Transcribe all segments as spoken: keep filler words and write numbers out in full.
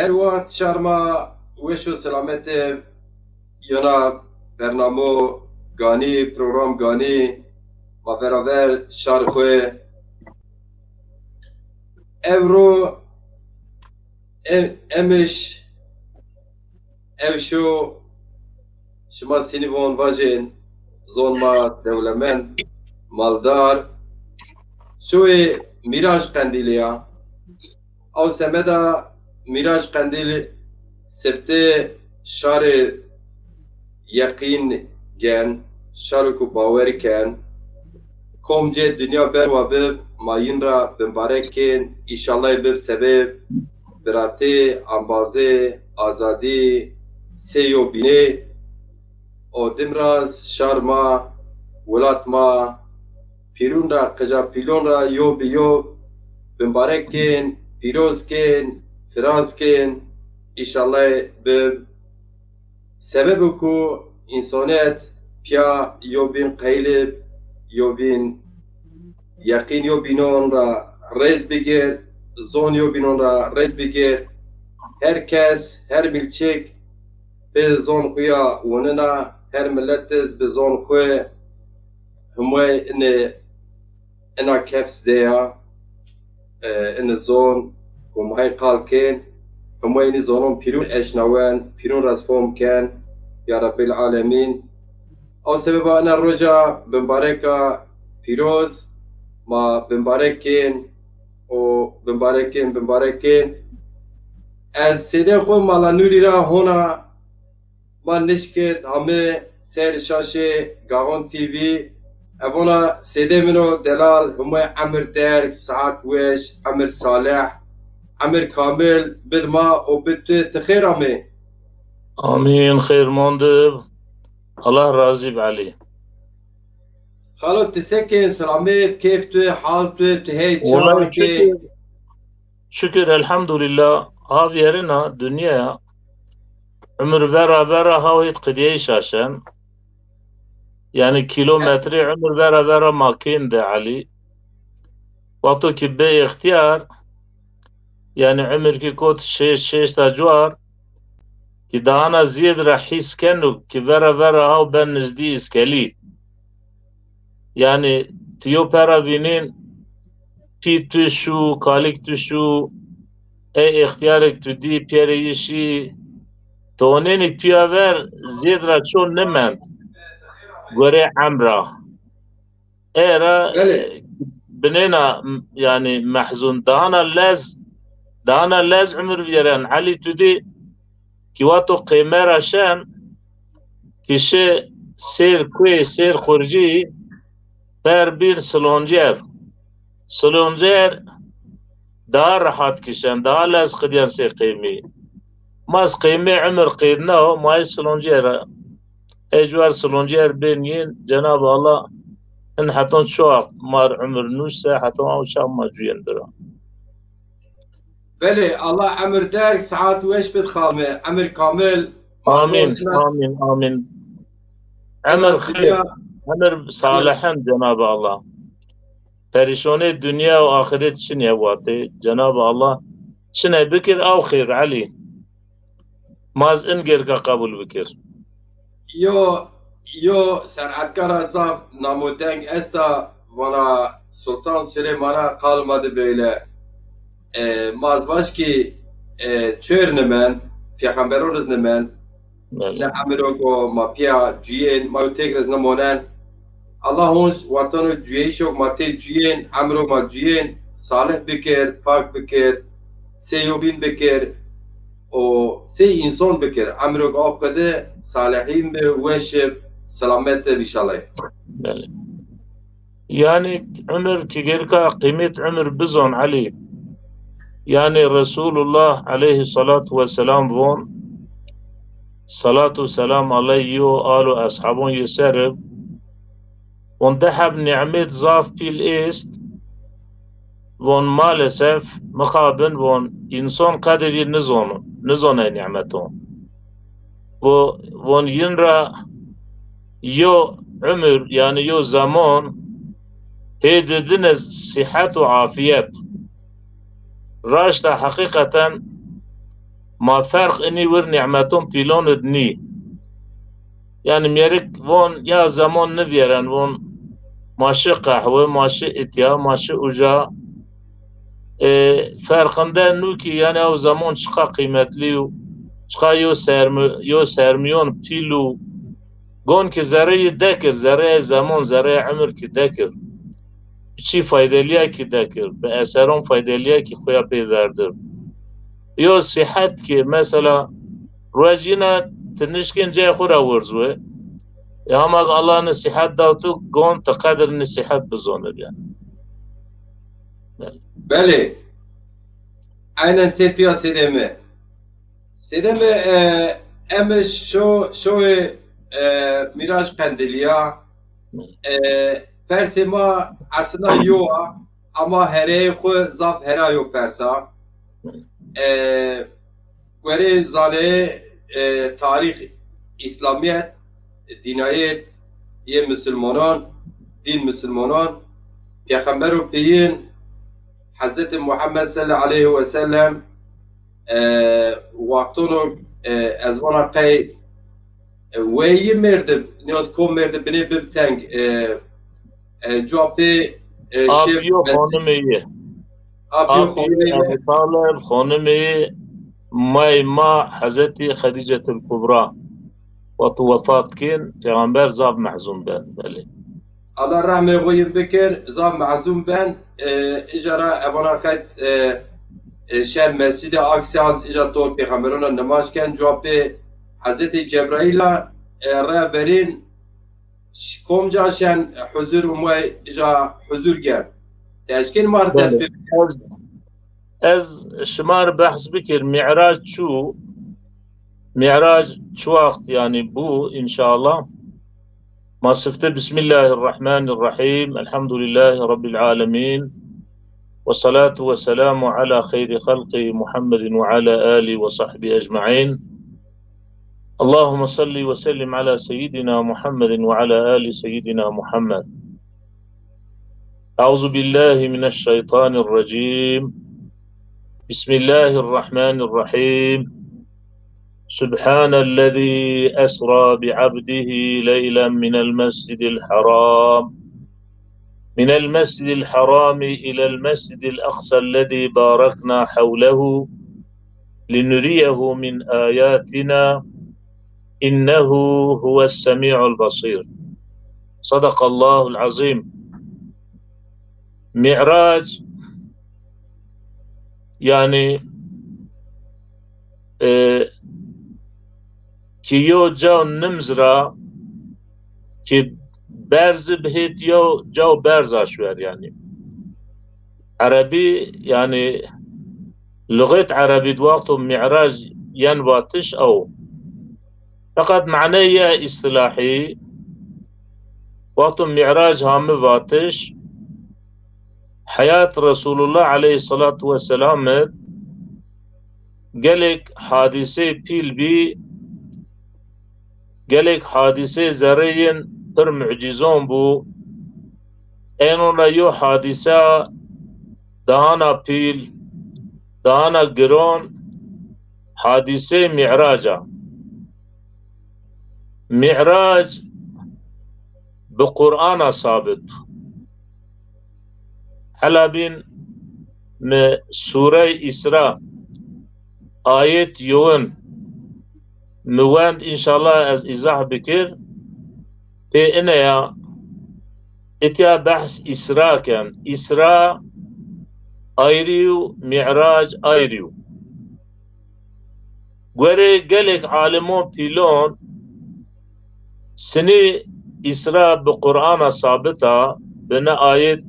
Her wext şar ma weş û selamet ê. Yona bernamo ganî, program ganî, ma beraber şar xwu. Ewro em, emiş, ew şo, şima sînî von vajên, zon ma dewlemend, maldar, şoyê Mîrac Qendîlî ya. Aw semeda Mîrac Qendîl sifte şarê yeqîn gen, şaro ku bawer ken, kom cê dinya ben wa bib, ma yin ra bimbarek kên, îşallah bib sebeb biratê, embazê, azadî, sêyobînê. O dim ra şar ma, welat ma, pîrûn ra, qija pîlon ra yo bi yo bimbarek kên, pîroz kên, firaz kên, îşallah bib sebebo ku însonet pîya yo bîn qeylib, yo bîn yeqîn yo bînon ra rêz bigir, zon yo bînon ra rêz bigir. Her kes, her milçik bi zon xwu ya winina, her milet iz bi zon xwu. Himwey inê, ina kefs de ya, e, inê zon ku ma qal kên, himwey inî zonon pîrûn eşnawen, pîrûn ra fom ken, ya Rebbîl Alemîn. O sebeba ina roja bimbareka pîroz, ma bimbarek kên, o bimbarek kên, bimbarek kên. Ez sêdê xwu Mala Nûrî ra hona ma nişkit hame ser şaşê Gaxon T V. Evona sêdê min o delal, himwey emir derg, saet weş, emir salih, emir kamil bid ma û bid tu, ti xêr amê. Amîn, xêr mandib. Allah razî bi Elî. Xalo, ti se kên, selamet, keyf tu, hal tu, tu hey, çawa kê? Şukir, elhamdulîllah, ha vîyerina dinyaya. Umir vera vera ha hêt qidîyey şaşen. Yanî kîlometrê umir vera vera ma kên de Elî. Wexto ki bê îxtîyar, yanî umir ki kot şeş, şeşta cuar, ki dahana zîyed ra hîs keno ki vera vera haw ben nizdî îskelî. Yanî ti yo pera vînîn, pî tu şû, kalîk tu şû, ey îxtîyarêk tu dî, pîyerê yi şî, ti onênî tu ya ver zîyed ra ço nimend gorê emra. Ê ra, e, binêna, m-, yanî mehzun. Dahana lez, dahana lez umir vîyeren. Elî tu dî ki wexto qême ra şen, ki şi sêr kuê, sêr xurcî, per bîn Siloncer. Siloncer daha rehat kişen, daha lez qidîyen sê qêmî. Ma ez qêmê umir qêdna o, ma ê Siloncer ra. Ê cuar Siloncer bên yin, Cenab-ı Allah in heton ço wext mar umir nuse, heton aw çax ma cuyen bira. Belê, Allah emir derg, saet weş bid xalme, emir kamil. Amîn, amîn, amîn. Emir xêr, emir salihin Cenab-ı Allah. Perîşonê dinya û axiret çinê vatê. Cenab-ı Allah çinê bikir aw xêr, Elî. Ma ez in gêrka qebul bikir. Yo, yo senetkara zaf namodeng esta, vana Sultan Süleymana qal ma de böyle. E, ma ez vaj ki, e, çêr nimend, pêxemberon iz nimend. Belê. Ne emiro ko ma pîya cuyên, ma yo têg iz nimonen. Allah hons watano cuyeyîşo ma tê cuyên, emro ma cuyên, salih bikir, pak bikir, sê yobîn bikir, o sê înson bikir. Emro ko o qede salihîn bi, weş ib, selamet ib înşallah. Belê. Yanî umir ki gêrka qîmet umir bizon Elî. Yanî Resulullah aleyhissalatu vesselam von, salatu selam aleyhi yo al û eshabon yi ser ib, von di heb nîmet zaf pîl est, von maalesef mixabin von înson qedir yi nizono, nizonê nîmeton. Vo-, von yin ra yo umir, yanî yo zemon, hê didin iz sîhet û afîyet. Raşta heqîqeten Ma ferq inî wir nîmeton pîlon id nî. Yanî mêrik von ya zemon nivîyeren, von ma şi qehwe, ma şi îtya, ma şi uca. E, ferqinde nû kî, yanî ew zemon çiqa qîmetlî yo, çiqa yo sermi-, yo sermiyon pîl o. Gon kî zereyî dekir, zereyê zemon, zereyê emir kî dekir. Bi çî faydelîya kî dekir, bi eseron faydelîya kî xo ya pê verdir. Yo sîhet kî mesela ruej yina ti nişkên cayê xo ra wirz we. E, hema ke Allah ni sîhet da tu, gon ti qedir ni sîhet bizonir yanî. Belê. Aynen sê pîya sêdê mi. Sêdê mi, e, em şo, şoê, e, Mîrac Qendilî ya. E, persê ma aslında yo a, ama hereyê xwu zaf hera yo persa. E, gorê zaneyê, e, tarîx, Îslamîyet, dînayê yê misilmanan, dîn misilmanan, Pêxembero pîyin, Hezretî Muhammed sallallahu aleyhi ve sellem, e, wextono, e, ez vana qey, e, weyî mêrdi, nîyaz kom mêrdi binê bib teng, e, e, cuwa pê, e, şêf. Abiyo xonimê yê. Abiyo xonimê yê. Ebu Talib xonimê yê, may ma Hezretî Xedîcetil Kubra. Wexto wefat kên, Pêxember zaf mehzûn ben, belê. Allah rehmê xo yin bikir, zaf mehzûn ben. E, îja ra evana qet, e, e, şen Mescîdê Aksî az îja tor pêxemberona nimaj ken, cuwa pê Hezretî Cebraîla, e, re verîn, ş-, komca şen huzur umay îja huzur gen. Teşkên mar dest pê. Ez, ez şima ri behs bikir, Mî'rac çû, Mî'rac çi wext yanî bû, înşallah. Ma sifte, Bismillahirrahmanirrahim. Elhamdülillahi Rabbil alemin. Ve salatu ve selamu ala hayri halqi Muhammedin ve ala ali ve sahbi ecmain. Allahümme salli ve sellim ala seyyidina Muhammedin ve ala ali seyyidina Muhammed. Euzu billahi mineşşeytanirracim. Bismillahirrahmanirrahim. سبحان الذي أسرى بعبده ليلا من المسجد الحرام، من المسجد الحرام إلى المسجد الأقصى الذي باركنا حوله لنريه من آياتنا إنه هو السميع البصير. صدق الله العظيم. Mî'rac, yanî, e, ki yo caw nimz ra ki berzi bihêt yo caw berza şuer yanî. Erebî yanî luxet Erebî di wexto mî'rac yen vatiş ew. Feqet maneyê îstilahî wexto mî'rac hami vatiş, heyat Resulullah aleyhissalatu vesselam id gelek hadîsê pîl bî, gelek hadîsê zerrê yin pir mucîzon bû. Ênon ra yo hadîse dahana pîl, dahana giron, hadîsê Mî'rac a. Mî'rac bi Qur'ana sabit. Hela bîn mi Sûrey Îsra ayet yowin mi wend, înşallah ez îzah bikir. Pê ine ya, itya behs Îsra ken. Îsra ayrî yo, Mî'rac ayrî yo. Gorê gelek alimon pîlon, sinî Îsra bi Qur'ana sabit a, bi ne ayet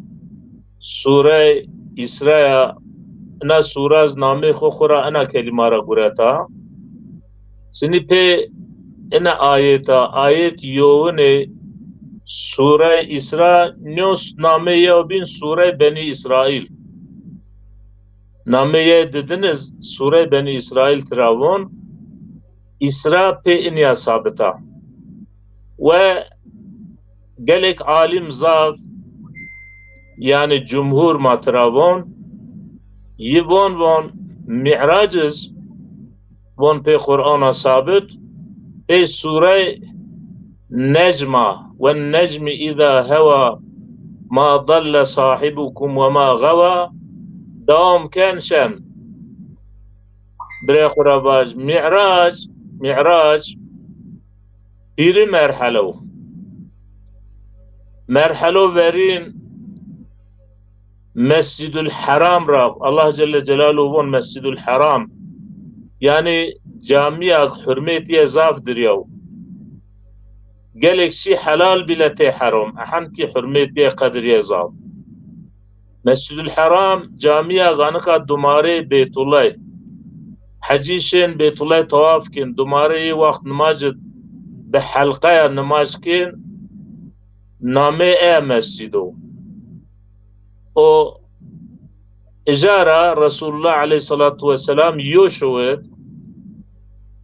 Sûrey Îsra ya, ina sûra zi namê xo xo ra ina kelîma ra gureta. Sinî pê ina ayeta, ayet yowinê Sûrey Îsra, nîyo namê yew bîn Sûrey Benî Îsraîl. Nameyê didin iz Sûrey Benî Îsraîl tira von, Îsra pê inya sabit a. We gelek alim zaf, yanî cumhur ma tira von, yi von von Mî'rac iz von pê Qur'ana sabit, pê surey Necma, "Wen necmi îza hewa, ma dalle sahibukum we ma xewa", dewam ken şen. Birê xwu ra vaj, Mî'rac, Mî'rac, pîrî merhelo. Merhelo verîn Mescidul Heram ra, Allah Celle Celaluhu von Mescidul Heram. Yanî camîya hurmetîye zaf diryaw. Gelek çî helal bîle tê heram. Ehem kî hurmetîye qedirîye zaf. Mescidul Heram camîya ganika dumarê Beytullay. Hecî şên Beytullay tawaf kên, dumarê yê waxt nimaj bi helqeya nimaj kên, namê e mescid o. O ija ra Resulullah aleyhissalatu vesselam yo şowid,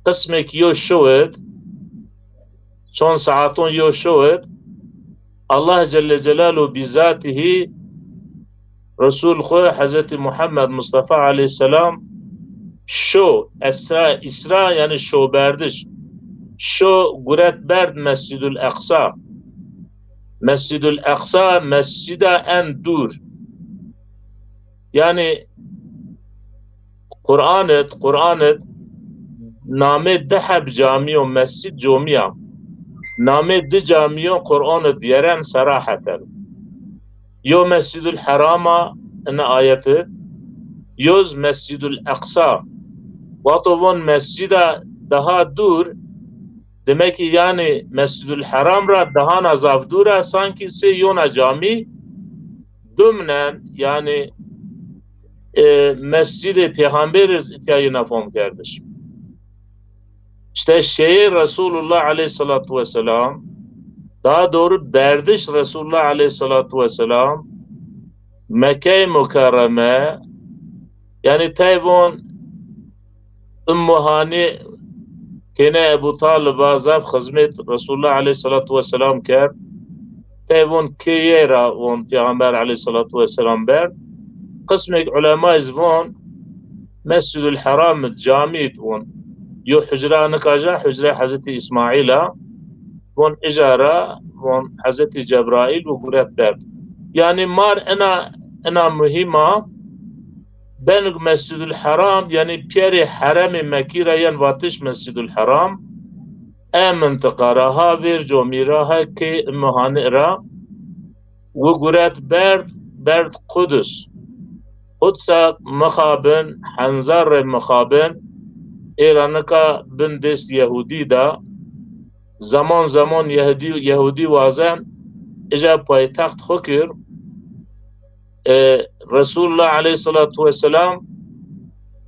qismek yo şowid, çond saaton yo şowid, Allah Celle Celaluhu bizatihi Resul xwu Hezretî Muhammed Mustafa aleyhisselam şo, Esra, Îsra, yanî şoberdiş. Şo guret berd Mescidul Eqsa. Mescidul Eqsa, mescida en dûr. Yanî Qur'an id, Qur'an id namê di heb camîyo mescid comîya. Namê di camîyo Qur'an id yeren seraheten. Yo Mescidul Heram a ini ayeti, yoz Mescidul Eqsa. Wexto von mescida daha dûr, demek ki yanî Mescidul Heram ra dahana zaf dûr a, sankî sê yona camî dumnen, yanî, e, Mescidê Pêxamberî iz itya yina fom kerdiş. İşte şeyê Resulullah aleyhissalatu vesselam, daha doğru berdiş Resulullah aleyhissalatu vesselam Mekke-i Mukerreme, yanî tey von Ummu Hani kêne Ebu Talib a zaf xizmet Resulullah aleyhissalatu vesselam kerd. Tey von kê yê ra von Pêxamber aleyhissalatu vesselam berd. Qismek ulema iz von Mescidul Heram id, camî id von. Yo hucra nika ja hucrê Hezretî Îsmaîl a. Von ija ra von Hezretî Cebraîl wi guret berd. Yanî mar ina, ina muhîm a. Benig Mescidul Heram, yanî pîyerê heremê Mekî ra yen vatiş Mescidul Heram. E mintiqa ra ha vêr comî ra ha kê Ummu Hani ra wi guret berd, berd Qudus. Qudsa mixabin, henzar rê mixabin, ê ra nika bin dest Yehudî da. Zaman zaman Yehudî, Yehudî wazen ija paytext xwu kir. E, Resulullah aleyhissalatu vesselam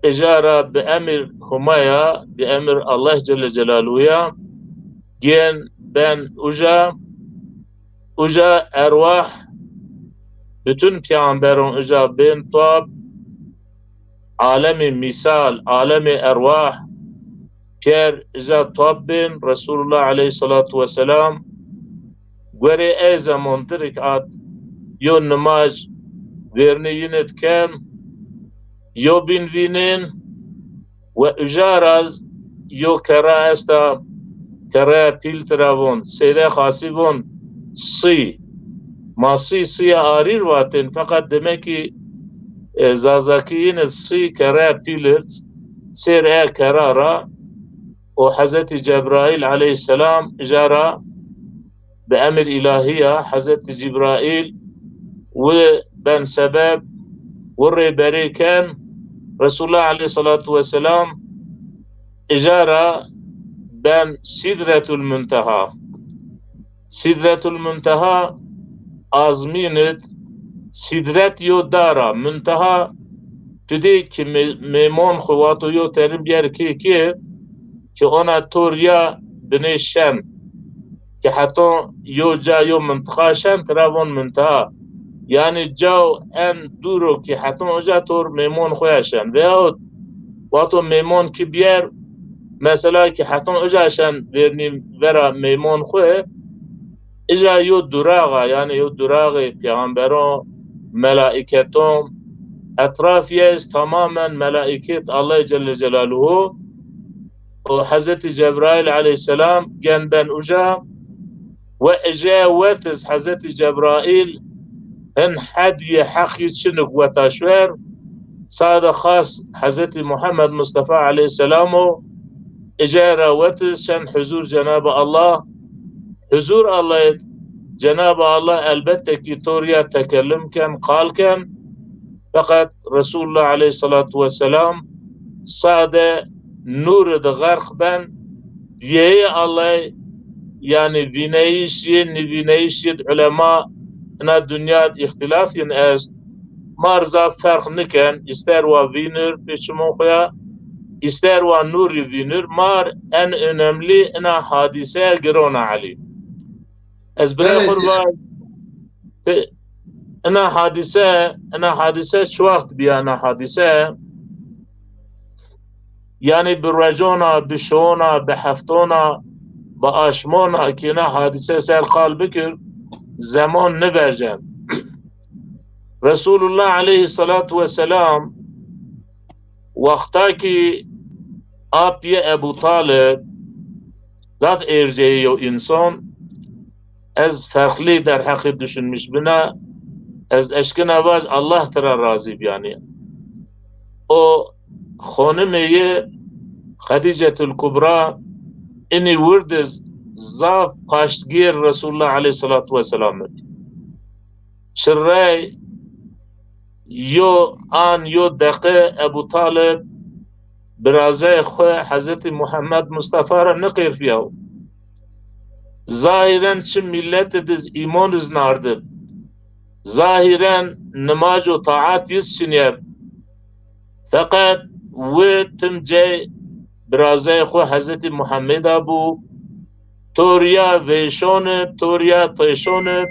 ija ra bi emir Huma ya, bi emir Allah Celle Celaluhu ya, gên ben uca, uca erwah, bütün peyxamberon uca bên top, alemê mîsal, alemê erwah, pîyer ija top bên, Resulullah aleyhissalatu vesselam guerê ey zaman di rîkat yo nimaj vêrnê yin id ken, yo bîn vînên, we uja ra yo kerra esta, kerraya pîl tira von, seyde xasî von, sî. Ma sî, sîya arîr vatên, feqet demek ki, e, Zazakî yin id sî kerraya pîl id, sêr e kerra ra, o Hezretî Cebraîl aleyhisselam ija ra bi emir îlahî ya Hezretî Cibraîl wi ben sebeb, wi rêberê ken, Resulullah aleyhissalatu vesselam ija ra ben Sidretul Munteha. Sidretul Munteha azmîn id, Sidret yo dar a, Munteha tu dê ki mê-, mêmon xwu wato yo terin bîyer kê kê, ki ona tor ya binê şen, ki heton yo ca yo mintiqa şen tira von Munteha. Yanî cao en dûr o ki heton uca tor mêmon xwu ya şen. Veyahut wato mêmon ki bîyer, mesela ki heton uca şen vêrnî vera mêmon xwu, ija yo durax a, yanî yo duraxê peyxamberon, melaîketon, etrafîye iz tamamen melaîket Allah Celle Celaluhu, O Hezretî Cebraîl aleyhîsselam gen ben uca, we ece wetiz Hezretî Cebraîl hin hedîyê heqî çinik weta şwer, sade xas Hezretî Muhammed Mustafa aleyhîsselam o, ece ra wetiz şen huzur Cenab-ı Allah. Huzur Allahê, Cenab-ı Allah elbette ki to riya tekellum ken, qal ken, feqet Resulullah aleyhîsselatu wesselam sade nûrî di xerq ben, diyeyê Allahî, yanî vîneyîş yê, nîvîneyîş yê di ulema ina dinya di îxtîlaf yin est. Mar zaf ferq niken, îster wa vînir pê çimon xo ya, îster wa nûrî vînir. Mar en önemli ina hadîse giron a Elî. Ez birayê xo ri va, ina hadîse, ina hadîse çi waxt bîya ina hadîse? Yanî bi ruecona, bi şiona, bi heftona, bi aşmona ki ina hadîse ser qal bikir, zemon nivercen. Resulullah aleyhîsselatu wesselam wexta ki ap yê Ebu Talib, zaf êrceyê yew înson, ez ferqlî derheqî düşünmüş bina, ez eşkina vaj Allah tira razî biyanî. O xonimê yê Xedîcetul Kubra inî wirdiz zaf paştgêr Resulullah aleyhîsselatu wesselam id. Çirrey yo an, yo deqe Ebu Talib birazey xwu Hezretî Muhammed Mustafa ra niqêrfîyaw. Zahîren çi mîleti diz îmon iz nardib. Zahîren nimac û taat yiz çiniyeb. Feqet wi tim cey birazey xwu Hezretî Muhammed a bû. To riya vêşon ib, to riya têşon ib,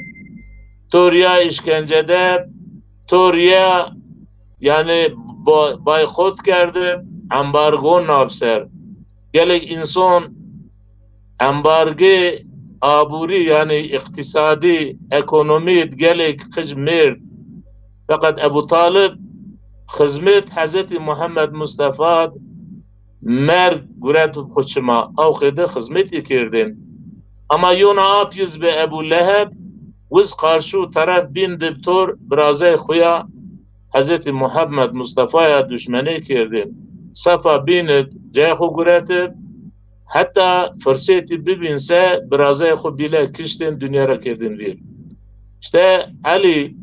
to riya îşkence de, to riya, yanî, bo-, baykot kerdib, embargo nab ser. Gelek înson embargê aburî, yanî îqtîsadî, ekonomî gelek qic mêrd. Feqet Ebu Talib xizmet Hezretî Muhammed Mustafa merg guret xwu çima, aw qêde xizmetî kerdên. Ama yona ap yiz bi Ebu Leheb, wiz qarşu teref bîn dib tor birazey xwu ya Hezretî Muhammed Mustafa ya duşmeney kerdên. Sefa bîn id cey xwu guret ib, heta firsetî bibîn se birazey xwu bîle kiştên, dinya ra kerdên vîr. Îşte Elî,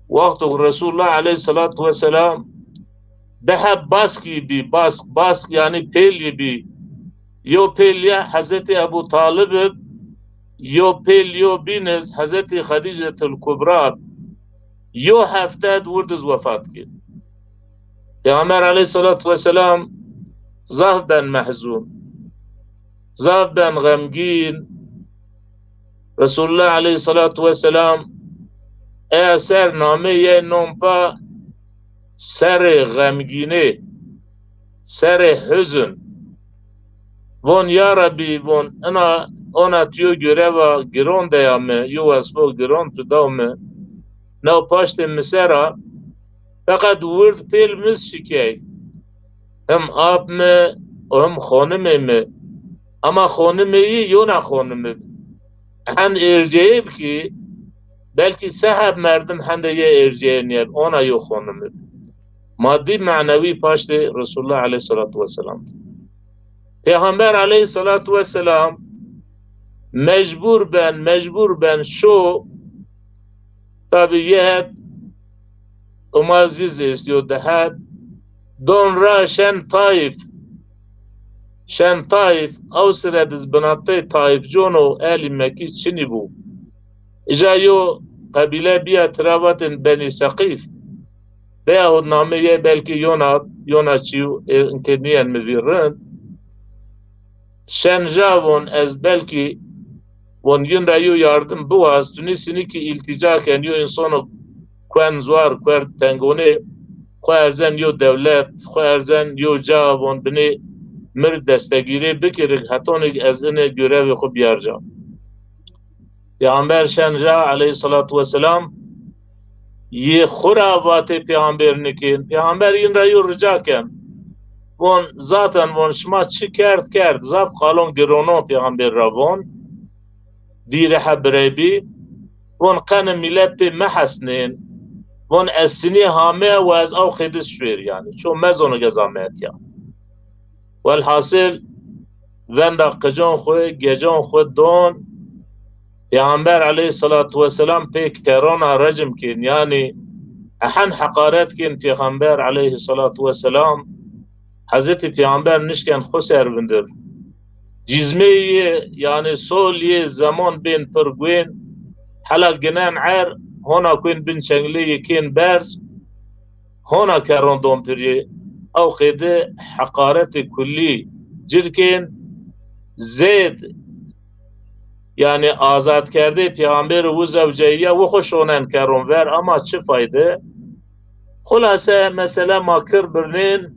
wexto Resulullah aleyhîsselatu wesselam di heb baskî bî, bask, bask yanî pêl yî bî. Yo pêl ya Hezretî Ebu Talib ib, yo pêl yo bîn iz Hezretî Xedîcetul Kubra ib. Yo hefte di wirdiz wefat kir. Peyxamber aleyhîsselatu wesselam zaf ben mehzûn, zaf ben xemgîn. Resulullah aleyhîsselatu wesselam eya ser namê yê non pa serê xemgînê, serê huzn. Von, ya Rebî, von, ina, ona tu yo göreva giron deya mi, yo wesfo giron tu daw mi, new paştê mi ser a, feqet wird pêl mi şikey. Him ap mi û him xonimê mi. Ama xonimê yî yona xonim ib. Hend êrceyê bi ki, belkî se heb merdim hende yê êrceyê nîyeb, ona yo xonim ib. Madî menewî paştê Resulullah aleyhîsselatu wesselam. Peyxamber aleyhîsselatu wesselam mecbur ben, mecbur ben şo, tabî yê het Umaz yiz êst yo di heb. Don ra şen Taîf. Şen Taîf, ew sire diz binatey Taîfcon o, ehlî Mekî çinî bû. Îca yo qebîle bîya tira vatên Benî Seqîf. Veyahut namê yê belkî yona, yona çî, ê, inkê nîyen mi vîr rind. Şen ja von ez belkî von yin ra yo yardim biwaz, tunî sinî ki îltîca ken, yo însono kuen zwar, kuer tengonê, xwu erzen yo dewlet, xwu erzen yo ca, von binê mi ri destegîrê bikirik, hetonik ez inê görevê xwu biyar ca. Peyxamber şen ja aleyhîsselatu wesselam yê xwu ra vatê peyxamber nikên. Peyxamber yin ra yo rica ken. Von, zaten von şima çi kerd kerd, zaf qalon girono pêxember ra von. Dî rehe birey bî. Von qene mîlet pê mehesnên. Von ez sinî hame û ez aw qêdis şuêr yanî. Ço mezono geza metiya. Welhasil venda qicon xwu, gecon xwu don. Pêxember aleyhissalatu vesselam pê kerona recm kên, yanî ehen heqaret kên Pêxember aleyhissalatu vesselam. Hezretî Pêxember nişken xwu ser vindir. Cîzmeyê yê, yanî sol yê zemon bên pir guên, hela ginen er, hona kuên bin çenglê yê kên berz, hona kerron don pirî. Ew qêdi heqaretê kullî cirkên zêd, yanî azadkerdê pêxemberî û zewceyîya wi xwu şonen kerron ver, ama çi fayde? Xulase, mesele ma kir birnên,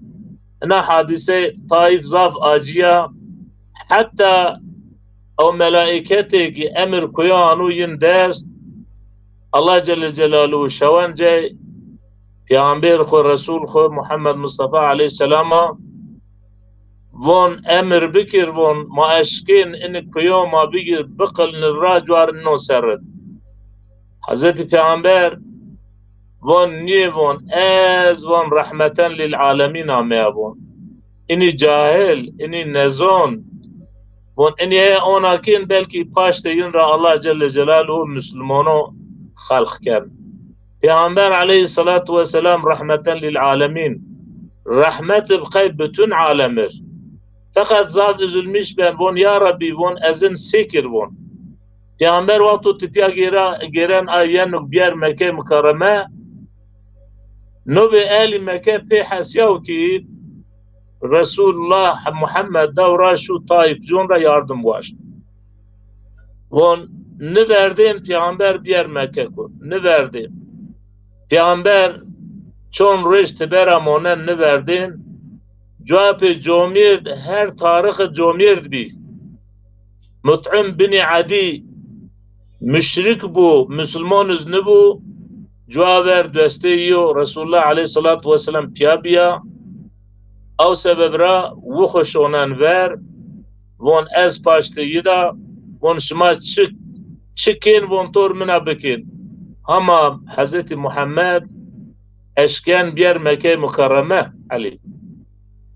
ina hadîse Taîf zaf acîya, heta ew melaîketê ki emir kuyo anu yin dest, Allah Celle Celaluhu şewencey Pêxember xwu, Resul xwu Muhammed Mustafa aleyhisselama von emir bikir, von ma eşkên ini kuyo ma bigir, biqilni ra cuar ino serrin. Hezretî Pêxember von nîyê, von ez von rehmeten lil alemîn ameya von. Inî cahil, inî nezon, von inî heye ona kên belkî paştê yin ra Allah Celle Celaluhu Muslimono xelq ken. Pêxember aleyhissalatu vesselam rehmeten lil alemîn. Rehmet bi qey bütün alemir. Feqet zaf üzülmüş ben, von ya Rabbî, von ezin sêkir von. Pêxember wexto titya gêra, gêren a yenuk biyer Mekke Mukarreme, nobê ehlî Mekke pê hesyaw ki Resulullah Muhammed dewra şu Taîf con ra yardım waşt. Von niverdên Pêxember biyer Mekke ku. Niverdên. Pêxember çon roj tibera monen niverdên. Cuapê comêrd her tarixi comêrd bî. Mut'im binî Edî muşrik bû, musulmon iz nibû. Cua ver destê yo Resulullah aleyhissalatu vesselam piya biya. Ew sebeb ra wi xwu şonen ver. Von ez paştê yi da, von şima çi, çi kên, von tor mina bikên. Hama Hezretî Muhammed eşken biyer Mekke Mukarreme, Elî.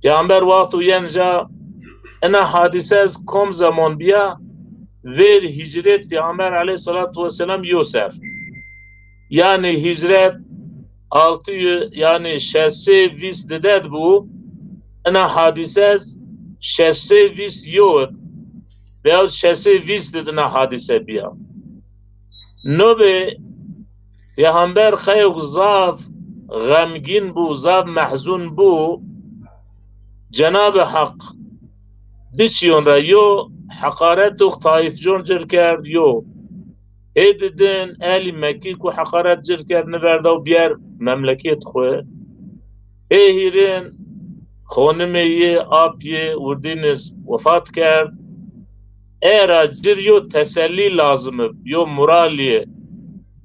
Pêxember wexto yen ja, ina hadîse ez kom zemon biya, vêr hîcret Pêxember aleyhissalatu vesselam yo ser. Yanî hîcret altı yüz, yanî şeş sey vîst didet bû, ina hadîse ez şeş sey vîst yo id veyahut şeş sey vîst id ina hadîse biya. Nobê Pêxember qeyok zaf xemgîn bû, zaf mehzun bû. Cenab-ı Hak di çiyon ra yo heqaretok Taîfcon cir kerd, yo. Ê didin ehlî Mekkî ku heqaret cir kerd, niverda û biyer memleket xwu. Ê hîrin xonimê yi, ap yi, wirdîn iz wefat kerd. Ê ra cir yo tesellî lazim ib, yo muralî,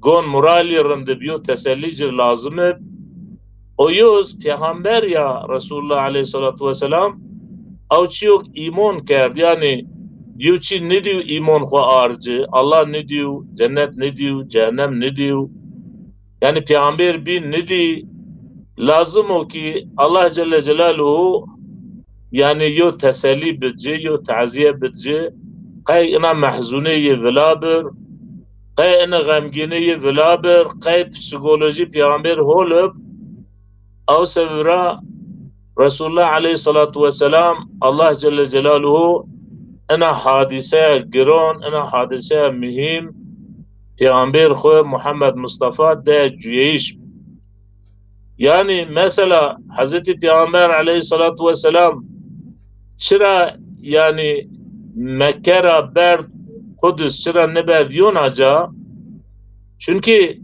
gon muralî rind ib, yo tesellî cir lazim ib. O yo iz Pêxember ya Resulullah aleyhissalatu vesselam, ew çîyok îmon kerd, yanî yo çî nidîw îmon xwu ar ci, Allah nidîw, cennet nidîw, cehennem nidîw. Yanî Pêxember bî nidî, lazim o ki Allah Celle Celaluhu, yanî yo tesellî bid ci, yo tazîye bid ci, qey ina mehzûnê yi vila bir, qey ina xemgînê yi vila bir, qey psîkolojî Pêxember hol ib, ew sebeb ra Resulullah aleyhissalatu vesselam, Allah Celle Celaluhu ina hadîseya giron, ina hadîseya muhîm Pêxember xwu Muhammed Mustafa de cuyeyîş. Yanî mesela Hezretî Pêxember aleyhissalatu vesselam çira, yanî Mekke ra berd Qudus, çira niberd yona ca? Çunkî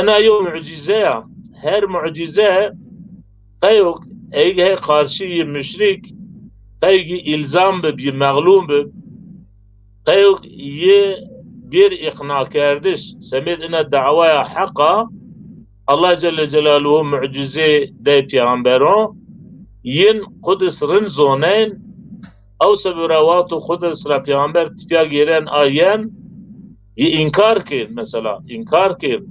ina yo mucîze ya. Her mucîze qeyok ey he qarşî yi muşrîk, qeyok yi îlzam bib, yi mexlûm bib, qeyok yi bir îqnakerdiş. Semêd ina dawaya heq a, Allah Celle Celaluhu mucîze dey pêxemberon. yin Qudus rind zonen, ew sebeb ra wexto Qudus ra Peyxamber tipya gêren a yen, yi înkar kên, mesela, înkar kên.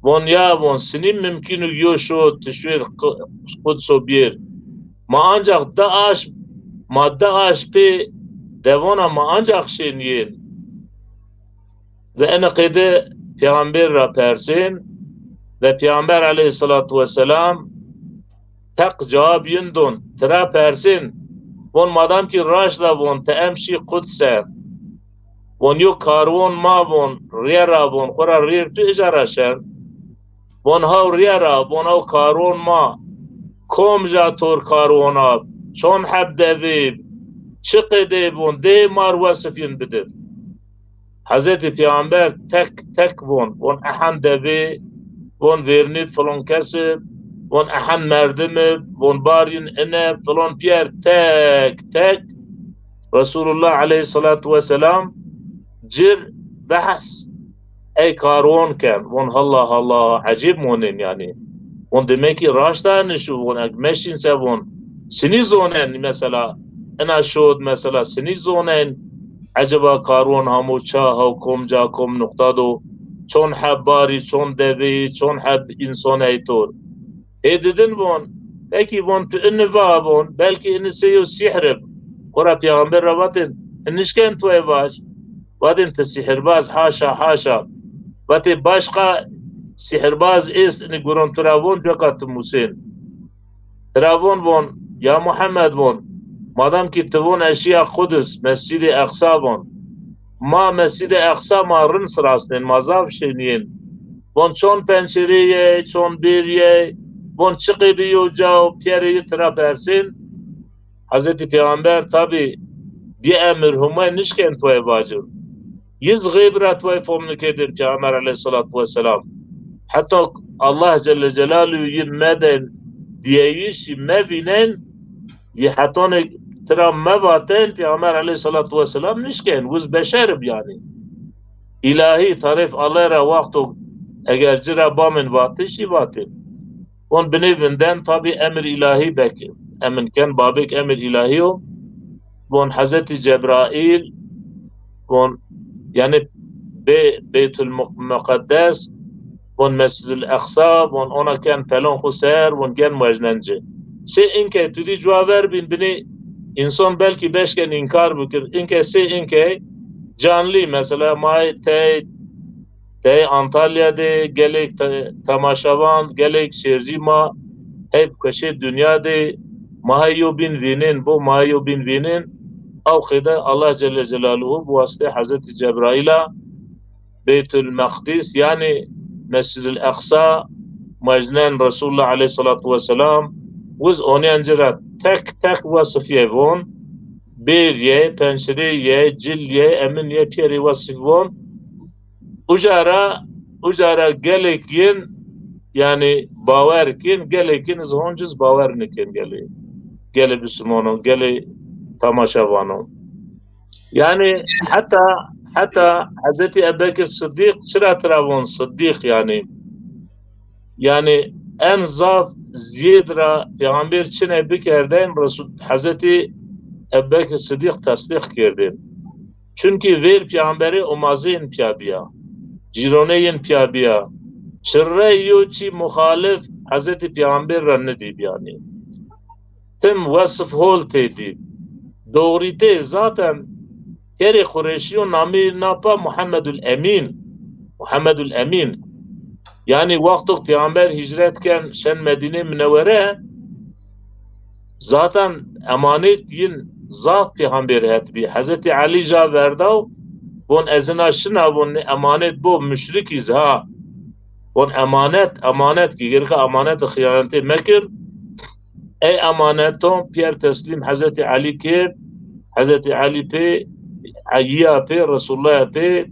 Von ya, von, sinî mimkîn o yo şo tişwêr Qu-, Quduso biyêr. Ma ancax di aş, ma di aş pê devona ma ancax şên yên. Ve ene qeyde Peyxamber ra persên ve Peyxamber aleyhissalatu vesselam teq cewab yin don, tira persên, von, madam ki raşt a, von, ti em şî Quds ser. Von, yo karwon ma, von, rîye ra, von, xwu ra rîr tu îca ra şer. Von, haw rîye ra, von, haw karwon ma, kom ja tor karwon a, çon heb devê, çi qedê, von, dê mar wesif yin bidir. Hezretî Peyxamber tek tek von, von ehen devê, von vêrnîd filon kesi, von ehen merdimi, von barîn ine, filon piyer tek tek Resulullah aleyhissalatu vesselam cir behs ey karwon ken. Von Allah Allah, ecîb monin yani. Von demek ki raşta nişu, von eg meşin se von. Sinî zonen mesela, ina şod mesela, sinî zonen. Eceba karwon hamo ça, haw kom ca, kom nuqta do, çon heb barî, çon deveyî, çon heb înson ey tor. Ê didin von, pekî von tu ini va von, belkî ini sey yo sîhr ib. Xora Peyxamber ra vatên, nişken tu ê vaj. Vatên ti sîhirbaz, haşa, haşa. Vatê başqa sîhirbaz êst, ini guron tu ra von, coka tu musên. Tira von, von, ya Muhammed, von, madam ki ti von ez şiya Qudus, Mescid-i Eqsa, von, ma Mescid-i Eqsa ma rind sirasnên, ma zaf şêniyên. Von, çon pencerê yê, çon bêr yê, von, çi qêdî yo ca û piyerê yi tira persên. Hezretî Peyxamber tabî bî emir Humay nişken tuway vacir. Yiz xêb ra tuway fom nikerdên Peyxamber aleyhissalatu vesselam. Heta Allah Celle Celaluhu yi meden diyeyişî mevînen, yi hetonê tira mevaten Peyxamber aleyhissalatu vesselam nişken. Wiz beşer ib yanî. Îlahî tarif Allay ra wexto eger ci ra bamên vatişî vatên. Von binê vinden tabî emir îlahî bek, emin ken babêk emir îlahî yo. Von Hezretî Cebraîl, von, yanî bê Beytul Mu-, Muqeddes, von Mescid-ul Eqsa, von ona ken pelon xwu ser, von gen muejnen ci. Sê inkey tu dî cuwa ver bîn binê înson belkî beşken înkar bikir. Inkey sê inkey canlî mesela ma tey Tey Antalya de gelêk te-, temaşevan, gelêk şêrcî ma hey bi keşê dinya de ma hey yo bîn vînên, bo ma hey yo bîn vînên. Ew qeyde Allah Celle Celaluhu bi wasitê Hezretî Cebraîl a Beytul Meqdîs, yanî Mescid-ul Eqsa, mecnen Resulullah aleyhissalatu vesselam, wiz onîyen ci ra tek tek wesifîyê von, bêr yê, pençirê yê, cil yê, emin yê, piyerê wesif von. Uca ra, uca ra gelêk yin, yanî bawer kin, gelêk yin iz hon ci iz bawer nikin gelê. Gelê bisimano, gelê temaşevano. Yanî heta, heta Hezretî Ebubekir Siddîq çira tira von Siddîq yanî. Yanî en zaf zîyêd ra Peyxamber çinê bikerdên Resul, Hezretî Ebubekir Siddîq tesdîq kerdên. Çunkî vêr Peyxamberî omazê yin pîya bîya. Cîronê yin pîya bîya. Çirrey yo çî muxalif Hezretî Peyxamber ra nidî bîyanî. Tim wesif hol têdî. Doğrîtê zaten kerê Qurêşîyo namê na pa Muhammedul Emîn. Muhammedul Emîn. Yanî wexto Peyxamber hîcret ken şen Medînê Minewere, zaten emanêt yin zaf Peyxamber het bî. Hezretî Elî ja verdaw, von ez ina şina, von nê emanêt bo, muşrikî zî ha. Von emanet, emanet ki gereka emanete xiyanetê mekir. Ey emaneton piyer teslîm Hezretî Elî kir. Hezretî Elî pê, Elîya pê, Resulullah'a pê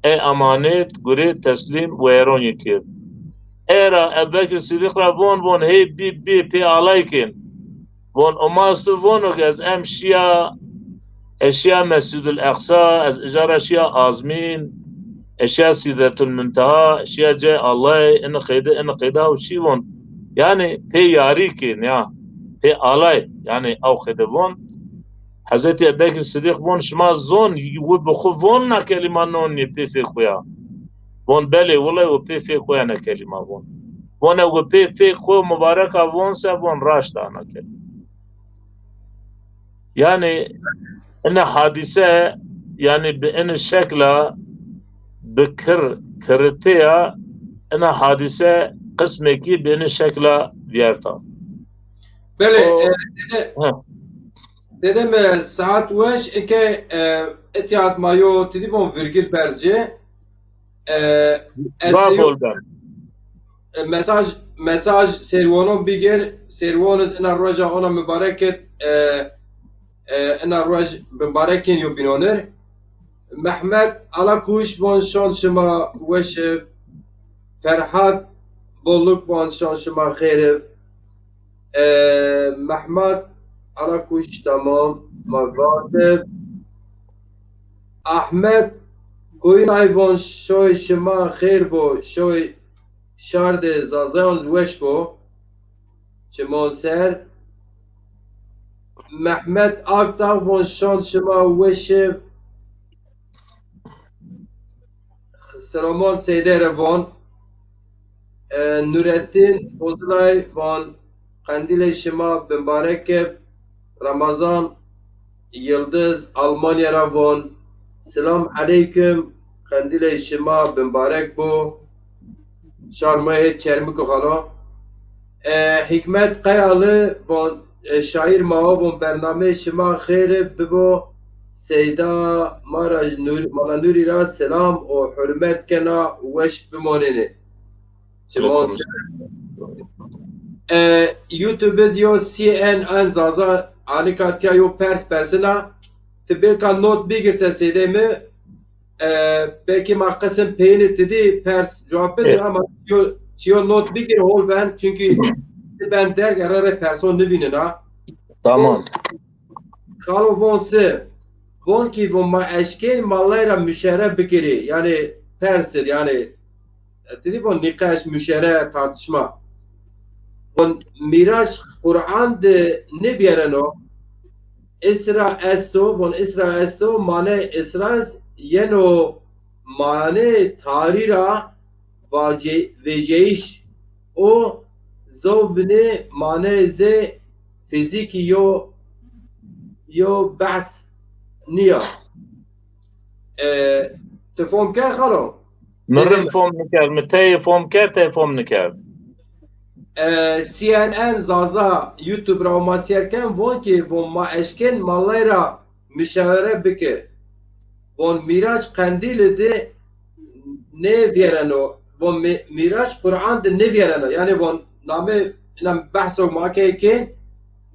ey emanet gurê teslîm weyeron yi kir. Ey ra Ebubekir Sidîq ra von, von hey bî, bî pê alay kên. Von, omaz tu vono ke ez em şiya, ez şiya Mescid-ul Eqsa, ez îca ra şiya azmîn, ez şiya Sidretul Munteha, şiya cay Allahî, ini qeyde, ini qeyde, haw çî von. Yanî pê yarî kên ya. Pê alay, yanî aw qede von. Hezretî Ebubekir Sidîq von, şima zon, wi bi xwu von na kelîma non nê pê fê xwu ya? Von, belê, wilay wi pê fê xwu ya na kelîma von. Von, e wi pê fê xwu mubarek a von se, von, raşt a na kelîma. Yanî, ina hadîse, yanî bi ini şekla, bi kir, kiriteya, ina hadîse qismekî bi ini şekla vîyerta. Belê, O, e, Sede, he. Sede mi saet weş, eke, e, itîhat ma yo, ti dî von virgül berci. E, ez Zaf de yo, ol ben. E, mesaj, mesaj sêrwonon bigir, sêrwon iz ina roja ona mubarek id, e, e, ina roj bimbarek kên yo bînonir. Mehmet Alakuş von şon şima weş ib. Ferhat Bolluk von şon şima xêr ib. E, Mehmet Alakuş tamam, ma vatib. Ahmet Koyunay von şoy şima xêr bo, şoy şardê Zazayan weş bo. Çimon ser. Mehmet Akdağ von şon şima weş ib. Selamon Seydere von. E, Nurettin Bozulay von Qendîlê şima bimbarek ib. Ramazan Yildiz Almanya ra von. Selam eleykum. Qendîlê şima bimbarek bo. Şarmayê Çermiko xalo. E, Hikmet Kayalı von, e, şair ma o von bernameyê şima xêr ib bibo. Seyda ma ra Nur-, Mala Nurî ra selam û hurmet kena, weş bimonêne. Çimon se. E, YouTube diyor C N N Zaza, anika tiya yo pers persina. Ti belka not bigirse sêdê mi, e, belkî ma qisim peyînî ti dî pers cewab bidir, ama çiyo, çiyo not bigir hol ben, çünkü ben derg erre re person nivînin ha. Tamam. Xalo von se, von ki von ma eşkên malay ra muşere bikirî. Yanî persir, yanî, e, ti dî von nîqeş, muşere, tartışma. Von Mîraç Quran de nêvîyereno. Isra esto, von Isra esto, mane Isra yeno mane tarî ra vace-, veceyîş. O zobnê maneyê zê fîzîkî yo, yo behs nîya. E, ti fom kerd xalo? Mi rind fom nikerd, mi teyê fom kerd, teyê fom nikerd. E, C N N Zaza YouTube ra ma sêr ken, von ki von ma eşkên malay ra muşawere bikir. Von Mîraç Qendîlî de nêvîyereno. Von Mî-, Mîraç Quran de nêvîyereno. Yanî von namê ina behso ma ke kên,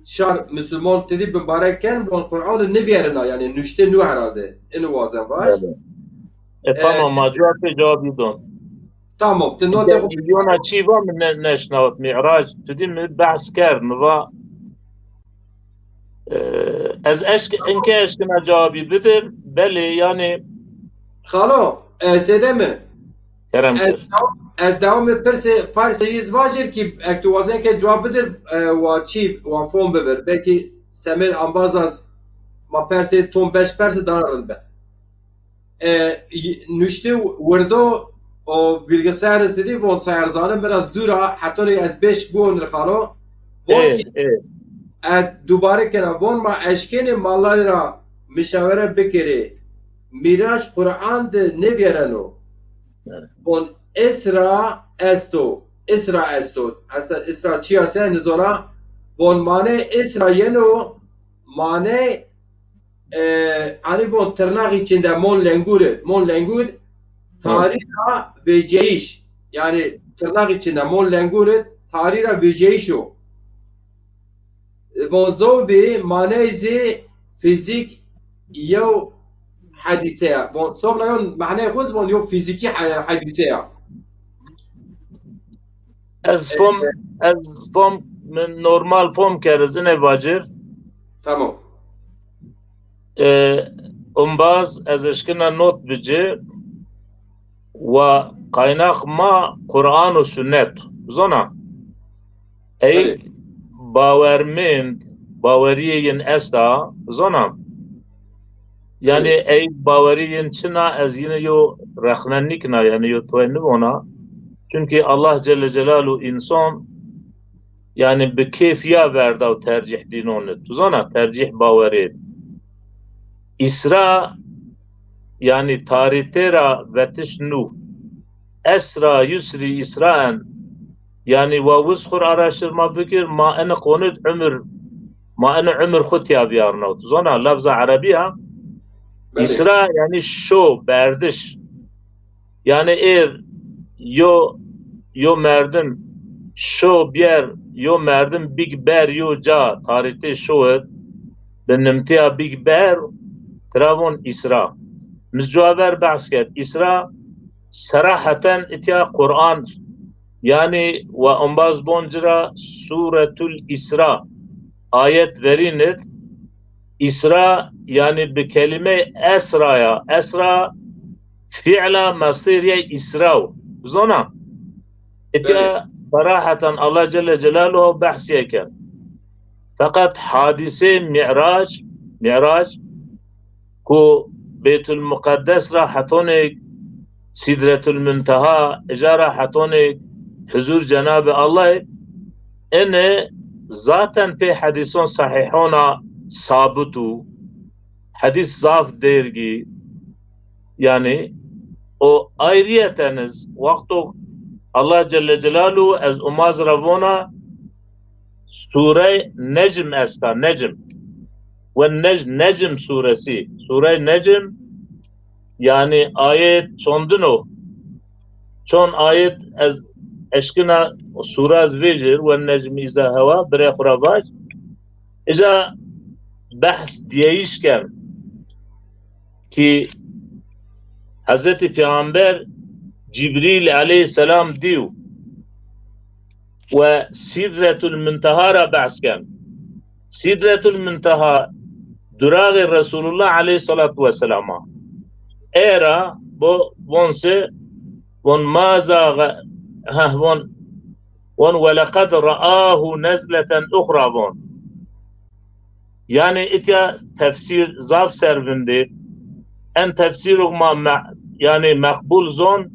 şar Musulman ti dî bimbarek ken, von Quran de nêvîyerena. Yanî nuşte nû herhalde. Ino wazen vaj. Belê. E, e, tamam, ma cewabê cewabî don. Tamam, ti notê xo. Milyona çî va mi ne-, neşnawit. Mîraç, tu dî mi behs kerd, mi va, e, ez eşk-, inke eşkina cewabî bidir, belê, yanî. Xalo, e, sêde mi? Kerem kir. Ez dew-, ez dewamê pirsê, persê yî zî vajir ki, ek tu wazen ke cewab bidir, e, wa çî, wa fom bibir. Belkî semêd ambazaz ma persê tom beş persî dana rind be. E, y-, nuştê wirdo o bilgisayar iz didî, von Sayarzade biraz dûr a, hetonê ez beş biwonir xalo. Von ki, e, dubare kena, von ma eşkenê malay ra mişawere bikerê. Mîraç Quran de nêvîyereno. Evet. Von Isra esto, Isra esto. Esta Isra çi ya se nizona. Von mane Isra yeno, mane e, hanî von tirnax içinde mon lengur id, mon lengur, tarî ra veceyîş. Yanî tirnax içinde mon lengur id, tarî ra veceyîş o. E, von zobî maneyê zî fîzîk yew hedîse ya. Von sobna yon maneyê xo zî von yew fîzîkî he-, hedîse ya. Ez fom, ez fom, mi normal fom kerd, ez ine vacir. Tamam. E, umbaz, ez eşkina not bici, wa qaynax ma Quran û sunnet. Zona? Ey, belê. bawermênd, bawerîyê yin esta, zona. Yanî ey bawerî yin çin a, ez yine yo rexne nîkina, yanî yo toye nivona. Çunkî Allah Celle Celaluhu însan, yanî bi kêf ya verdaw tercîh dînon id. Tu zona, tercîh bawerê. Îsra, yanî tarîtê ra vetiş nû. Esra yusrî îsraen. Yanî wa wiz xwu r araştirma bikir, ma ini qonid umir, ma ini umir xwu tiya biyarnaw. Tu zona, lafza erebî ya. Belê. Îsra yanî şo, berdiş. Yanî êr yo, yo merdim şo biyer, yo merdim big ber yo ca, tarîtê şo id, bi nimtîya big ber, tira von Îsra. Mi cuwa ver behs kerd. Îsra seraheten itya Quran, yanî wa embaz bon ci ra Suretul Îsra ayet verîn id. Îsra, yanî bi kelîmeyê esra ya. Esra fî'la mesdêrîyê îsra o. Zona? Itya seraheten Allah Celle Celaluhu behsîye kerd. Feqet hadîsê Mi'rac, Mi'rac ku Beytul Muqeddes ra hetonê Sidretul Munteha, îca ra hetonê huzur Cenabê Allah, ini zaten pê hedîson sahîhon a sabit û hedîs zaf dêrgî. Yanî o ayrîyeten iz wexto Allah Celle Celaluhu ez umaz ra vona, Surey Necm esta, Necm. We Nec-, Necm suresi. Surey Necm, yanî ayet çondin o. Çond ayet ez eşkina sure ez vejir, we Necm îza hewa, birê xwu ra vaj. Îca behs dîyeyîş ken ki Hezretî Peyxamber Cibrîl aleyhîsselam dîw. We Sidretul Munteha ra behs ken. Sidretul Munteha duraxê Resulullah aleyhîsselatu wesselam a. Ê ra bo von se, von ma zaxe, heh, von, von "Ve leqed raahu nezleten uxra" von. Yanî itya tefsîr zaf ser vindêr. En tefsîrok ma me-, yanî meqbul zon,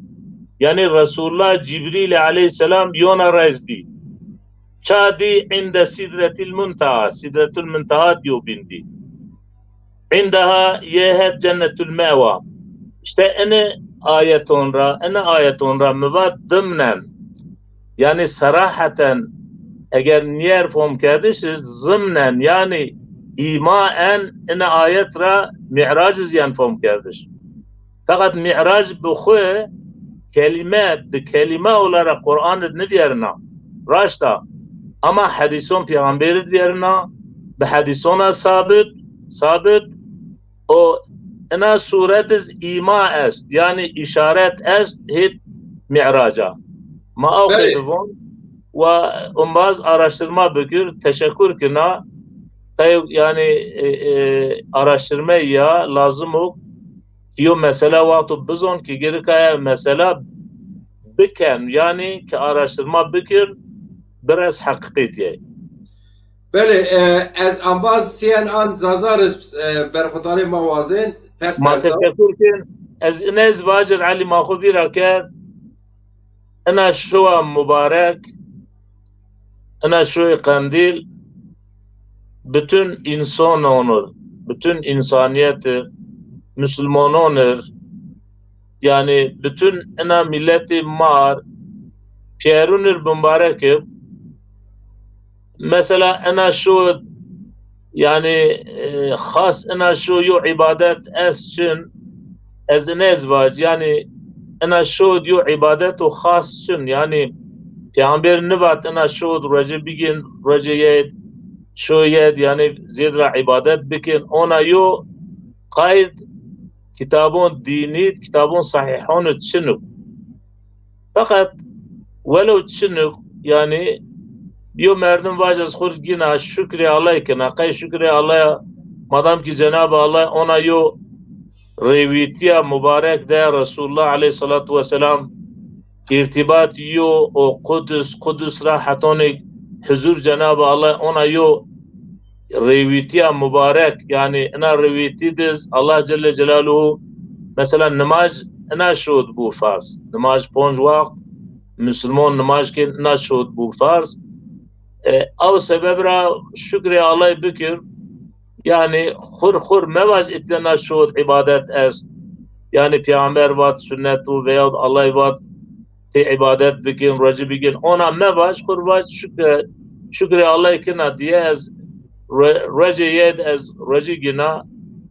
yanî Resulullah Cibrîlî aleyhîsselam yona ra ez dî. Ça dî? Înde Sidretil Munteha, Sidretul Munteha dîyo bîn dî. Îndeha yê het Cennetul Mewa. Îşte ini ayeton ra, ini ayeton ra mi va dimnen. Yanî seraheten eger nîyer fom kerdiş iz, zimnen, yanî îmaen ini ayet ra Mi'rac iz yen fom kerdiş. Feqet Mi'rac bi xwu kelîme bi kelîme ola ra Quran id nivîyerina. Raşt a. Ama hedîson Peyxamberî id vîyerina, bi hedîsona sabit, sabit, o ina suret iz îma est, yanî îşaret est hêt Mi'raca. Ma aw qey bivon, wa umbaz araştirma bikir, teşekur kina. Qey yanî, e, e, araştirme ya lazim o ki yo mesela wexto bizon ki gerika ya mesela biken, yanî ki araştirma bikir, biraz heqîqetîye. Belê, e, ez ambaz C N N Zaza ra, e, berxudarê ma wazên, pers ma persa. Teşekur kin. Ez ina ez vajir Elî ma xwu vîra kerd. Ina şowa mubarek, ina şoyê qendîl, bütün însonon ir, bütün însanîyet ir, musulmonon ir, yanî bütün ina mîletê ma ir, pîyerûn ir bimbarek ib. Mesela ina şo, yanî, e, xas ina şo yo îbadet est çin, ez ina ez vac, yanî ina şo yo îbadet o xas çin, yanî Peyxamber nivat ina şo ruece bigin, ruece yed, şo yed, yanî zêd ra îbadet bikin. Ona yo qayd kitabon dînî, kitabon sahîhon id çin o. Feqet welew çinik, yanî yo merdim vac ez xwu r gîna, şukrê Allay kena. Qey şukrê Allay ya, madam ki Cenab-ı Allah ona yo rêwîtîya mubarek de, Resulullah aleyhîsselatu wesselam, îrtîbat yo o Qudus, Qudus ra hetonê huzur Cenab-ı Allah, ona yo rêwîtîya mubarek, yanî ina rêwîtî diz Allah Celle Celaluhu, mesela nimaj ina şod bû farz. Nimaj ponc waxt, musulmon nimaj kên ina şod bû farz. E, ew sebeb ra şukrê Allahî bikir, yanî xur xur mevaj îtlena şod îbadet est. Yanî Peyxamber vat sunnet o veyahut Allahî vat ti îbadet bikin, ruecî bikin. Ona mevaj, xur vaj şukre, şukrê Allahî kina diye ez rue-, ruecê yê de ez ruecî gina,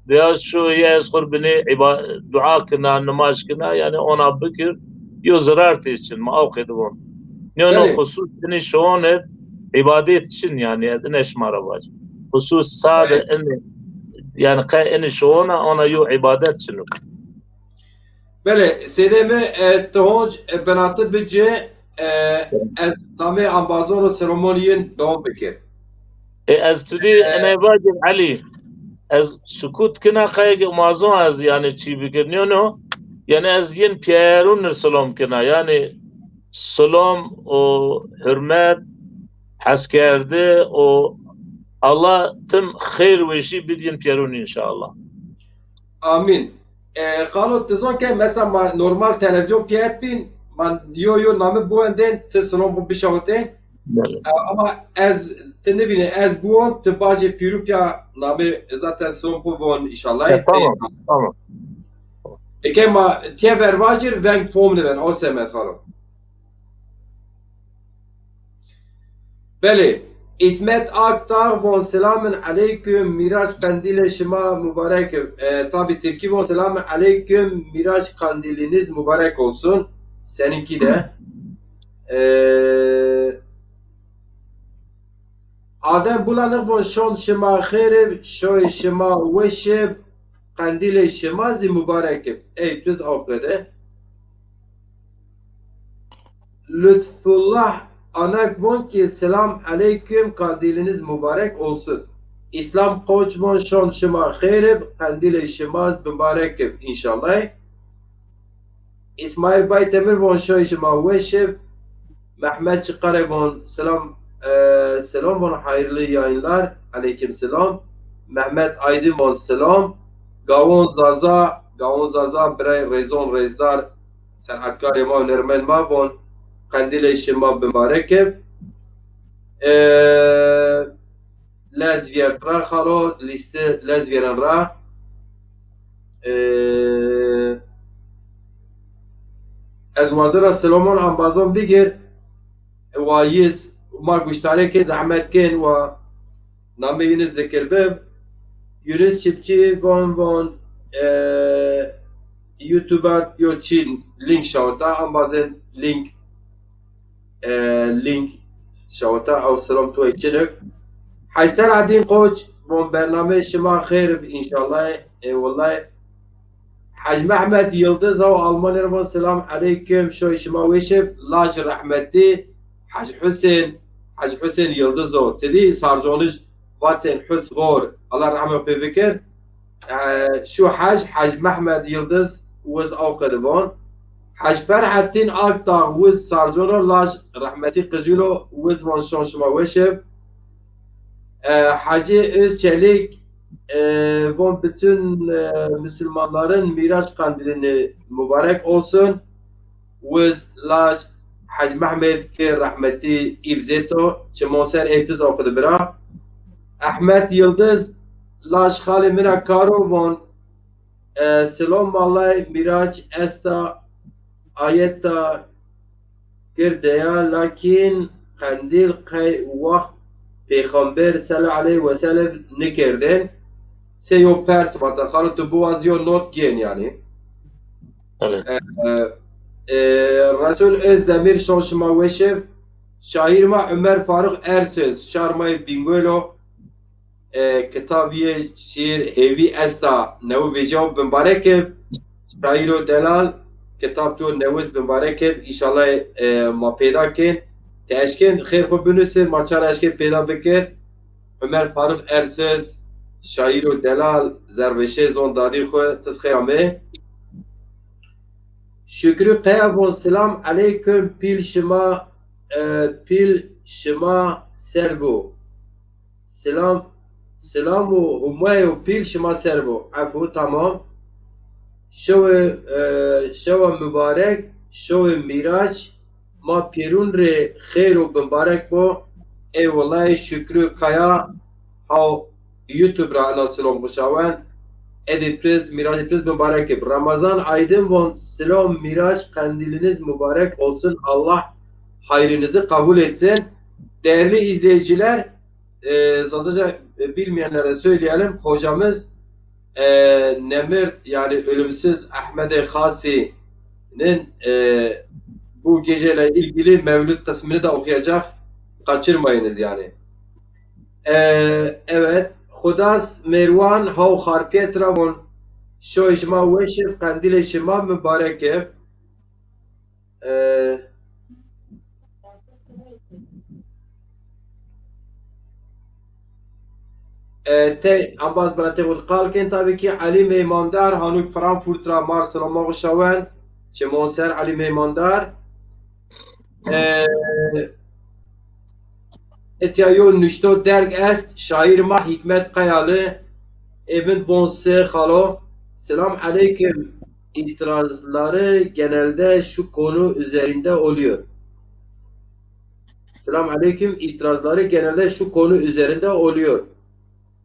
veya şu yê ez xur binê îba-, dua kina, nimaj kina, yanî ona bikir, yo zirar tê çin, ma aw qeyde von. Nîyo no Belê. Xusus inî şoon id îbadet çin, yanî ez ine şima ra vacim. Xusus sade Belê. Inî, yanî qe inî şoona, ona yo îbadet çin o. Belê, sêdê mi, e, ti honc, e, binati bici, e, ez tamê ambazon ro selamon yin dewam bikir. E, ez tu dî E, enê vacir Elî. Ez sukut kina qey ke mazon ez, yanî çî bikir. Nîyo no, yanî ez yin piyerun nir selam kina. Yanî selam û hurmet, heskerdi û Allah tim xeyr weşî bidyin piyerun înşallah. Amîn. E, xalo, ti zon ke mesela ma normal televîzyon pîyet bîn, ma yo yo name biwendên, ti silom xwu bişawitên. Belê. E, ama ez ti nivînê, ez biwon, ti bacê pîrû pîya name zaten silom xwu biwon înşallah. E, tamam, tamam. Eke ma tiye ver vacir, veng fom niven, o semed xalo. Belê. İsmet Akdağ von selamın aleyküm, Miraç qendîlê şima mubarek. E, tabi Tirkî von selamın aleyküm, Miraç qandiliniz mübarek olsun. Seninki de. E, Adem Bulanık von şon şima xêr ib, şoy şima weş ib, qendîlê şima zî mubarek ib. Ey tuz aw qede. Lütfullah Anak von ki selam aleyküm, kandiliniz mübarek olsun. İslam Koç von şon şima xêr ib, qendîlê şima zî mubarek ib înşallah. İsmail Baytemir von şoy şima weş ib. Mehmet Çıkare von selam, e, selam von hayırlı yayınlar. Aleyküm selam. Mehmet Aydın von selam. Gawon Zaza, Gawon Zaza birey rezon rezdar, senetkarê ma, hunermend ma von qendîlê şima bimarek ib. E, lez vîyert ra xalo, lîste lez vîyeren ra. E, ez wazira Solomon ambazon bigir. Wa yiz ma guştarê kên, zehmet kên, wa namê yînî zikir bib. Yunus Çipçî von von, e, YouTube-a yo çî link şawita, ambazên link, e, link şawita, ew selam tu ê çinik. Hej Selahaddin Koç von bernameyê şima xêr bi înşallah. Ê wellay. Hec Mehmed Yildiz ew Almanya ra von selam aleyküm, şoy şima weş ib, laj rehmetî Hec Husên, Hec Husên Yildiz o. Ti dî Sarconij vatên Hus Xor, Allah rehmet pê bikir. E, şu Hec, Hec Mehmed Yildiz wiz aw qedi von. Hec Ferhettîn Akdağ wiz Sarcon o, laj rehmetî Qicîl o, wiz von şon şima weş ib. E, Hacı Özçelik, e, von bütün, e, Müslümanların Miraç kandilini mübarek olsun. Wiz laj Hec Mehmed ke rehmetî îv zêto, çimon ser ê tu zaf xwu de bira. Ehmed Yildiz, laj xalê min a Karo von, e, Silom malay Miraç esta, ayeta girdeya, lakin qendîl qey waxt Pêxamber sallallahu aleyhi ve sellem nikerdên? Se yo pers vata, xalo tu biwaz yo not gên yanî. Evet. E, e, e, Resul Özdemir şon şima weş ib. Şaîr ma Ömer Faruk Ersöz, şar ma yê Bingöl o. E, kitab yê şiir Hêvî Esta newi vêca, bimbarek ib. Şaîro delal, kitab to newiz, bimbarek ib. Înşallah, e, ma peyda kên. Ti eşkên xêr xwu binusê, ma ça ra eşkên peyda bikir. Ömer Faruk Ersöz, şaîro delal, zerrweşê zon dadî xwu, ti zî xêr amê. Şükrü Kaya von selam aleyküm, pîl şima, e, pîl şima ser bo. Selam, selam û Humayo pîl şima ser bo. Efu, tamam. Şewê, e, şewa mubarek, şewê Mîrac, ma pêrûn rê xeyr û bimbarek bo. Ey wellahî Şükrü Kaya, haw YouTube ra ena silom xuşawend. Edê piz, Mîracê piz mubarek ib. Ramazan Aydın von, selam Miraç, kandiliniz mübarek olsun. Allah hayrınızı kabul etsin. Değerli izleyiciler, e, Zazaca, e, bilmeyenlere söyleyelim. Hocamız, e, Nemir, yani ölümsüz Ahmet-i Khasi'nin, e, bu geceyle ilgili mevlüt kısmını da okuyacak. Kaçırmayınız yani. E, evet. Xudas Merwan haw Xarpêt ra von, şoy şima weş ib, qendilê şima mubarek ib. E, e, te ambaz bira te xud qal kên. Tabii ki Ali Meymandar hanuk Frankfurt ra mar selama xu şawen. Çimon ser Ali Meymandar. E, etya yo nuşto derg est, şair ma Hikmet Kayalı, evin bon se xalo. Selam aleyküm. İtirazları genelde şu konu üzerinde oluyor. Selam aleyküm. İtirazları genelde şu konu üzerinde oluyor.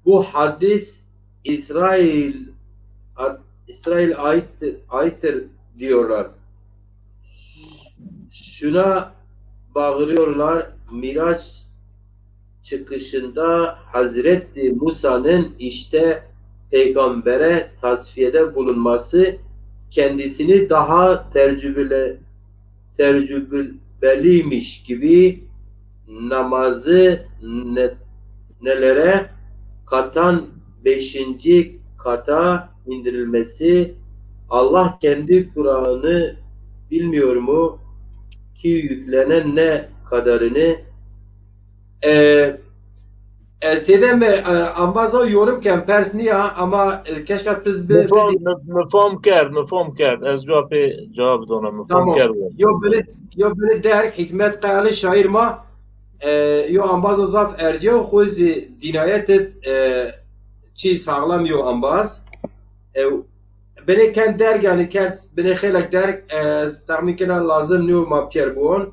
Bu hadis İsrail, ad-, İsrail aittir, aittir diyorlar. Şuna bağırıyorlar, Miraç çıkışında Hazreti Musa'nın işte peygambere tasfiyede bulunması kendisini daha tecrübeli, tecrübeliymiş gibi namazı ne-, nelere katan beşinci kata indirilmesi, Allah kendi Kur'an'ı bilmiyor mu ki yüklenen ne kadarını? E, e, sêde mi, e, ambaza yorum ken pers niya ama, e, keşka piz bi, mi fam, bi mi, mi fam kerd, mi fam kerd. Ez cevapê cevap dona, mi fam kerd. Yo bini, yo bini derg Hikmet Kayalı şair ma, e, yo ambaza zaf ercîya, xo zî dînayet id, e, çî sağlam yo ambaz. E, Binê ken derg, yanî kerd binê xeylek derg, e, ez texmîn kena lazim nîyo ma pîyer biwon.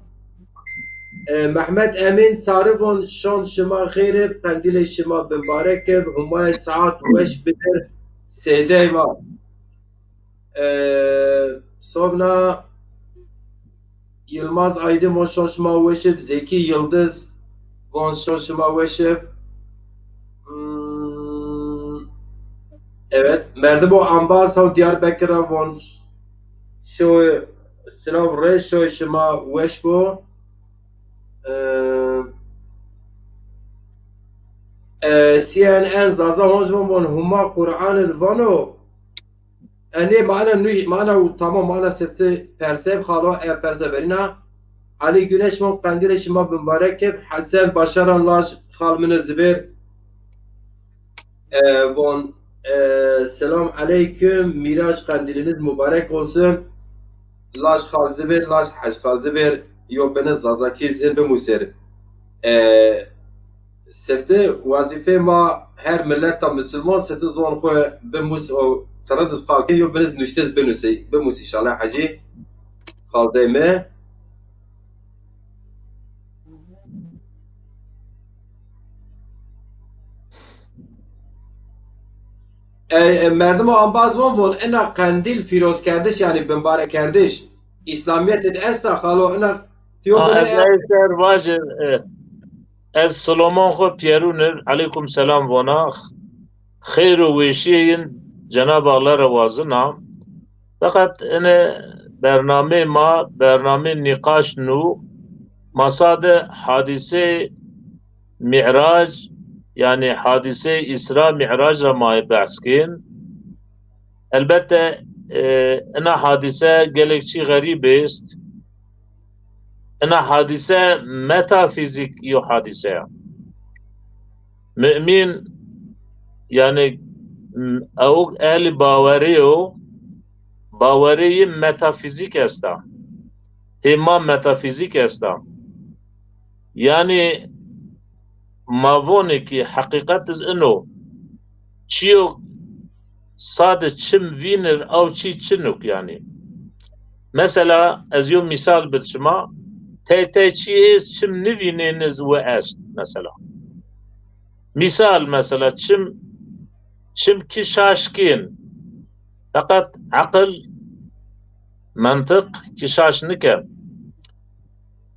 E, Mehmet Emîn Sarı von, şon şima xeyr ib, qendîlê şima bimbarek ib, Humayê saet weş bidir, sêdey ma. E, Sovna Yılmaz Aydın von, şon şima weş ib. Zeki Yıldız von, şon şima weş ib. Hmm, evet. Merdimo Ambaz haw Diyarbekir ra von, şo silav rê, şo şima weş bo. Ee, e, C N N Zaza honc von, von Huma Qur'an id vano. E, nê mana nû, mana û tamam, mana sifti persev xalo, e, perseverîna. Ali Güneş von, qendîlê şima bimbarek ib. Hesen Başaran laj xal min zibêr, e, von, e, selam aleyküm, Mîraç qendîliniz mubarek olsun. Laj xal zibêr, laj hej xal zibêr, yo bini Zazakî zin bimusêr. E, Sifte wazîfê ma her milet ta misilman sifte zon xwu bimus û tirindis qal ke yo biniz nuştiz binusê, bimus înşallah hecî qaldey mi. E, e, merdimo ambaz von von ina qendîl fîrozkerdiş, yanî bimbarekerdiş. Îslamîyet id esta xalo ina tiyo bine. Ez ser vajir, e, Ez siloman xwu pîyerûn ir, eleykum selam vona. Xeyr û weşîyê yin Cenab Allah ra wazina. Feqet ine bernameyê ma, bernameyê nîqaş nû, ma sade hadîseyê Mî'rac, yanî hadîseyê Îsra Mî'rac ra ma ê behs kên. Elbette, e, ina hadîse gelek çî xerîb est. Ina hadîse metafîzîk yo hadîse ya. Mumîn, yanî, m-, ewk ehlî bawerî yo, bawerî yi metafîzîk esta. Hê ma metafîzîk esta. Yanî ma vonê ki heqîqet iz ino. Çîyo sade çim vînir, aw çî çinuk yanî. Mesela, ez yo mîsal bid şima, tey tey çî êst, çim nivînên iz wi est, mesela. Mîsal, mesela, çim, çim ki şaş kên. Feqet eqil, mentiq ki şaş niken.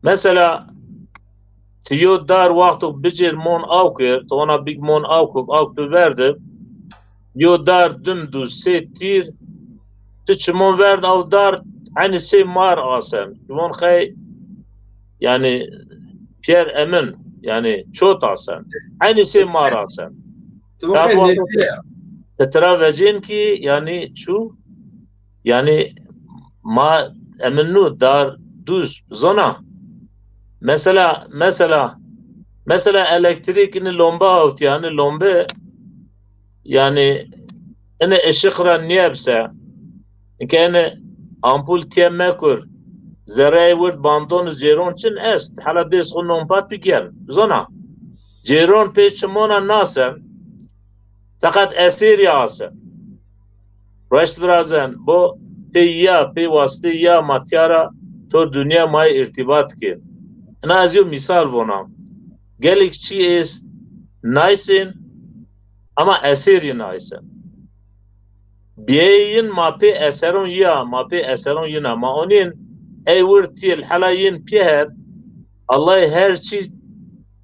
Mesela, ti yo dar wexto bicêr mon aw kir, ti ona big mon aw kir, aw tu verdi, yo dar dimdûz sê tîr, ti çimon verd aw dar, enî sê mar asen. Çimon xey, yanî, Pierre Emin, yanî, çot asen. Enî sê mar asen. Ti xey nêbîye ya. Ti tira vecên ki, yanî, çû, yanî, ma emin nû dar dûz, zona. Mesela, mesela, mesela elektrîk ini lombe awtî, yanî lombe, yanî, ini ışık ra niyebse, inke ini ampul tiye mekur, zereyê wird banton cêron çin est, hela dês xu nompat bi gel. Zona. Cêron pê çimona nasen, feqet esêrî asen. Reşt virazen, bo pê ya, pê wasitê ya ma tîya ra to dinya may îrtîbat kên. Ina ez yo mîsal vona. Gelêk çî êst naysên, ama esêrî naysên. Biyeyê yin ma pê eseron ya, ma pê eseron yin a. Ma onîn ey wir tîl hela yin pîyer, Allahî her çî,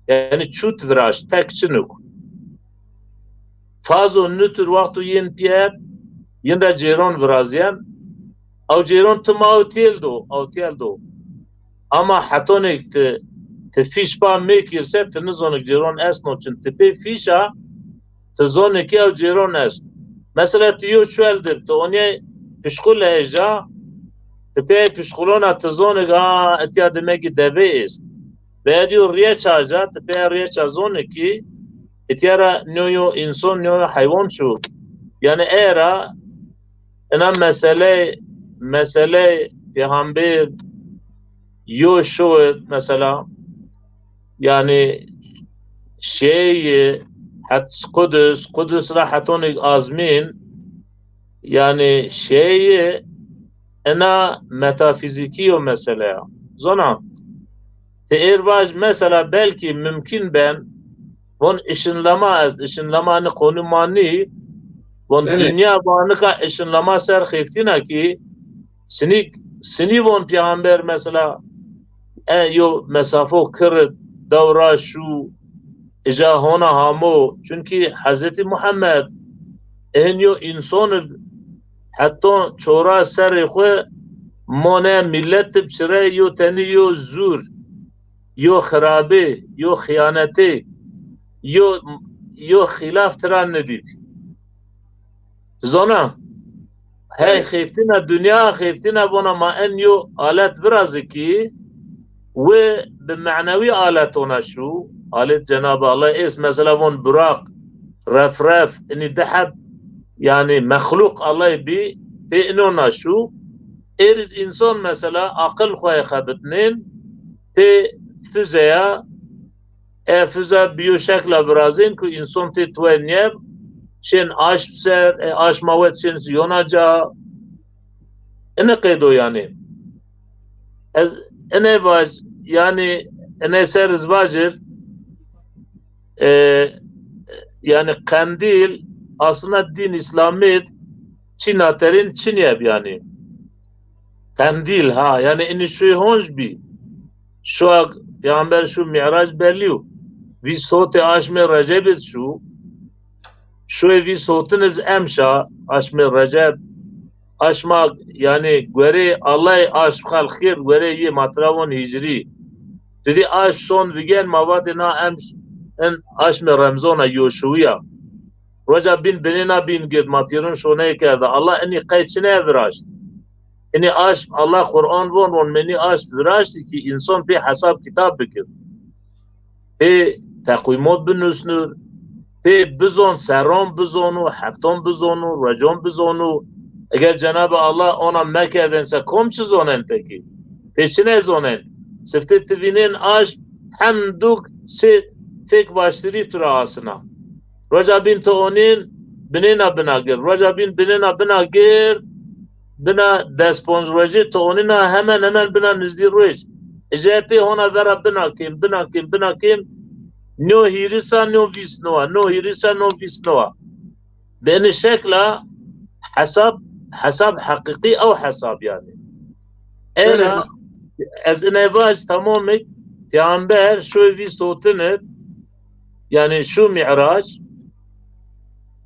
yanî çut viraşt, tek çinuk. Fazo nutür wexto yin pîyer, yin ra cêron virazyen, aw cêron tim aw tîl do, aw tîl do. Ama hetonêk ti, ti fîş pa mêkir se, ti nizonêk cêron estno çin. Ti pê fîş a, ti zonê ki ew cêron est. Mesela ti yo çuel dib, ti onîyay pişqul heja, ti pê pişqulona ti zonêk, ha, etîya dime ki deve est. Veya diyo rîyeç aja, ti pê rîyeça zonê ki, etîya ra nîyo yo înson, nîyo yo heywan çu. Yanî era ina meseley, meseley pêxambêr yo şoy mesela, yanî şeyî het Qudus, Qudus ra hetonî azmîn, yanî şeyî ina metafîzîkî yo mesele ya. Zona, ti êr vaj mesela belkî mumkîn ben, von ışınlama est, ışınlama ni konu ma nî, von Belê. Dinya va nika ışınlama ser xeftîna ki, sinî, sinî von peyxamber mesela, e, yo mesafo kirr, dewra şu, îca hona hamo. Çunkî Hezretî Muhammed, ên yo înson ib, heton çora serê xwu mone milet ib çire yo tenî yo zur, yo xirabê, yo xiyanetê, yo, yo xîlaf tira nidîb. Zona, hey, xeftîna dinya, xeftîna vona ma en yo alet virazî ki, wi bi menewî alet ona şu, alet Cenab-ı Allah êst, mesela von buraq, ref ref, inî di heb, yanî mexluq Allah bî, pê inona şu, êriz înson mesela aqil xwu xebitnên, pê füzeya, e füza bi yo şekla virazên ku înson tê tuwe niyeb, şên aşm ser, e, aşma wet şên yona ca. Ine qeydo yanî. Ez ine vaj, yanî ine ser iz vajir, e, yanî qendîl aslında din Îslamî çî naterîn çinîyeb yanî. Qendîl ha, yanî inî şuy honc bî. Şuag peyxamber şu Mîrac bellî yo. Vîst hotê aşmê Recebî d şu. Şuê vîst hotin iz emşa, aşmê Receb. Aşma, yanî, guerê Allahî aşm xelq kerd, guerê yê ma tira von hîcrî. Didî aşm şon vigen, ma vatê na emş, in aşmê Remzon a, yo şuwî ya. Roca bîn binê na bîn gird, ma pîrun şoneyê kerda. Allah inî qey çinê viraşt? Inî aşm, Allah Quran von, von menî aşm viraştî ki înson pê hesab kitab bikir. Pê teqwîmot binusnur, pê bizon, serron bizonu, hefton bizonu, recon bizonu. Eger Cenab-ı Allah ona mekerdên se kom çi zonen pekî? Pê çine zonen? Siftê ti vînên aşm, Hemduk sê fêk baştirî tu ra asina. Roca bîn tu onîn binêna bina gird. Roca bîn binêna bina gird, bina des ponc rojî tu onîna hemen hemen bina nizdî roj. Ece pê hona vera bina kêm, bina kêm, bina kêm. No hîris a, no vîst no a, no hîris a, no vîst no a. Bi inî şekla hesab, hesab heqîqî ew hesab yanî. Era ez ine vaj tamamik peyamber şoy vîst otinit, yanî şu Mi'rac,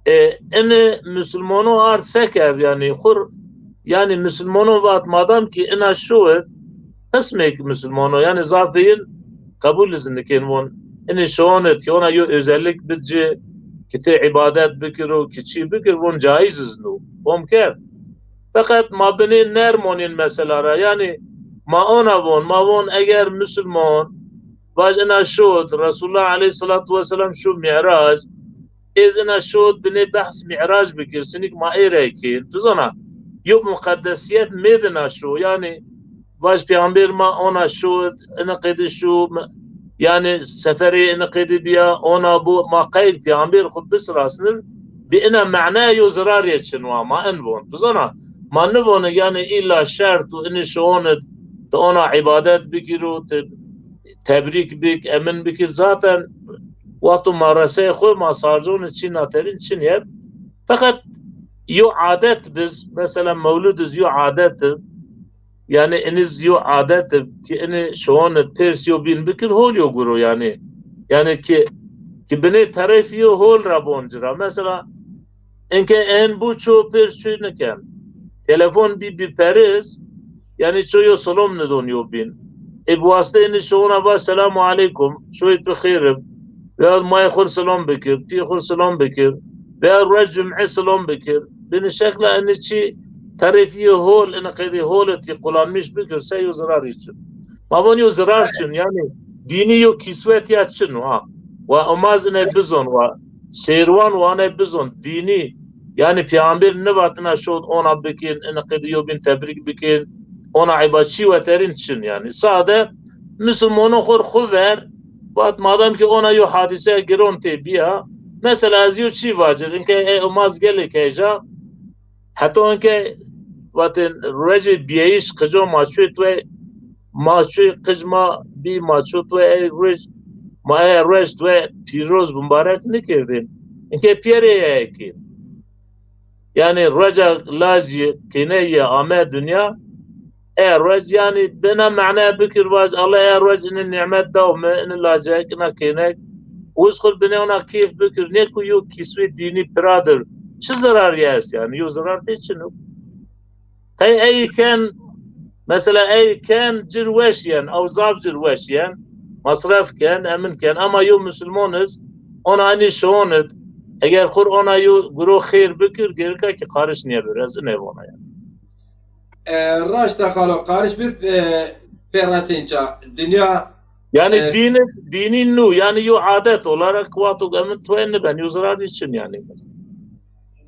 e, ini Musulmano ard se kerd, yanî xur, yanî Musulmano vat madam ki ina şowit, qismêk Musulmano, yanî zafê yin qebul iz nikên von. Inî şonit ki ona yo özellik bid ci, ki ti îbadet bikir û ki çî bikir, von caiz iz no. Vom kerd. Feqet ma binê nerm onîn mesela ra. Yanî ma ona von, ma von eger Musulman vaj ina şod, Resulullah aleyhissalatu vesselam şu Mi'rac, êz ina şod binê behs Mi'rac bikir, sinik ma ê rey kên. Tu zana, yo muqeddesiyet mêdina şo, yanî vaj peyamber ma ona şod, ina qeydi şu, m-, yanî seferê ina qeydi biya, ona bu, ma qey peyamber xu bisrasnir, bi ina mena yo zirarê çin wa, ma in von. Tu zana, ma nivon yanî îlla şert û inî şonid, tu ona îbadet bikir û tu tebrîk bik, emin bikir. Zaten wexto ma resey xwu, ma sarconê çî naterîn çin yet. Feqet yo adet biz, mesela mewlud iz yo adet i, yanî iniz yo adet i ki ini şiwon id pêrs yo bîn bikir, hol yo guro yanî. Yanî ki, ki binê terefî yo hol ra bon ci ra. Mesela, inke en bu ço pêrs çuy niken. Telefon bî bî periz, yanî ço yo silom nidon yo bîn. Ê bi wastê inî şiwona va selamu aleykum, şoyê tu xêr ib. Veya mayê xur silom bikir, pîyê xur silom bikir. Veya ruej cum'e silom bikir. Binî şekla inî çî terefî yo hol, inî qedî hol id ki qulanmîş bikir, se yo zirarî çin. Ma von yo zirar çin, yanî dînî yo kîswet ya çin o, ha. Wa omaz iney bizon, wa sêrwan wa iney bizon. Dînî, yanî peyamber nivatina şod ona bikên, inî qedî yo bîn tebrîk bikên, ona îba çî weterîn çin yanî. Sade Musulmono xor xu ver, vat madem ki ona yo hadîse giron tê biya, mesela ez yo çî vacir, inke ey omaz gelê keyja, heta inke vatên ruejê bîyayîş qico ma çuê tuwe, ma çuê qij ma bî ma ço tuwe ey ruej, ma ey ruej tuwe pîroz bimbarek nikerdên. Inke pîyerê ye eki. Yanî rueca lajî qîneyî ame dinya, e ruec, yanî bina mene bikir vaj, Allah e ruec ini nîmet daw mi, ini lacek, ina kênek. Wiz xur binê ona keyf bikir, nê ku yo kîswê dînî piradir çi zirarî est yanî? Yo zirar tê çin o. Qey ey ken, mesela ey ken cir weş yen, ew zaf cir weş yen, masref ken, emin ken. Ama yo musulmon iz, ona inî şiwon id, eger xur ona yo guro xêr bikir, gerika ki qariş nîyebir. Ez inê vona yanî. E, raşta xalo, qariş bib, e, pê resên ça. Dinya, yanî e, dîn, dînî nû, yanî yo adet olarak wexto emin tuwe niben, yo zirarî çin yanî.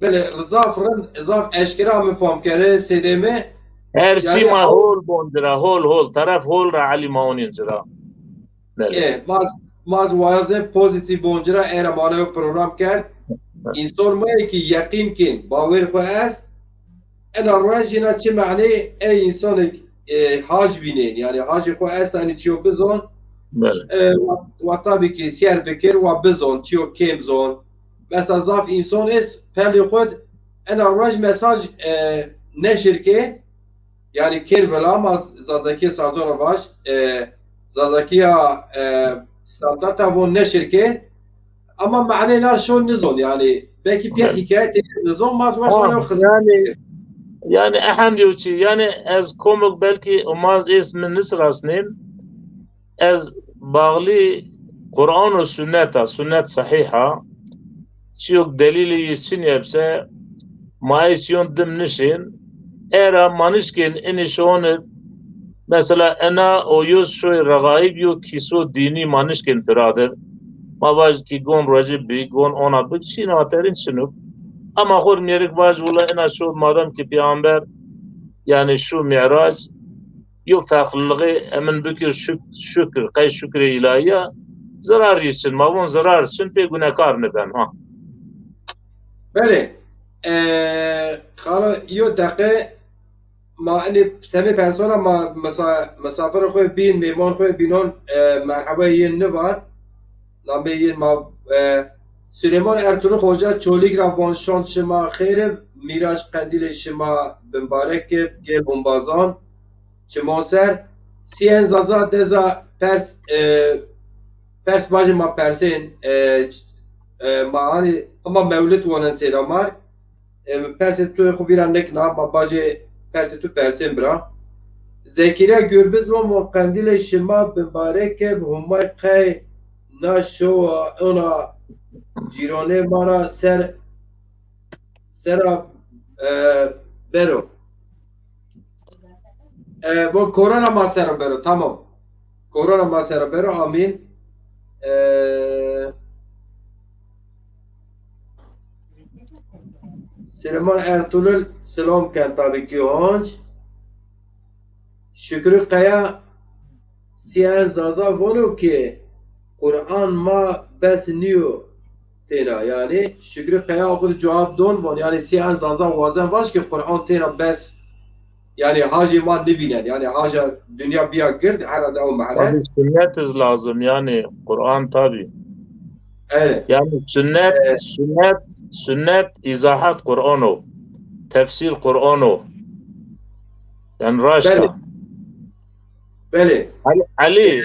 Belê, zaf rind, zaf eşkera mi fam kere, sêdê mi. Her çî yanî ma ew hol bon ci ra, hol, hol. Teref hol ra elî ma onîn ci ra. Belê. E, ma z-, ma z-, wayazê pozîtîf bon ci ra, era ma newe program kerd. Belê. Însan ma yê ki yeqîn kên, bawer xwu est, ena ruej îna çi menê ey însanêk, e, hac vînên, yanî hacê xwu est, enî çiyo bizon, belê, e, wa, wa tabî ki sêr bikir, wa bizon, çiyo kêm zon. Mesela zaf însan est, pelê xwu d ena ruej mesaj, e, neşir kên, yanî kên vila ma Zazakî sazora vaj, e, Zazakiya, e, standarta von neşir kên. Ama manê nar şo nizon, yanî belkî pîyer hîkayetê nizon, ma weş ha, wano xizmet. Yanî, yanî ehend yo çî, yanî ez komik belkî umaz ês mi nisrasnên, ez bağlî Quran û sunnet a, sunnet sahîh a. Çiyok delîlî yi çin yebse, ma ey çiyon dim nişên. Era ma nişkên inî şiwon id, mesela ena o yoz şoy regaîb yo kîso dînî ma nişkên piradir. Ma vaj ki gon ruecib bî, gon ona bi, çî naterîn çin ib. Ama xor mêrik vaj wila ena şod madem ki peyamber, yanî şu Mîrac, yo ferqlilixê emin bikir şük-, şükür, qey şükrê îlahî ya, zirar yî çin, ma von zirar çin, pê gunekar niben, ha. Belê. E, xalo, yo deqe ma inê semê persona ma misa-, misafirê xo bîn, mêmon xo bînon, e, merhebay yên nivat. Namê yên ma, e, Süleyman Ertuğrul Hoca Çolîg ra von şon şima xêr ib, Mîrac qendîlê şima bimbarek ib, gel ombazan. Çimon ser, sî en zaza deza pers, e, pers bacê ma persên, e, ç-, e, ma hanî hima mewlid wonen sêda mar. E, persê tu xo vîra nikna, ma bacê persê tu persên bira. Zekîrya Gürbüz von, von qendîlê şima bimbarek ib, Humay qey na şowa ona cîronê ma ra ser, sera, e, bero. E, bu korona ma ser o bero, tamam. Korona ma ser o bero, amîn. E, Süleyman Ertuğrul selam ken tabii ki honc. Şükrü Kaya sî en zaza vono ki Kur'an ma bes nîyo têna. Yanî Şükrü Kaya xo de cewab don von. Yanî sî en zaza wazen vaj ki Kur'an têna bes. Yanî hajê ma nivînen. Yanî haja dinya bîya gird, herhalde ew mehnet. Tabii sünnet iz lazım. Yanî Kur'an tabii. Evet. Yanî sünnet, e, sünnet, sünnet izahat Kur'an o. Tefsir Kur'an o. Yanî raşt a. Belê. Belê. Elî, Elî,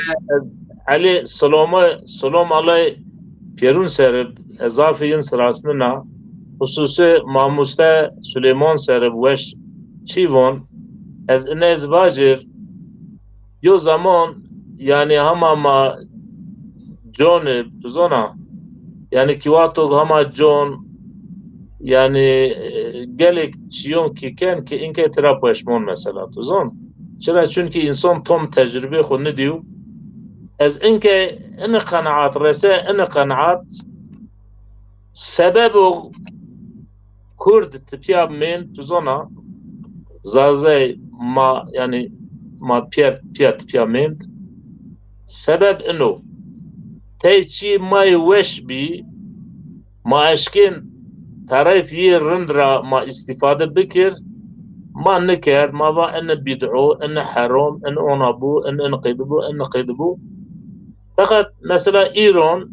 e, Elî, silome, silom Allay pêrun ser ib, ez zafî yin sirasnina, xususi mamuste Süleyman ser ib weş çî von, ez ine ez vajir, yo zaman, yanî hama ma con ib, tu zona, yanî ki wexto hama con, yanî, e, gelêk çîyon ki ken ki inke tira peşmon mesela, tu zon. Çira? Çunkî însan tom tecrubê xo nidîyo. Ez inke ini qenaat rese, ini qenaat sebebo Kurd tipîya mênd, tu zona, Zazay ma, yanî ma pîya, pîya tipîya mênd. Sebeb ino. Tey çî ma yê weş bî, ma eşkên tereyf yê rind ra ma îstîfade bikir, ma nikerd, ma va ini bîd'o, ini herom, ini ona bû, ini, ini qeyde bû, ini qeyde bû. Feqet mesela îron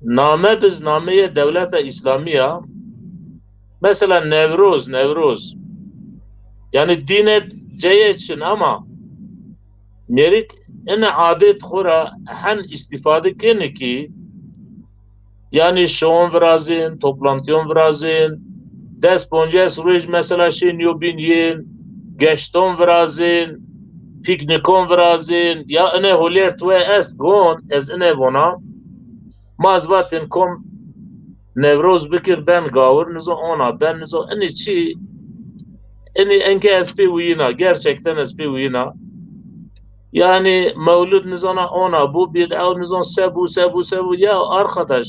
name biz nameyê dewleta Îslamî ya. Mesela Newroz, Newroz. Yanî dîne ceye çin ama mêrik ini adet xo ra hen îstîfade kenê ki, yanî şon virazên, toplantiyon virazên, des poncês roj mesela şên yo bîn yên, geşton virazên, pîknîkon virazên, ya ine holêr tuwe est gon, ez ine vona, ma ez vatên kom Newroz bikir ben gawir, nizo ona ben, nizo ini çî, ini enke ez pê wiyina, gerçekten ez pê wiyina. Yanî mewlid nizona ona bû, bîd'e nizon se bû, se bû, se bû. Ya arkadaş,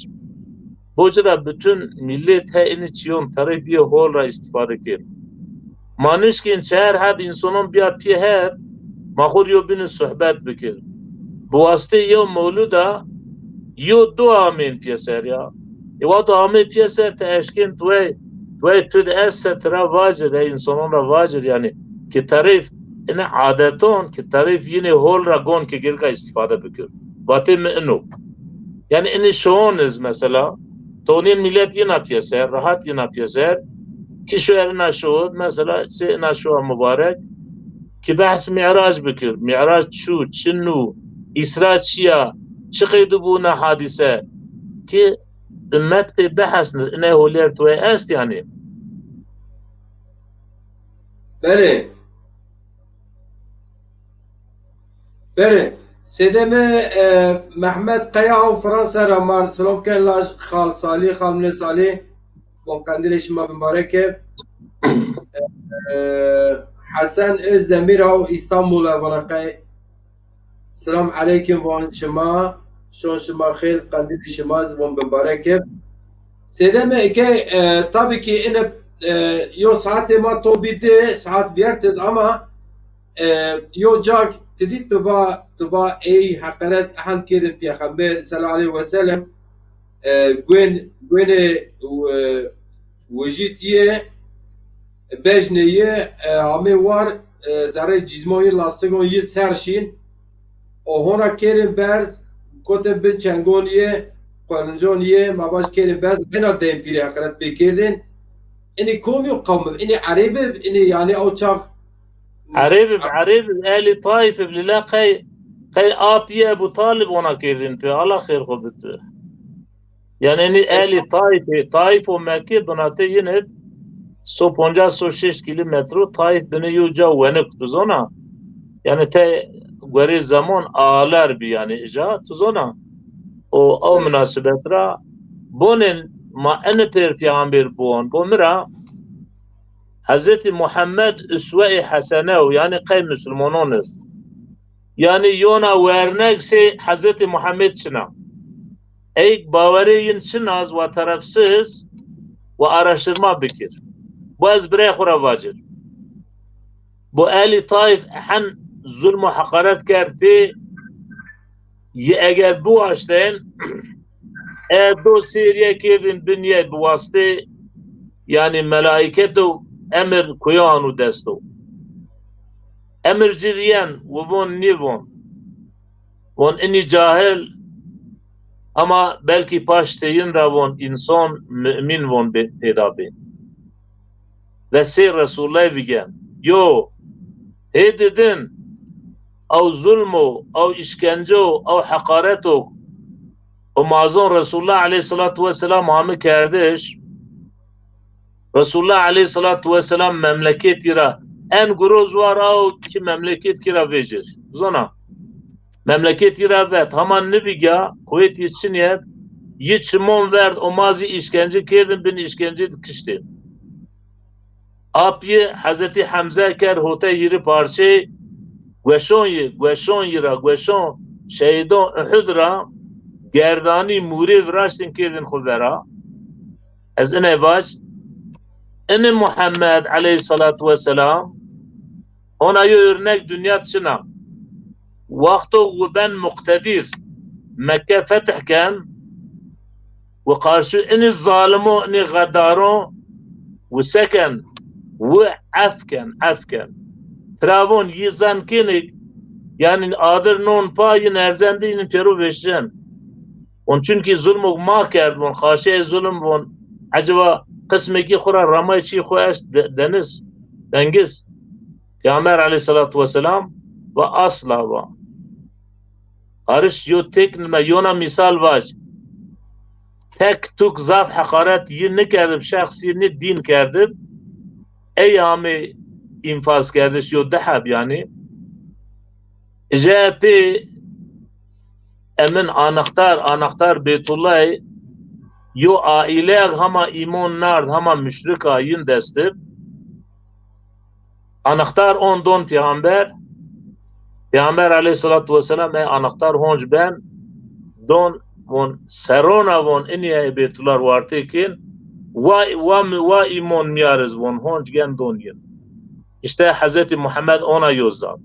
bo ci ra bütün millet he ini çîyon terey bîye hol ra îstîfade kên. Ma nişkên çer heb însanon bîya pî het, ma xo yo bîni suhbet bikir. Bi wastê yew mewlid a yo du amên pîyeser ya. E, wexto amê pîyeser ti eşkên tuwey, tuwey tu di est se tira vacir, e, însanon ra vacir, yanî ki tereyf ini adeton, ki tereyf yinê hol ra gon ki girka îstîfade bikir. Vatê mi ino. Yanî ini şon iz mesela, tonên millet yina pîyeser, rahat yina pîyeser, ki şoer ina şo, mesela, se ina şoa mubarek, ki behs Mî'rac bikir. Mî'rac çu, çi nû, Îsra çi ya, çi qeyde bû na hadîse, ki ummet pê bihesnir, ine holêr tuwe est yanî. Belê. Belê. Sêdê mi, e, Mehmet Kaya haw Fransa ra mar silom ken laj xal Salî, xal Mine Salî. Bon qendîlê şima bimbarek e. E, Hesen Özdemir haw Îstanbul e, vana qey. Selam eleykum von şima. Şon şima xêr, qendîlê şima zî von bimbarek e. Sêdê mi eke, e, tabii ki ine, e, yo saatê ma to bî di, saat vîyert iz ama E, yo cak ti dî tu va, tu va ey heqeret hend kêrin Pêxember sallallahu aleyhi ve sellem, e, gwen, gwenê, e, wijît yê, bejnê yê, e, amê war, e, zerrê cîzmon yê, lastigon yê ser şîn, o hona kêrin berz, kotin bin çengon yê, qelincon yê, ma vaj kêrin berz, hena deyim pîrê heqeret pê kêrdin. Inî kom yo qewm bi? Inî Erêb bi? Inî yanî ew çax Erêb bi, Erêb bi, ehlî Taîf bi, lila qey, qey apî Ebu Talib ona kerdin pê, Allah xêr xo bid bi. Yanî enî ehlî Taîf, Taîf û Mekke binatê yin id, so poncas, so şeş kîlometro, Taîf binê yo ca wenik, tu zona. Yanî te guerê zeman ağalar bi yanî ija, tu zona. O, ew minasebet ra bonên ma ini pêr peyxamber bon, bo mi ra Hezretî Muhammed uswe-i hesene o, yanî qey musulmanon est. Yanî yona werneg sey Hezretî Muhammed çin a. Ey bawerê yin çin a, ez wa tarafsız, wa araştırma bikir. Bu ez birey xo ra vacir. Bu ehlî Taîf hen zulm û heqaret kerd pê, yi eger biwaştên, e do sêrîye kerdin bin yê bi wastê, yanî melaîketo emir kuyo anu desto. Emir ci rîyen, wi von nîvon. Von inî cahil, ama belkî paştê yin ra von însan, mumîn von bê, pêda bê. Ve sey Resulullahî vigen. Yo, hê didin, ew zulm o, ew îşkence o, ew heqaret o. O mazon Resulullah aleyhissalatu vesselam hami kerdiş. Resulullah aleyhissalatu vesselam memleketî ra en guroz war a o ki memleket kî ra vecir. Zona. Memleketî ra vet, hama nivîga, quwetî çinî eb, yi çimon verd, o ma zî îşkence kerdin, bin îşkence di kiştên. Ap yi Hezretî Hemze ker hote hîrî parçeyî, gueşon yi, gueşon yi ra, gueşon şehîdon Uhud ra, gerdanî mûrê viraştin kerdin xwu vera. Ez ine vac, ini Muhammed aleyhissalatu vesselam, ona yo örnek dinya çin a. Wexto wi ben muqtedir, Mekke fetih ken, wi qarşî inî zalimo, inî xedaro, wi se ken, wi ef ken, ef ken. Tira von yi zan kênik, yanî adir non pa yi nerzendî, yi pêro veşen. Von çunkî zulmok ma kerd von, xaşê zulm von. Eceba qismekî xwu ra ramay çî xwu eşt de-, deniz, dengiz. Peyxamber aleyhissalatu vesselam va asla va. Qariş yo tek nime yona mîsal vac. Tek tuk zaf heqaret yi nikerdib, şexs yi ni dîn kerdib. Ey amê înfaz kerdiş yo di heb yanî. Ije pê emin anextar, anextar Beytullahî yo aîleyek hema îmon nard, hema muşrika yin dest ib. Anextar on don peyxamber. Peyxamber aleyhissalatu vesselam ey anextar honc ben don, von serona von inî ey Beytullah wartê kên. Wa, wa, wa îmon miyariz von honc gen don yin. İşte Hezretî Muhammed ona yoz da.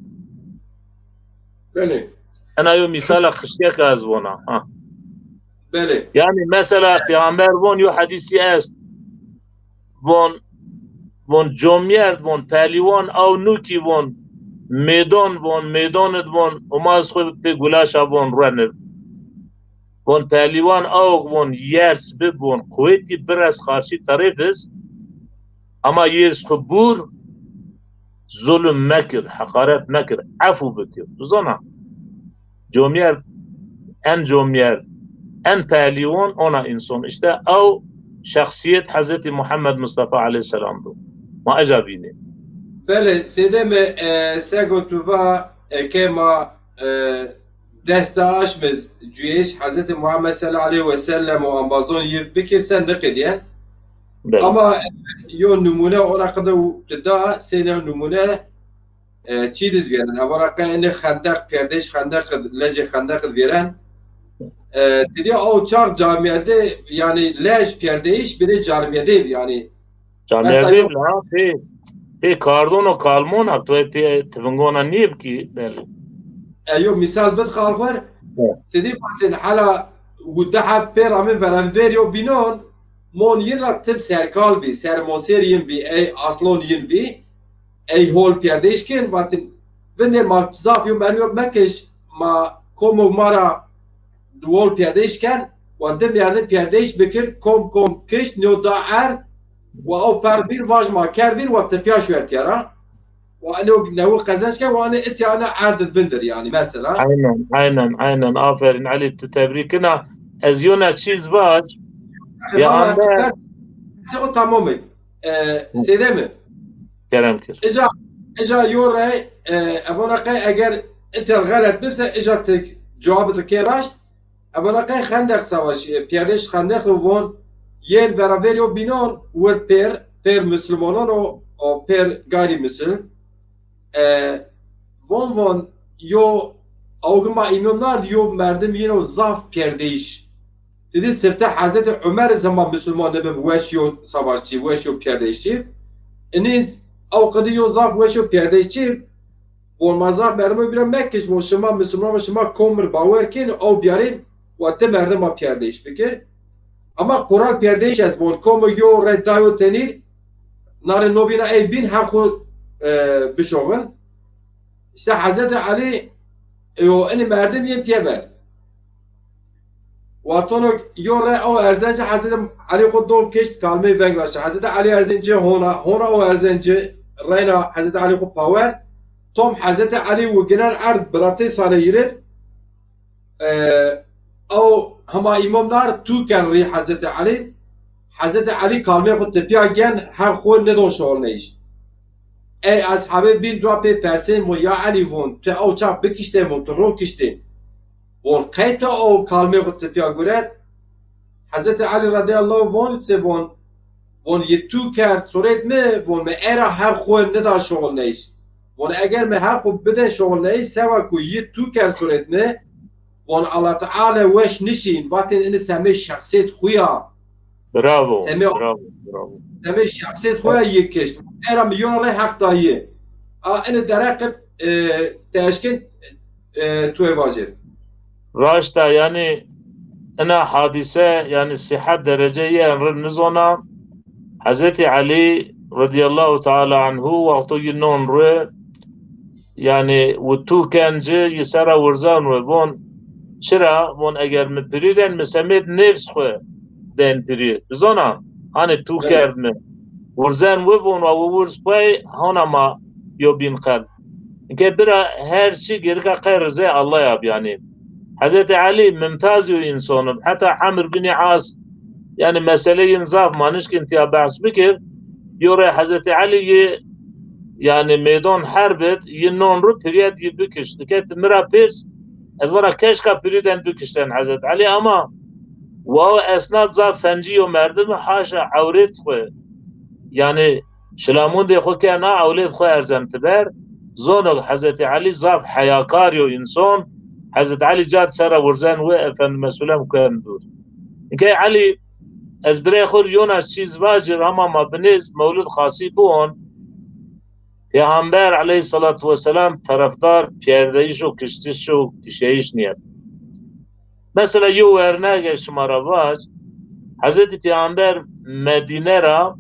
Belê. Ena yo mîsala xişkek ez vona. Ha. Belê. Yanî mesela Peyxamber von yo hedîsî est. Von, von comyerd, von pelîwan aw nûkî von mêdon, von mêdon id von umaz xwu pê gulaşa von ruenir. Von pelîwan awk von yers bib von quwetî bires qarşî terêfiz. Ama yês xwu bûr, zulm mekir, heqaret mekir, efû bikir. Zona. Comyerd, en comyerd, en pehlîwan ona înson. Îşte ew şexsîyet Hezretî Muhammed Mustafa aleyhisselam do. Ma eca vînê. Belê, sêdeme, e, sego tu va, eke ma, e, dest de aşmiz cuyêş Hezretî Muhammed sallallahu aleyhi ve sellem û ambazon yi bikir se niqedîyen. Belê. Ama yo numune ona qide tu da, sêne numune, e, çî diz vêren. Evara qe enê xendeq, perdêş xendeq id, lejê xendeq id vêren. E, ti dî ew çax camiyerde, yanî lej perdêş birê camiyerde, yanî. Camiyerde mesela yo- la, pê. Pê kardon û kalmon a, tu pê tivingona nîyê bikî belê. E, yo mîsal bid xalxwer, ti dî vatin hela û di heb pê ramên verevêr yo bînon, mon yin ra tim serkal bî, sermosêr yin bî, ey aslon yin bî, ey hol pîyerdeyîş kên, vatin vindê ma zaf yo mermî yo mekiş, ma komo ma ra di hol pîyerdeyîş ken, wa di merdin pîyerdeyîş bikir, kom kom kişt, nîyo da erd, wa ew per vîr vaj ma kerd vîr, wa tepîya şuertîya ra. Wa eno newi qezenc ke, wa ene itya ene erd id vindir yanî mesela. Aynen, aynen, aynen. Aferin Elî, tu tebrîk kena. Ez yona çîz vac. Ya Ame, ande. Qersê xo tamam e. E, Hı. Seyde mi? Kerem kir. Ica, ica yo rey, e, evona qey eger iter xelet bibse, ica ti cewabê ti kê raşt. Evana qey Xendeq Savaşî, pîyerdeyîş Xendeq û von, yên verabêrî yo bînon wird pêr, pêr musulmanan û, û pêr gayrîmusul. E, von von, yo awgi ma îmam nard, yo merdim yino zaf pîyerdeyîş. Didî sifte Hezretî Umer zema musulman nibib weş yo savaşçî, weş yo pîyerdeyîşçî. Inîz aw qidi yo zaf weş yo pîyerdeyîşçî. Von ma zaf merdimo bîra mekiş, von şima musulman, şima kom ir bawer kên, aw bîyarên, wa ti merdima pîyerdeyîş bikir. Ama Quran pîyerdeyîş est, von komo yo rey dayo tenîr, narê no bîna ey bîn heq xwu, e, bişovin. Îşte Hezretî Elî, e, yo, inî merdim yên tîye ver. Watono yo rey o erzencî Hezretî Elî xwu dom kişt, kalmey veng raşt. Hezretî Elî erzencî hona, hona o erzencî reyna Hezretî Elî xwu pawer. Tom Hezretî Elî wi ginen erd biratê sare yirir. E, o hema îmam nar tu ken rî Hezretî Elî. Hezretî Elî kalmê xwu tepîya gen, her xwu nidon şolneyîş. Ey eshabê bîn cuwa pê persên, von ya Elî, von, tu ew çax bikiştên, von, tu ro kiştên. Von qey tu o kalmê xwu tepîya guret? Hezretî Elî radîyallahu von se von, von yi tu kerd surêt mi, von mi era her xwu nida şolneyîş. Von eger mi her xwu bide şolneyîş, sewa ku yi tu kerd surêt mi, von Allah Teala weş nişîn, vatên ini semê şexsêt xwu ya. Bravo, semê, bravo, bravo. Semê şexsêt xwu ya yi kişt. Era mi yona rey heq da yi. A, ini dereqit, e, teşkin, e, tu ê vajir. Raşt a, yanî ina hadîse, yanî sîhet dereceyê en rind nizona. Hezretî Elî radîyallahu teala anhu wexto yi non ru, yanî wi tu ken ci, yi sera wirzen wi, von, çira? Von, eger mi pirî den, mi semêd nêfs xwu den pirî. Bizona, hanî tu kerd mi. Wirzen wi, von, wa wi wirz xwu, hona ma yo bîn qelb. Ke bira her çî gerika qey rizê Allah ya biyanî. Hezretî Elî mimtaz yo însan ib. Heta Emr binî As, yanî mesele yin zaf ma nişkin tiya behs bikir. Yo rey Hezretî Elî yi, yanî meydan herb id, yi non ru piriyet yi bikişt. Ke ti mi ra pêrs, ez vana keşka pirî den bikişten Hezretî Elî, ama wa o esnad zaf fencî yo merdim, haşa ewrêt xwu. Yanî şilamundê xwu kena, ewlêd xwu erzen ti ber. Zono Hezretî Elî zaf heyakar yo însan. Hezretî Elî cad sera wirzen wi, efendime sulem kuen dûr. Inkey Elî, ez birey xwu r yona çîz vajir, hama ma binêz mewlid xasî biwon. Pêxamber eleyhîsselatu wesselam terefdar pîyerdeyîş û kiştiş û kişeyîş nîyet. Mesela yew wernege şima ra vaj, Hezretî Pêxamber Medîne ra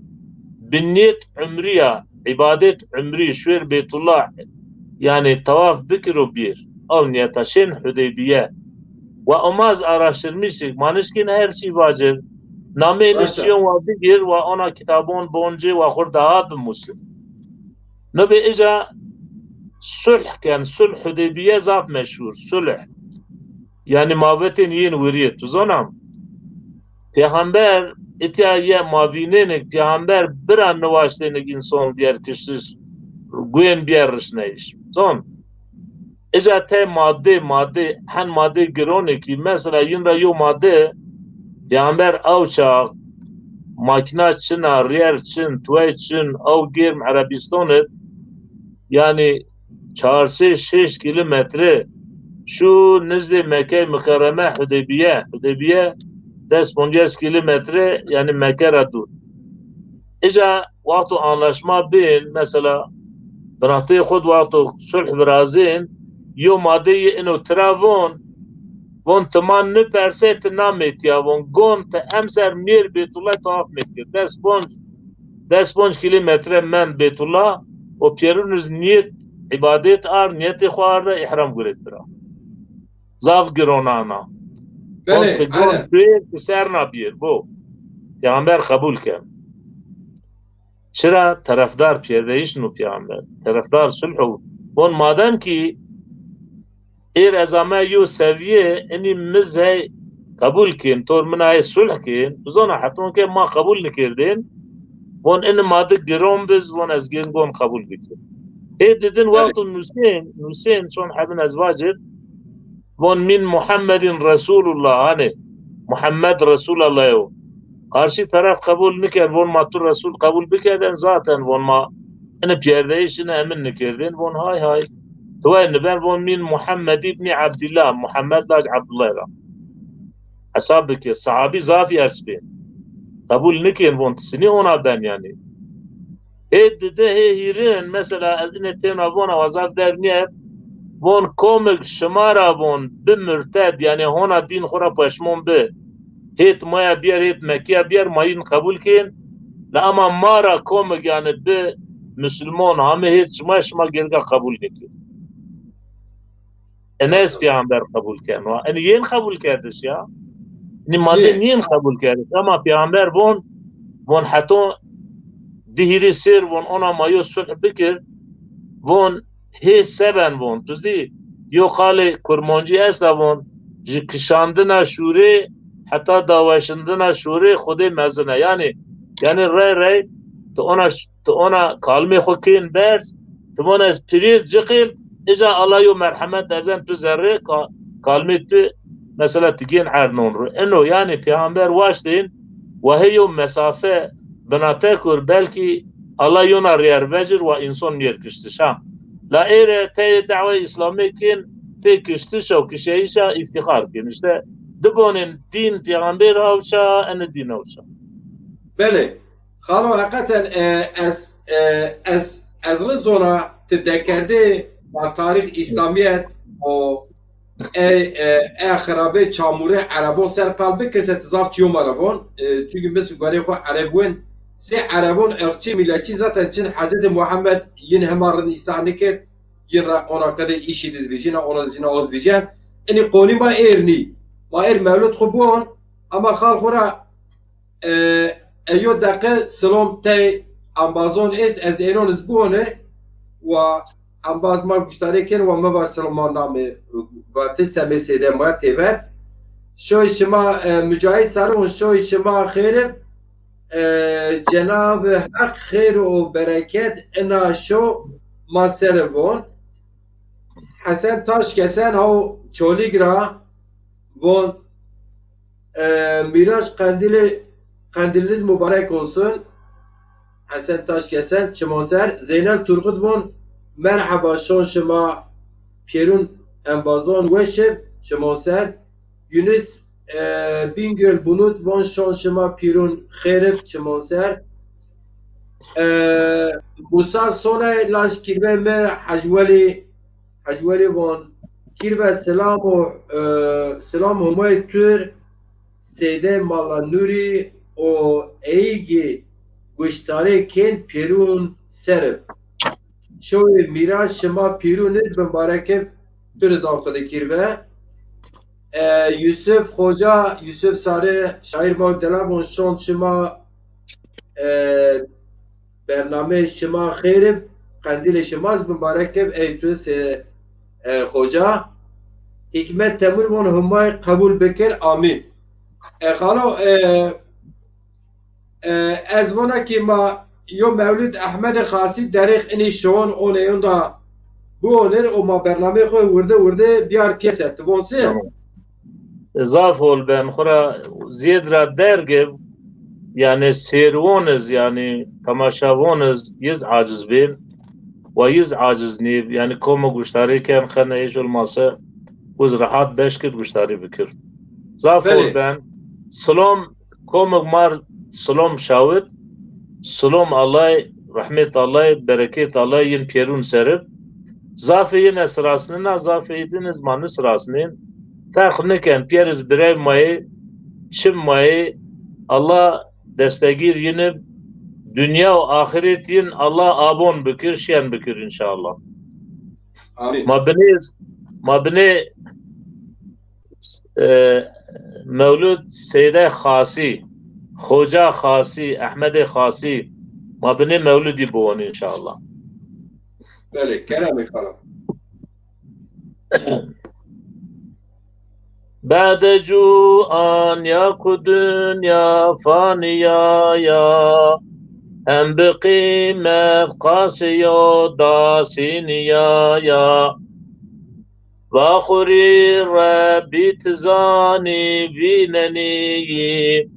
bi nîyet umrî ya, îbadet umrî, şuêr Beytullah, yanî tewaf bikir û bîr. Ew nîyeta şên Hudeybîye. Wa omaz araştirmişik, ma nişkîn her çî vacir. Nameyê nê çîyon wa bigir, wa ona kitabon bon ci, wa xwu r daha bimusir. Nibê ica sulh ken, sulh Hudeybîye zaf meşhur, sulh. Yanî mabetên yên wirî, tu zona. Pêxember, itya ye ma vînênik, pêxember bira niwaştênik însan dîyer kiştiş, guên bîyer rişneyîş. Zon. Ica tey madde, madde, hen madde gironê kî, mesela yin ra yo madde, pêxember ew çax, makîna çin a, rîyer çin, tuwey çin, ew gêrm Erebîstan id, yanî çar sey şeş kîlometre şu nizdê Mekkey Mikerreme Hudeybîye. Hudeybîye des poncas kîlometre, yanî Mekke ra dûr. Îca wexto anlaşma bên, mesela binateyê xo de wexto sulh virazên, yo madeyê ino tira von, von ti ma niperse ti namêtiya, von gon ti emser mêr Beytullah tawaf mêtke. Des ponc, des ponc kîlometre mend Beytullah û pêrun iz niyet îbadet ard, niyetê xo arde, îhram guret bira. Zaf gironana. Von Belê, ti gon aynen. Pêr, ti ser na bîr, bo. Peyxamber qebul ken. Çira? Terefdar pêrdeyişin o peyxamber. Terefdar sulh o. Von madem ki êr ez ame yo seviye, inî mi zey qebul kên, tor mina ê sulh kên, bizona heton ke ma qebul nikerdên, von ini ma di giron biz, von ez gên gon qebul bikir. Ê didin Belê. Wexto nusên, nusên, çon hebin ez vacir, von min Muhammedin Resulullah, hanê Muhammed Resulallah yo. Qarşî teref qebul nikerd, von ma tu Resul qebul bikerden, zaten von ma ini pêrdeyişine emin nikerdên, von hay hay. Tuway niben, von min Muhammed ibni Abdillah, Muhammed laj Abdullah ra. Hesab bike, sahabî zafî ers bên. Qebul nikên, von ti sinî ona ben yanî. Hê dide, hê hîrin, mesela ez ine têna vona wa zaf der nîyeb, von komik şima ra von bi murted, yanî hona dîn xo ra peşmon bi. Hêt maya bîyer, hêt Mekîya bîyer, ma yin qebul kên. La ema ma ra komik yanî bi musulmon hame hêt şima, şima gerga qebul nêkên. Ene ez peyxamber qebul keno. Enî yên qebul kerdiş ya. Nî ma de nîyên qebul kerdiş. Ema peyxamber von, von heto di hîrî sêr von ona ma yo sulh bikir. Von hê seben von. Tu zî yo qalê kurmancî esta von. Ji kişandina şûrê heta daweşindina şûrê Xwedê mezin e. Yanî, yanî rey rey tu ona ş-, tu ona kalmê xo kên berz, tu von ez pirêz ciqêl, îca Allah yo merhemet ezen tu zerrê ka-, kalmê tu mesela tu gên erd non ru. Ino yanî peyxamber waştên, wa hê yo mesafe binate kur, belkî Allah yona rêyer vecir wa înson mîyer kiştiş ha. La êre teyê dawayê Îslamê kên, tê kiştiş û kişeyişa îftîxar kên. Îşte di bonên dîn peyxamber awça, ene dîn awça. Belê. Xalo, heqeten, e, ez, e, ez, ez ri zona ti dekerdê ma tarîx Îslamîyet û ey, e, e xirabê çamûrê erebon ser qal bikir se ti zaf çîyo ma ra von. E, çunkî mi si guerê xo ereb win. Sê erebon, irqçî, mîletçî zaten çin Hezretî Muhammed yin hema rind îslah nikir. Yin ra ona qedê îşî diz vîjîna, ona diz vîjîna, o diz vîjîya. Inî qonî ma êr nî. Ma êr mewlid xo biwon, ama xal xo ra e, e, yo deqe silom tey embazon est, ez ênon iz biwonir, wa embaz ma guştarê kên, wa mi va siloma namê, va ti semê sêde ma têver. Şoy şima, e, Mücahit Sarıvun, şoy şima xêr ib, e, Cenab-ı Hak xêr û bereket ina şo ma ser ib von. Hesen Taşkesen haw Çolîg ra von, e, Mîraç qendîlê, qendîliniz mubarek olsun. Hesen Taşkesen, çimon ser. Zeynel Turgut von, merheba, şon şima pêrun embazon weş ib, çimon ser. Yunus, e, Bingöl Bulut von, şon şima pîrun xêr ib, çimon ser. E, Musa Sonay laj kîrve mi, Hecwelî, Hecwelî von, kîrve selam û, e, selam Humay Tur, Seyde Mala Nurî û eyîgî guştarê kên pîrun ser ib. Şoyê mîra şima pîrûn id bimbarek ib, tu riza Xwedê kîr ve. E, Yusuf Xoca, Yusuf Sarı, şaîr ma delal von şon şima, e, bernameyê şima xêr ib, qendîlê şima zî bimbarek ib, ey tu se, e, Xoca. Hîkmet Temur von Humay qebul bikir, amîn. E, xalo, e, E, ez vona ki ma yo Mewlid Ehmedê Xasî derêx inî şon oneyon da biwonir û ma bernameyê xo wirde wirde biyar piyese. Ti von se? Tamam. Zaf hol ben. Xura ziyed ra derg ib, yani sêrwon iz, yani temaşavon iz, yiz aciz bin. Wa yiz aciz nîb, yani komo guştarî ken xene hiç olmazsa wiz rahat beş kir guştarî bikir. Zaf hol ben. Silom, komik mar silom şawit. Silom Allay, rehmet Allay, bereket Allay yin pêrun ser ib. Zafê yin ez sirasnina, zafê yin iz ma nisirasnên. Ferq niken, pêr iz birey ma yê, çim ma yê, Allah destegîr yin ib, dinya û axiret yin Allah abon bikir, şen bikir înşallah. Amîn. Ma binê, ma binê, e, Mewlud Seyde Xasî, Xoca Xasî, Ehmedê Xasî, ma binê mewludî biwon înşallah. Belê, keremê kalo. Bade cu anya ku dinya faniya ya, hem bi qîmet qasî yo dasîniya ya. Va xurî Rebbî ti zanî vînenî yî,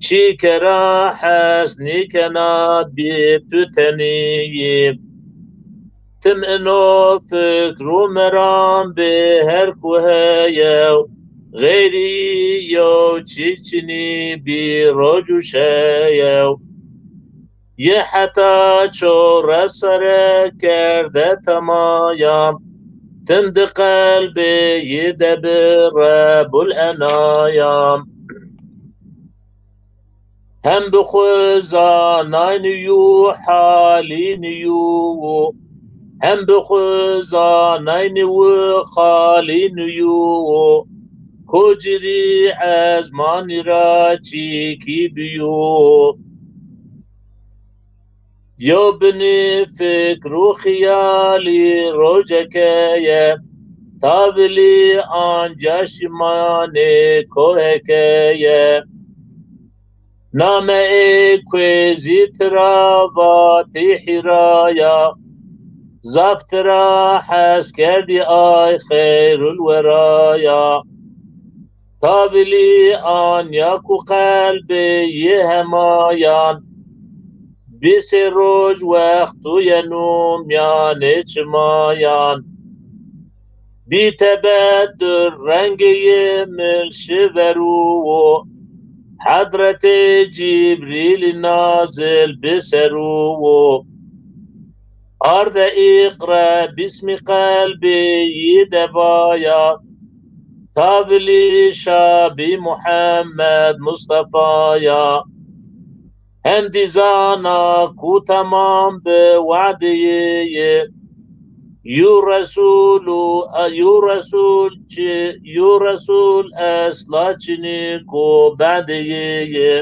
çî kera hes nîkena bî tu tenî yî. Tim ino fikr û meram bi her ku heyew, xeyrî yew çî çinî bî roj û şeyew. Yi heta çore sere kerde temaya, tim di qelbê yi de bi Rebul Enaya. Hem bi xwu zanaynî yû halînî yû, hem bi xwu zanaynî wi xalînî yû, ko cirî ezmanî ra çîkî bîyû. Yew binî fikr û xîyalî rojeke ye, tavilî anca şimanê koheke ye. Name ê kuê zî tira vatî Hîraya, zaf tira hes kerdî ay xeyrul weraya. Tavilî anya ku qelbê yi hemayan, bî sê roj wext tu yenu mîyanê çimayan. Bî tebedur rengê yi mil şiverû, Hedretê Cibrîlî nazil bi serû. Arde îqre bîsmî qelbê yi de vaya, tavilî şa bî Muhammed Mustefaya. Hem dî zana ku temam bi wadî yi, yû Resûl û, yû Resûl çi, yû Resûl esla çinî ku badî yi.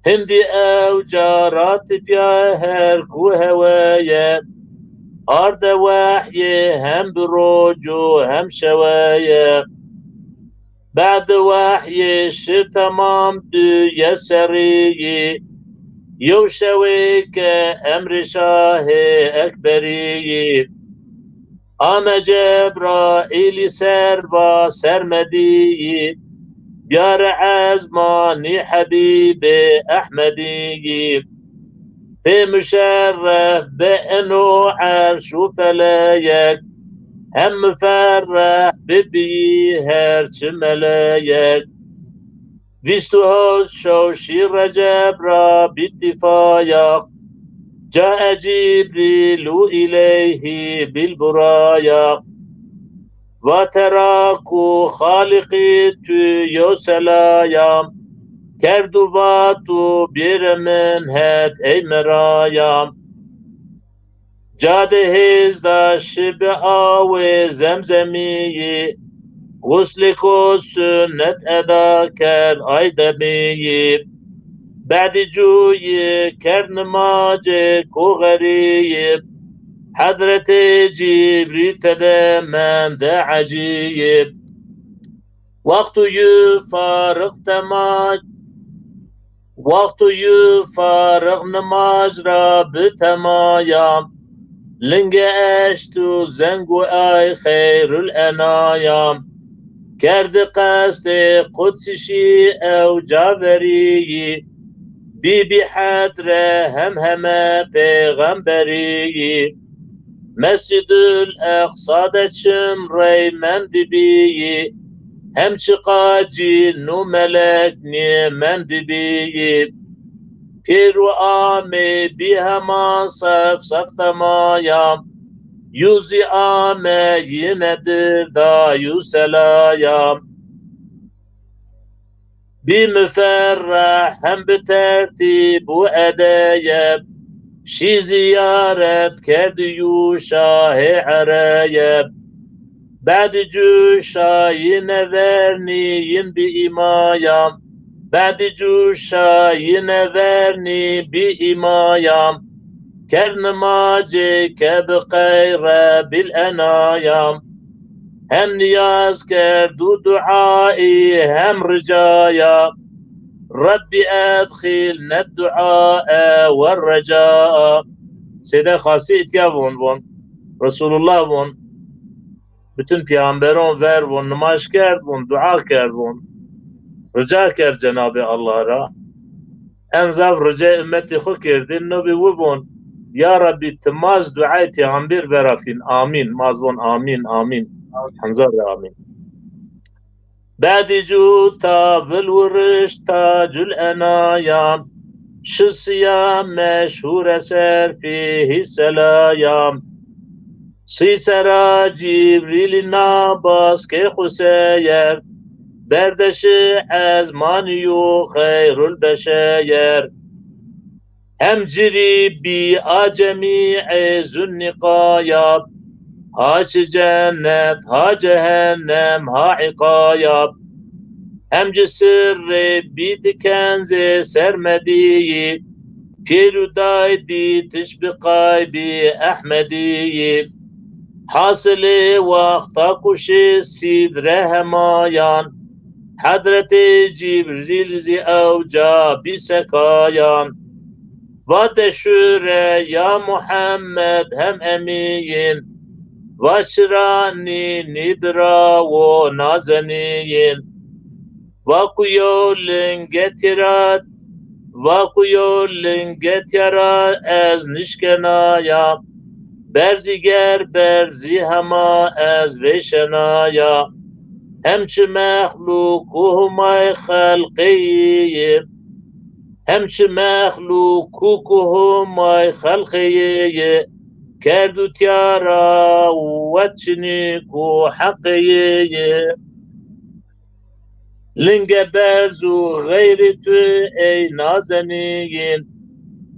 Hindî ew cara tipya her ku heweye, arde wehyê hem bi roc û hem şeweye. Bad wehyê şi temam duye serî yî, yew şewê ke emrê Şahê Ekberî yî. Ame Cebraîlî serva sermedî yî, biyare ezmanî Hebîbê Ehmedî yî. Pê muşerref bi eno erş û feleyek, hem muferreh bibîyî her çi meleyek. Vîst û hewt şew şî Receb ra bî tîfayaq, cae Cibrîl û îleyhî bîl burayaq. Vate ra ku Xaliqî tu yew selayam, kerd û vat û bêre min het ey merayam. Cadê hêz da şi bi awê Zemzemî yî, xuslêko sunet eda kerd ay demî yî. Badî cûyî kerd nimacêko xerîb, Hedretê Cibrîl tede mende ecîb. Wexto yi fariq tema, wexto yi fariq nimaj ra bi temaya, linge eşt û zeng û ay xeyrul enaya. Kerdi qestê qudsî şî ew caverî yî, bîbî hedre hem heme pêxemberî yî. Mescîdul Eqsa de çim rey mendî bîyî, hem çiqa cîn û melek nî mendî bîyî. Pêro amê bî hema sef sef temaya. Yû zî ame yine dirda yû selaya. Bî miferreh hem bi tertîb û edeyeb. Şî ziyaret kerdi yû şahê ereyeb. Badî cû şayîne vernî yin bi îmaya. Badî cû şayîne vernî bi îmaya. Kerd nimacê ke bi qeyre bil enaya. Hem niyaz kerd û duayî hem ricaya. Rebbî edxîlne duae we recaa. Seyde Xasî îtya von von. Resulullah von. Bütün peyxamberon ver von, nimaj kerd von, dua kerd von. Rica kerd Cenabê Allah ra. En zaf ricayê ummetê xwu kerdî, no bî wi von, ya Rabbî, ti ma zî duayê peyxamber vera fîn. Amîn. Ma zî von amîn, amîn. Henzar ra amîn. Badî cû ta vil wirişt tacul enaya. Şi siya meşhûr eser fîhî selaya. Sî sera Cibrîlî na bas ke xwu seyer. Berdeşi ezmanî yû xeyrul beşeyer. Hem cirî bî a cemîê zûn nîqayab. Ha çi cennet, ha cehennem, ha îqayab. Hem ci sirrê bî di kenzê sermedîyî. Pîr û day dî tij bi qaybî Ehmedîyî. Hasilê wexta ku şi Sîdre hemayan, Hedretê Cibrîl zî ewca bî sekayan. Vate şure ya Muhammed hem emîyin, va çira nînî birawo nazenîyin. Va ku yew linge tira, va ku yew linge tira ez nişkenaya. Berzî ger berzî hema ez vêşenaya. Hem çi mexlûq û Humay xelqeyî yê. Hem çi mexlûq û ku Humay xelqeyî yê. Kerd û tiyara wet çinî ku heqeyî yê. Linge berz û xeyrê tu ey nazenîyin,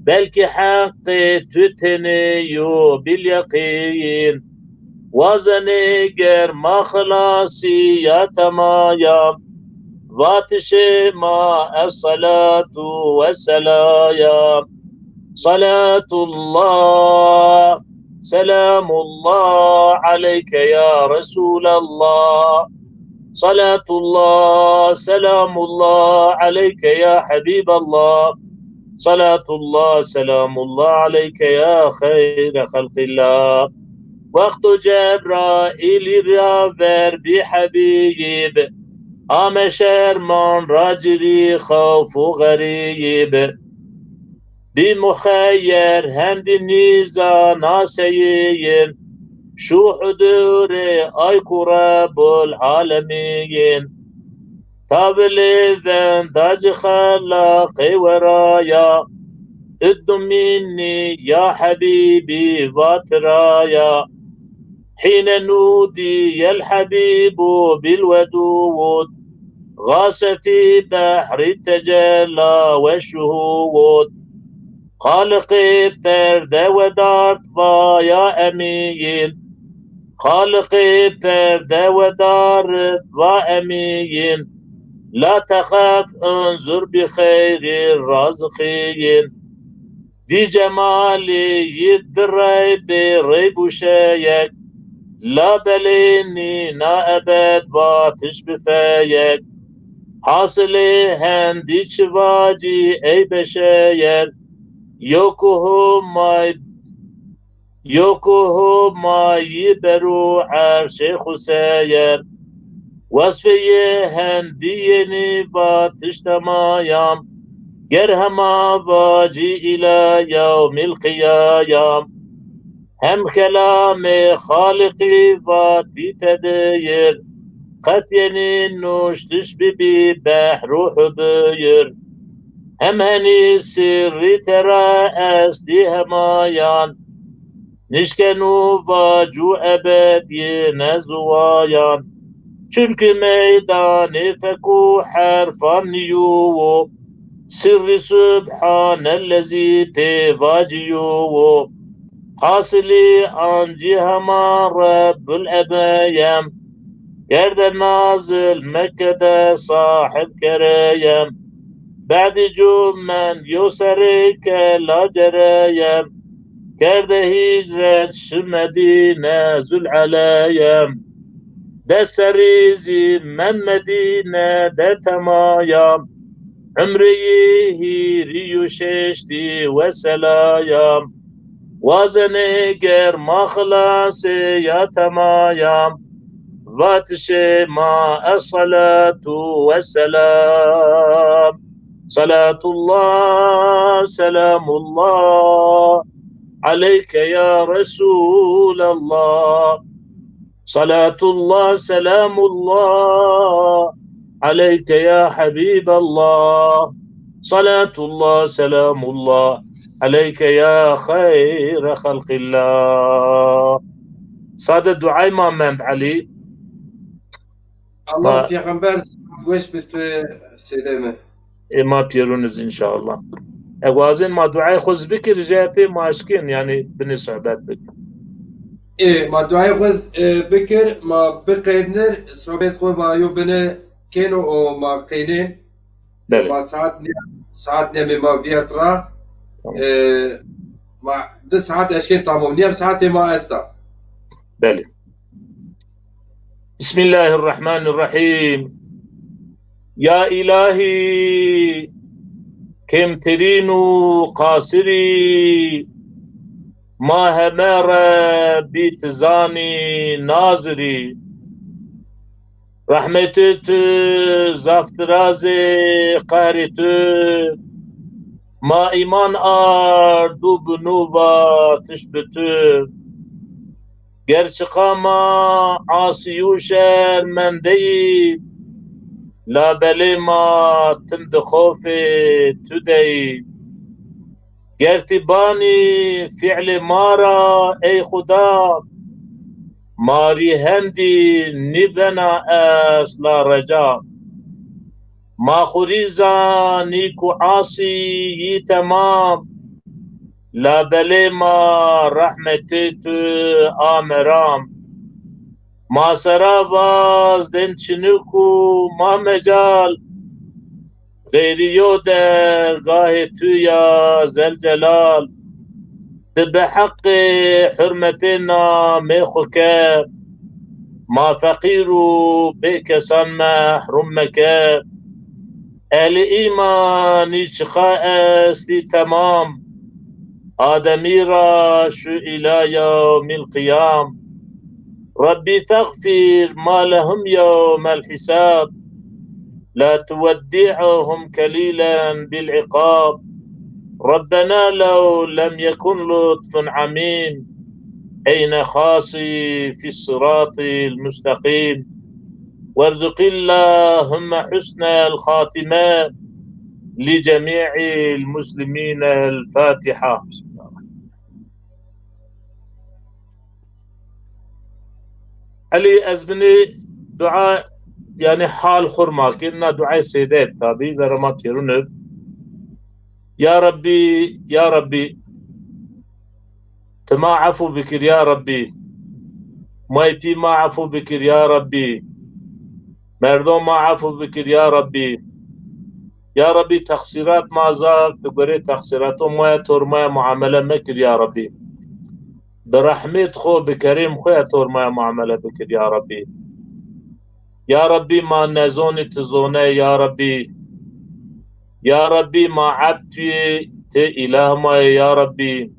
belkî heqê tu tenê yo bil yeqîn. Wazenê ger ma xilasî ya temaya, vatişê ma esselatu wesselaya. Salatullah, selamullah aleyke ya Resulallah. Salatullah, selamullah aleyke ya Habiballah. Salatullah, selamullah aleyke ya xeyre xelqillah. Wexto Cebraîlî ra ver bî Hebîb, ame şerman ra ci rî xewf û xerîb. Bî muxeyer hem dî nîzana seyîn, şû hudurê ay ku Rebbul Alemîn. Tavilê venda ci xelaqê weraya, iddu minnî ya Hebîbî vatiraya. Hîne nûdîyel Hebîbu bil wedûd, xase fî behrî tecella weşuhûd. Xaliqê perde wedart va ya emîn. Xaliqê perde wedart va emîn. La texef unzur bi xeyrî raziqîn. Dî cemalî yi di rey bê rey bû şeyek. La belê nîna ebed vatiş bi feyek. Hasilê hendî çi vacî ey beşeyer. Yo ku Humay, yo ku Humayî berû erşê xwu seyer. Wesfê yê hendî yenî vatiş temayam. Ger hema vacî îla yewmîl qiyayam. Hem kelamê Xaliqî vatî tedeyir, qet yenî nuştiş bibî behr û hubuyir. Hem henî sirrî te ra estî hemayan, nişkeno vac û ebed yê nezuwayan. Çunke meydanê fek û herfan nîyo wo, sirrî subhanellezî pê vacîyo wo. Hasilî ancî hema Rebbul Ebeyem, kerde nazil Mekke de sahib kereyem. Bedî cumend yo serê kela cereyem, kerde hîcret şi Medîne zul eleyem. Des serî zî mend Medîne de temayam, umreyî hîrî û şeştî weselayam. Wazenê ger ma xilasê ya temayam, vatişê ma esselatu wesselam. Salatullah, selamullah, aleyke ya Resulallah. Salatullah, selamullah, aleyke ya Habiballah. Salatullah, selamullah, aleyke ya hayre halqillah. Sade duay ma mend, Elî. Allah Ma- peyxember weş bi tu, sêdeme. Ê ma pêrûn iz înşallah. Eg wazên ma duayê xwu iz bikir, jê pê ma eşkên, yanî binê sohbet bik. Ê, ma duayê xwu iz, e, bikir, ma biqeydnir, sohbet xwu ma yo bine kêno û ma qeynên. Belê. Ma saet nîya, saet nîya ma vîyert ra. Tamam. E, ma di saet eşkên tamam. Nîya saetê ma esta. Belê. Bismillahirrahmanirrahim. Ya îlahî, kêmtirîn û qasirî, ma heme re bî ti zanî nazirî. Rehmetê tu zaf diraz ê, qehrê tu. Ma îman ard û bi nû vatiş bi tu. Ger çiqa ma asî û şermendeyî, labelê ma tim di xofê tu de yî. Ger ti banî fîlê ma ra ey Xuda, ma rî hendî nîbena esla reca. Ma xwu rî zanî ku asî yî temam, labelê ma rehmetê tu a meram. Ma sera vazdên çinik û ma mecal, xeyrî yo dergahê tu ya Zelcelal. Ti bi heqê hurmetê namê xwu ke, ma feqîr û bêkesan mehrûm meke. Ehlî îmanî çiqa estî temam, Ademî ra şu îla yewmîl qiyam. Rebbî feğfir ma lehum yewmel hîsab. لا تودعهم كليلا بالعقاب. ربنا لو لم يكن لطف عميم، أين خاصي في الصراط المستقيم. وارزق اللهم حسن الخاتمة لجميع المسلمين. الفاتحة. Elî, ez binê dua, yanî hal xwu r ma kên, na duayê sêde tabî, vera ma pêrûn ib. Ya Rebbî, ya Rebbî, ti ma efû bikir ya Rebbî. May pî ma efû bikir ya Rebbî. Merdom ma efû bikir ya Rebbî. Ya Rebbî, teqsîrat ma zaf, ti gorê teqsîrato ma ya tor ma ya muamele mekir ya Rebbî. Bi rehmêt xo, bi kerêm xo ya tor ma ya muamele bikir ya Rebbî. Ya Rebbî, ma nezonî ti zone ya Rebbî. Ya Rebbî, ma ebd tu yê, ti îlah ma yê ya Rebbî.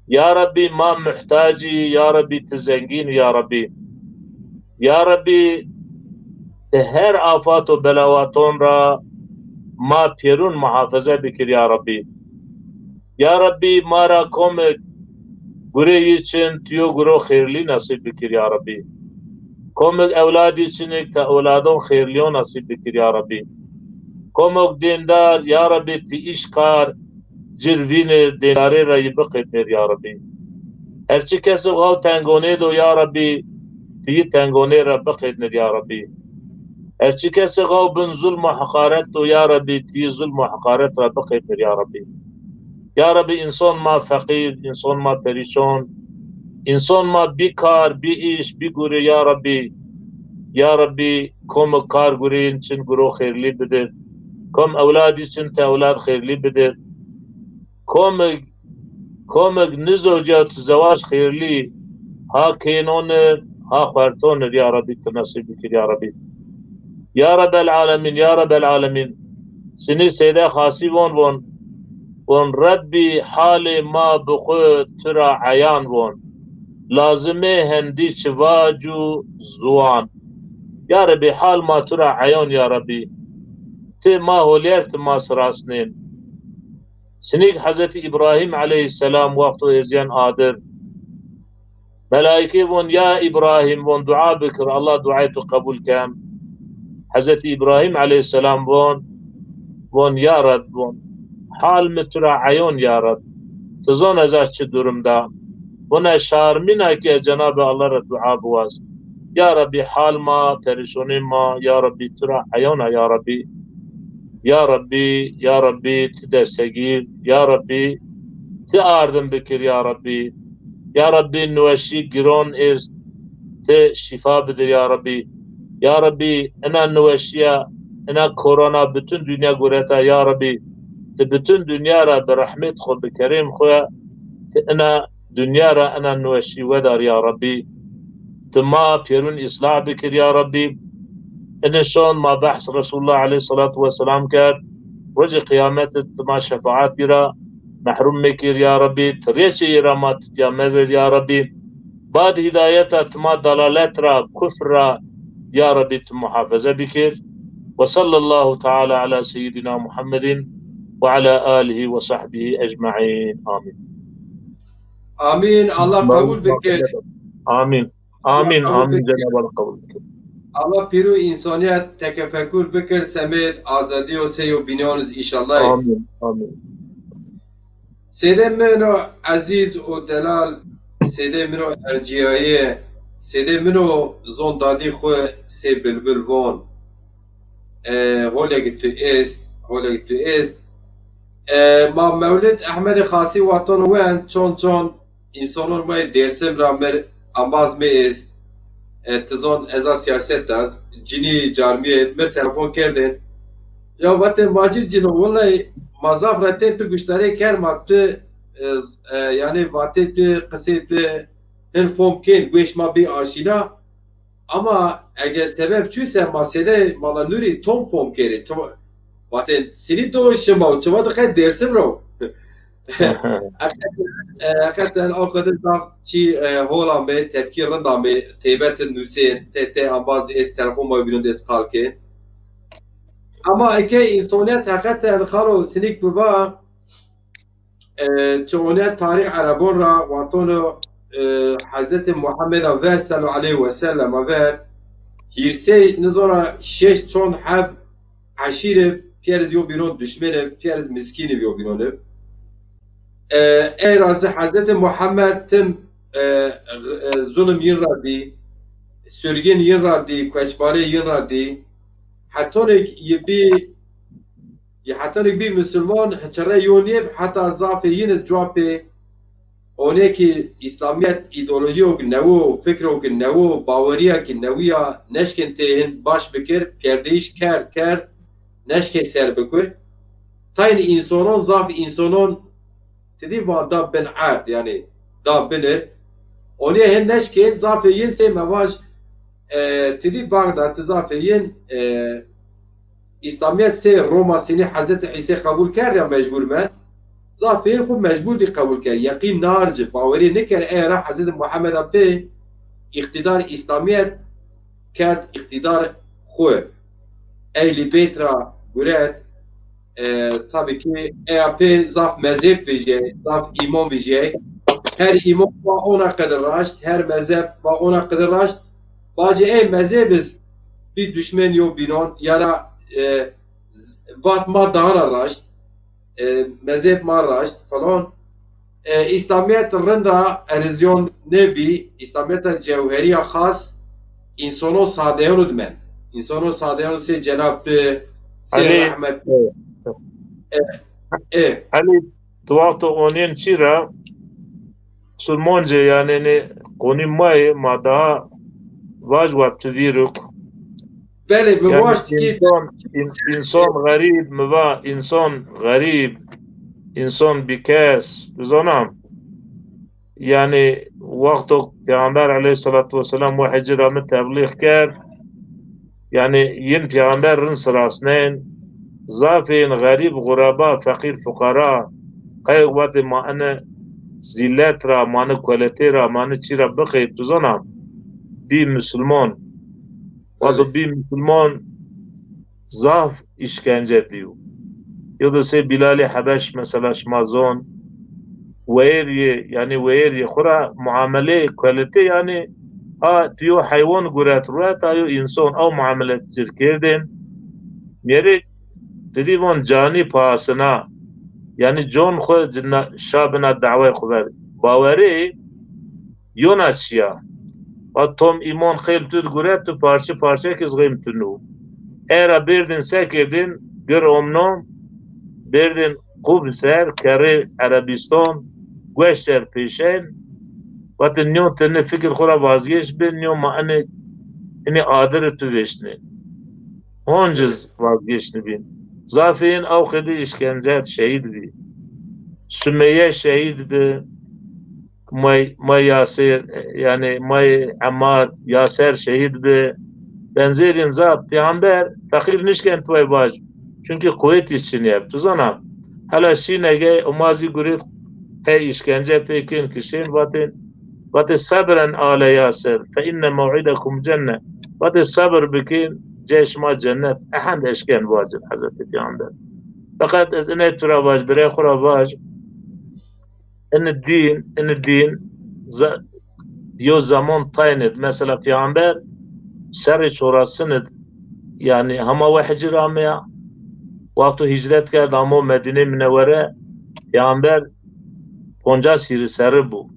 Ya Rebbî, ma muhtac î, ya Rebbî, ti zengîn î ya Rebbî. Ya Rebbî, ti her afat û belawaton ra ma pêrûn muhafeze bikir ya Rebbî. Ya Rebbî, ma ra komik gurê yi çin, ti yo guro xêrlî nesîb bikir ya Rebbî. Komik ewladî çinik, ti ewladon xêrlîyon nesîb bikir ya Rebbî. Komok dêndar, ya Rebî, ti îş kar, cir vînir, dêndarê ra yi biqednir, ya Rebî. Her çi kesik xaw tengonê do, ya Rebî, ti yi tengonê ra biqednir, ya Rebî. Her çi kesik xaw bin zulm û heqaret do, ya Rebî, ti yi zulm û heqaret ra biqednir, ya Rebî. Ya Rebî, însan ma feqîr, însan ma perîşon, însan ma bî kar, bî îş, bî gurê, ya Rebî. Ya Rebî, komik kar gurîn çin guro xêrlî bidir. Kom ewladî çin ti ewlad xêrlî bidir. Komik, komik nizewcîya tu zewac xêrlî ha kênonir, ha xuertonir, ya Rebî, tu nesîb bikir, ya Rebî. Ya Rebel Alemîn, ya Rebel Alemîn. Sinî Seyde Xasî von, von, von Rebbî, halê ma bi xwu tu ra eyan von. Lazimê hendî çi vac û ziwan. Ya Rebî, hal ma tu ra eyon, ya Rebî. Ti ma holyer, ti ma sirasnên. Sinîk Hezretî Îbrahîm eleyhîsselam wexto erzîyen adir, melaîkê von, ya Îbrahîm, von, dua bikir, Allah duayê tu qebul ken. Hezretî Îbrahîm eleyhîsselam von, von, ya Reb, von, hal mi tu ra eyon, ya Reb. Ti zon ez a çi durum da. Vone şarmîna ke Cenabê Allah ra dua biwaz. Ya Rebî, hal ma, perîşonê ma, ya Rebî, tu ra eyon a, ya Rebî. Ya Rebî, ya Rebî, ti destegîr, ya Rebî, ti ardim bikir, ya Rebî. Ya Rebî, niweşî giron est, ti şîfa bidir, ya Rebî. Ya Rebî, ina niweşîya, ina korona bütün dinya gureta, ya Rebî. Ti bütün dinya ra bi rehmêt xwu, bi kerêm xwu, ti ina dinya ra ina niweşî wedar, ya Rebî. Ti ma pêrun îslah bikir, ya Rebî. Ini şon ma behs Resulullah eleyhîsselatu weselam kerd. Rocê qiyameti ti ma şefaetî ra mehrum mekir, ya Rebî. Ti rêçê yi ra ma titya mevêrd, ya Rebî. Bad hîdayeta ti ma dalalet ra, kufr ra, ya Rebî, ti muhafeze bikir. Ve sallallahu teala ala seyyidina Muhammedin ve ala alihi ve sahbihi ecmaîn. Amîn. Amîn. Allah qebul bike. Amîn. Amîn. Amîn. Cenab Allah qebul bike. Allah pîr û însanîyet tekefekur bikir, semêd azadî û sey û bînyon iz înşallah. Amîn. Amîn. Sêdê min o ezîz û delal, sêdê min o ercîyayê, sêdê min o zon dadî xwu sê bilbil von. E, holê ki tu êst, holê ki tu êst. E, ma Mewlid Ehmedê Xasî wexton wend çon çon însonon ma yê Dêrsim ra mir embaz mi êst. E, ti zon ez a siyaset de ez, cinî carmîyê mir telefon kerdên. Ya vatên ma cir cino, wellay ma zaf ra tên tu guştarê ker ma tu, e, e, yanî vatê tu, qisê tu hin fom kên, guêş ma bî aşîna. Ama ege sebeb çü se ma sêdê Mala Nurî tom fom kerê. Vatên sinî do şima û çima diqe Dêrsim ro. Heqeten, e, heqeten o qedir zaf çî, e, hol ame, tepkî rind ame, teybet nusên, tê, tê embaz ez telefon ma bînon de ez qal kên. Ama eke însonîyet heqeten xalo sinîk biba, e, çi onîya tarîx erebon ra watono, e, Hezretî Muhammed a ver sallallahu aleyhi ve sellem a ver hîrsey nizona şeş çond heb eşîrî pîyeriz yo bînon duşmeni, pîyeriz miskînî yo bînoni. E, ey ra zi Hezretî Muhammed tim, e, e, zulm yin ra dî, surgin yin ra dî, koçbarê yin ra dî. Hetonik yi bî Yi heta nik bî musulman, çire yo nêb, heta zafê yin iz cuwa pê. Onê ki îslamîyet îdeolojîyo ki newo, fikro ki newo, bawerîya ki newîya, neşkên tê hin baş bikir, perdeyîş kerd, kerd, neşkê ser bikir. Tayn însonon, zaf însonon ti dî va da bin erd, yanî da binir. Onîye hin neşkên zafê yin sê mevaj, e, ti dî Baxdad, ti zafê yin, e, Îslamîyet sê Roma sinî Hezretî Îsê qebul kerd ya mecbur mend. Zafê yin xwu mecbur dî qebul kerd. Yeqîn nar ci, bawerî niker, ey ra Hezretî Muhammed a pê îqtîdar Îslamîyet kerd îqtîdar xwu. Ehlî Beyt ra guret, e, tabî ki ey a pê zaf mezheb vijyay, zaf îmam vijyay. Her îmam va ona qedir raşt, her mezheb va ona qedir raşt. Bacê ey mezheb iz bî duşmen yo bînon, ya ra, e, vat ma dana raşt, e, mezheb ma raşt falan. E, İslamiyet rind ra erozyon nêbî, İslamiyeta cewheriya xas însono sadeyon id men. Însono sadeyon sê cenab tu, sê Elî, rehmet. E, e. Elî, tu wexto onîn çî ra, Musulmancê, yanî, nê qonî ma yê, ma daha vaj wa tu vîruk. Belê, mi yanî waşt ki insan, in, insan xerîb, mi va insan xerîb, insan bikes, tu zana. Yanî wexto Peyxamber eleyhîsselatu wesselam wehî ci ra mi teblîx kerd, yanî yin Peyxamber rind sirasnên, zafên xerîb, xureba, feqîr, fuqara, qey vatê ma ene zîlet ra, ma ne kueletê ra, ma ne çî ra biqey, tu zana, bî musulman. Wexto bî musulman, zaf îşkence dîyo. Yo do sey Bîlalê Hebeş mesela şima zon, weyr yê, yanî weyr yê xwu ra muameleyê kueletê, yanî a tu yo heywan guret ruet, a yo însan, ew muamele cir kerdên. Mêrik didî von canî pahasına, yanî con xwu cina, şa bina daway xwu ver. Bawerê yona çiya. Va tom îmon qeyl tu di guret, tu parçe parçe ki zixêm tu nû. Era bêrdin se kerdin, gir omnon, bêrdin qû bi ser, kerrê Erebîston, gueşter pêşen, vatin nîyo ti ni fikir xwu ra vazgeç bi, nîyo ma ini, ini adir tu vêşni. Honciz vazgeçni bîn. Zafê yin ew qedi îşkence et, şehîd bî. Sumeyye şehîd bi. May, may Yasir, yanî may Emmar, Yaser şehîd bi. Benzerîn zaf. Peyxamber feqîr nişken tuway vaj. Çunkî quwetî çinî yeb. Tu zana, hela şînege umazî gurit, he îşkence pê kên kişên, vatên, vatê sebren ale Yasir, fe inne mew'idekum cenne. Vatê sebir bikên, cê şima cennet. Ehend eşken vacin Hezretî Peyxamber. Feqet ez inê tu ra vaj, birê xwu ra vaj. Ini dîn, ini dîn ze-, yo zaman tayin id. Mesela Peyxamber serrê çorasin id, yanî hema wehî ci ra ameya, wexto hîcret kerd, amo Medîneyê Minewere, Peyxamber poncas hîrî serri bû.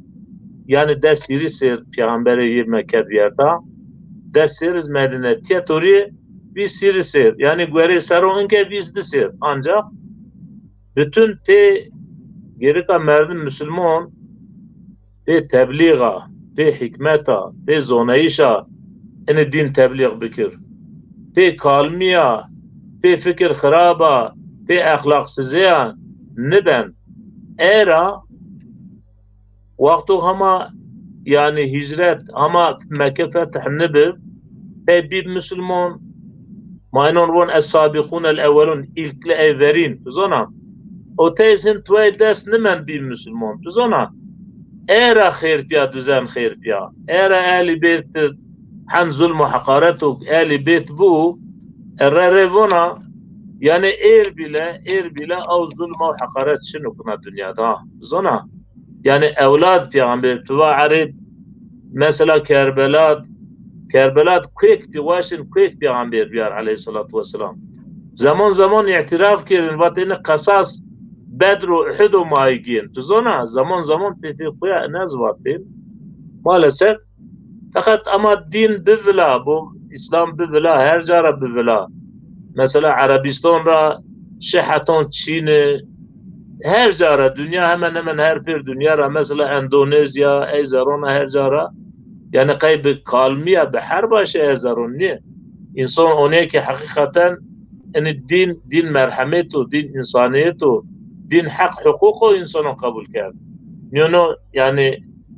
Yanî des hîrî sêr Peyxamberê yê Mekke vîyerta, des sêr iz Medîne. Tiye torî vîst hîrî sêr. Yanî guerê serro inke vîst di sêr. Ancax bütün pê gerika merdim musulman pê teblîxa, pê hîkmeta, pê zoneyîşa ini dîn teblîx bikir. Pê kalmîya, pê fikir xiraba, pê exlaqsizêya niben. Era wexto hema, yanî hîcret, hema Mekke fetih nibi, ey bîb musulman, ma inon von es-sabîqûn el-ewwelûn, îlkli ey verîn, tu zona. O tey zîn tuwey dest nimend bîb musulman, tu zona. Era xêr pîya, duzen xêr pîya. Era Ehlî Beyt hend zulm û heqaret û Ehlî Beyt bû, e, re re vona, yanî êr bîle, êr bîle ew zulm ew heqaret çin û kuna dinya da. Zona. Yanî ewlad Peyxamber, tu va Ereb, mesela Kerbela, Kerbela kuêk pî waşin, kuêk Peyxamber biyar eleyhîsselatu wesselam. Zaman zaman îtîraf kerdin, vatêne qesas Bedr û Uhud û ma gên. Tu zona, zaman zaman pê pê xo ya inez vatên. Maalesef, feqet ema dîn bivila, bu Îslam bivila, her ca ra bivila. Mesela Erebîston ra şi heton Çîni, her ca ra, dinya hemen hemen her pêr dinya ra, mesela Endonezya, ey zerona her ca ra. Yanî qey bi kalmîya, bi herba şi ey zeron nîye. Însan onê ke heqîqeten, ini dîn, dîn merhemet o, dîn însanîyet o, dîn heq huqûq o, însanon qebul kerd. Nîyono, yanî,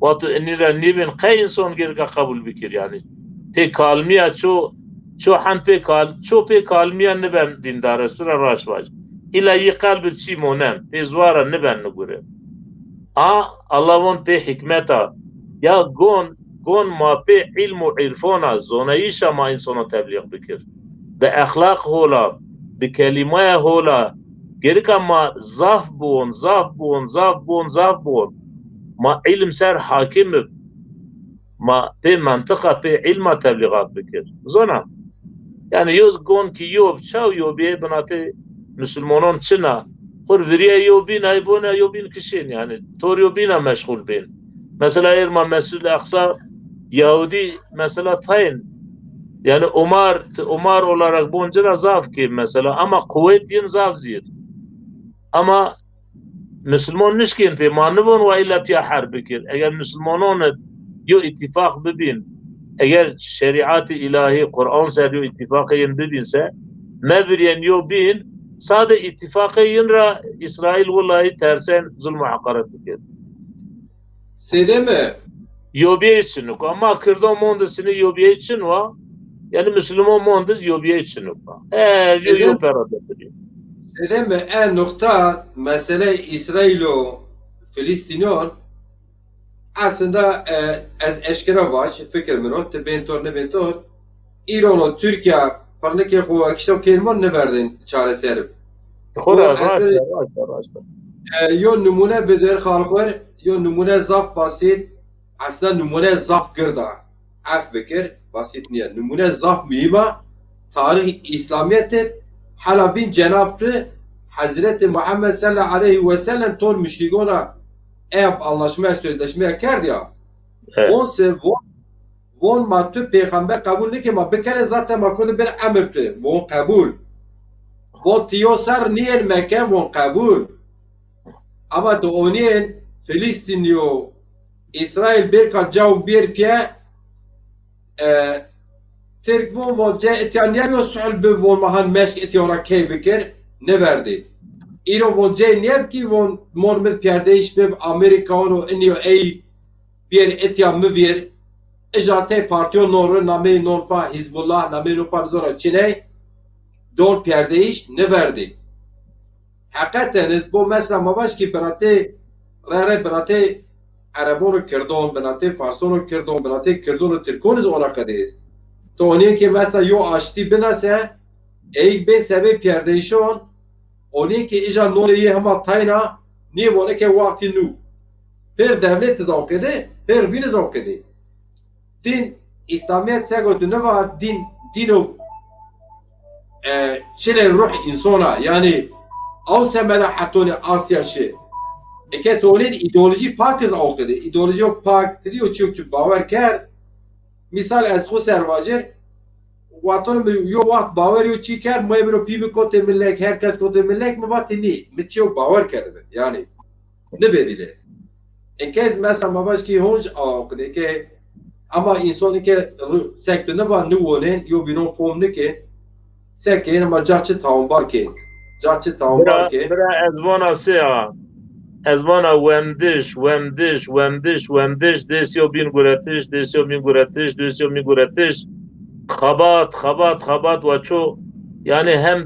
wexto inî ra nîbin, qey însan gerika qebul bikir, yanî. Pê kalmîya ço, ço hend pê kal-, ço pê kalmîya niben dîndar, ez tu ra raşt vajim. Îla yî qelb ir çî monen, pê ziwa ra niben nigure. A, Allah von pê hîkmeta. Ya gon, gon ma pê îlm û îrfona, zoneyîşa ma însono teblîx bikir. Bi exlaq hola, bi kelîmaya hola, gerika ma zaf biwon, zaf biwon, zaf biwon, zaf biwon. Ma îlm ser hakim ib. Ma pê mentiqa, pê îlma teblîxat bikir. Zona. Yanî yo gon ki yo, çaw yo bîyê binatê musulmanon çin a. Xur virîye yo bîn, ay bona yo bîn kişên, yanî tor yo bîna meşxul bên. Mesela êr ma Mescid-i Aqsa Yahudî mesela tayin. Yanî umar, umar olarak bon ci ra zaf kêm mesela, ama quwet yin zaf zîr. Ama Musulmon nişkên pê, ma nivon wa îlla pîya herb bikir. Eger musulmonon id yo îtîfaq bibîn, eger şerîatê îlahî, Quran ser yo îtîfaqê yin bibîn se, mevirîyen yo bîn, sade îtîfaqê yin ra Îsraîl willayî tersen zulm û heqaret bikir. Sêde mi? Yobîyey çin o. Ama Kirdon mond id sinî yobîyey çin wa. Yanî Musulmon mond id yobîyey çin o. Her yo yo pera de birî. Sêde mi, e nuqta, mesele Îsraîl û Filîstînon, aslında, e, ez eşkera vaj, fikir min o, ti bên tor, nibên tor, Îran û Tirkîya pirnikê xo wekişto kêrman niverdên çareser. Xo ra raşt e, raşt e, raşt e. E, yo nimûne bidir, xalxwer, yo nimûne zaf basît, aslında nimûne zaf gird a. Ef bikir, basît nîye. Nimûne zaf muhîm a. Tarîx Îslamîyet id hela bîn cenab tu Hezretî Muhammed sallallahu aleyhi ve sellem tor muşrîgon ra eya anlaşmaya, sözleşmeye kerd ya. Evet. Von se, von, von ma tu pêxember qebul nike, ma bikerê zaten ma kode bir emir tu. Von qebul. Von ti yo ser nîyên Mekke, von qebul. Ama ti onîyên Filîstînî yo Îsraîl bêrka caw bêr pîye, e, Tirk von, von cê itya nîyebîyo suhl bi, von ma han meşk itya ra key bikir, niverdî. Îro von cê nîyeb kî von mor mi perdeyîş bib, Amerîka ro inî yo ey bêr itya mi vîr, ija tey partîyo non ri, nameyê non pa Hizbullah, nameyê non pa nizona çiney, don perdeyîş niverdî. Heqeten iz bo mesela ma vaj ki biratê, re re biratê Erebon û Kirdon, biratê Farson û Kirdon, biratê Kirdon û Tirkon iz ona qedê iz. To onîyê ki mesela yo aştî binase, eyk bên sebê perdeyîşon, onîyê ki ija nonê yê hema tayna, nîyê von eke wextî nû. Pêr dewlet iz awqede, pêr bîn iz awqede. Din, Îslamîyet se gotu niva din, dîno, e, çilê ruh însona, yanî aw semeda hetonê Asya şi. Eke tonên îdeolojî pak iz awqidê. Îdeolojî yo pak, ti dî yo çîyo tu bawer kerd. Mîsal ez xo ser vajir, wexton mi yo wext bawer yo çî kerd, moyê mi ro pî mi kotê mi lek, her kes kotê mi lek, mi vatî nî, mi çîyo bawer kerdibî. Yanî, nibê dîlê. Eke ez mesela ma vaj ki honc awqidê ke, ama însanî ke ru-, sek tu niva niwonên, yo bînon fom nikên, sek ên ama ca çi tawanbar kên. Ca çi tawanbar kên. Bira, bira ez vana se a. Ez vana wemdiş, wemdiş, wemdiş, wemdiş, dês yo bîn guretiş, dês yo bîn guretiş, dês yo bîn guretiş. Xebat, xebat, xebat wa ço. Yanî hem,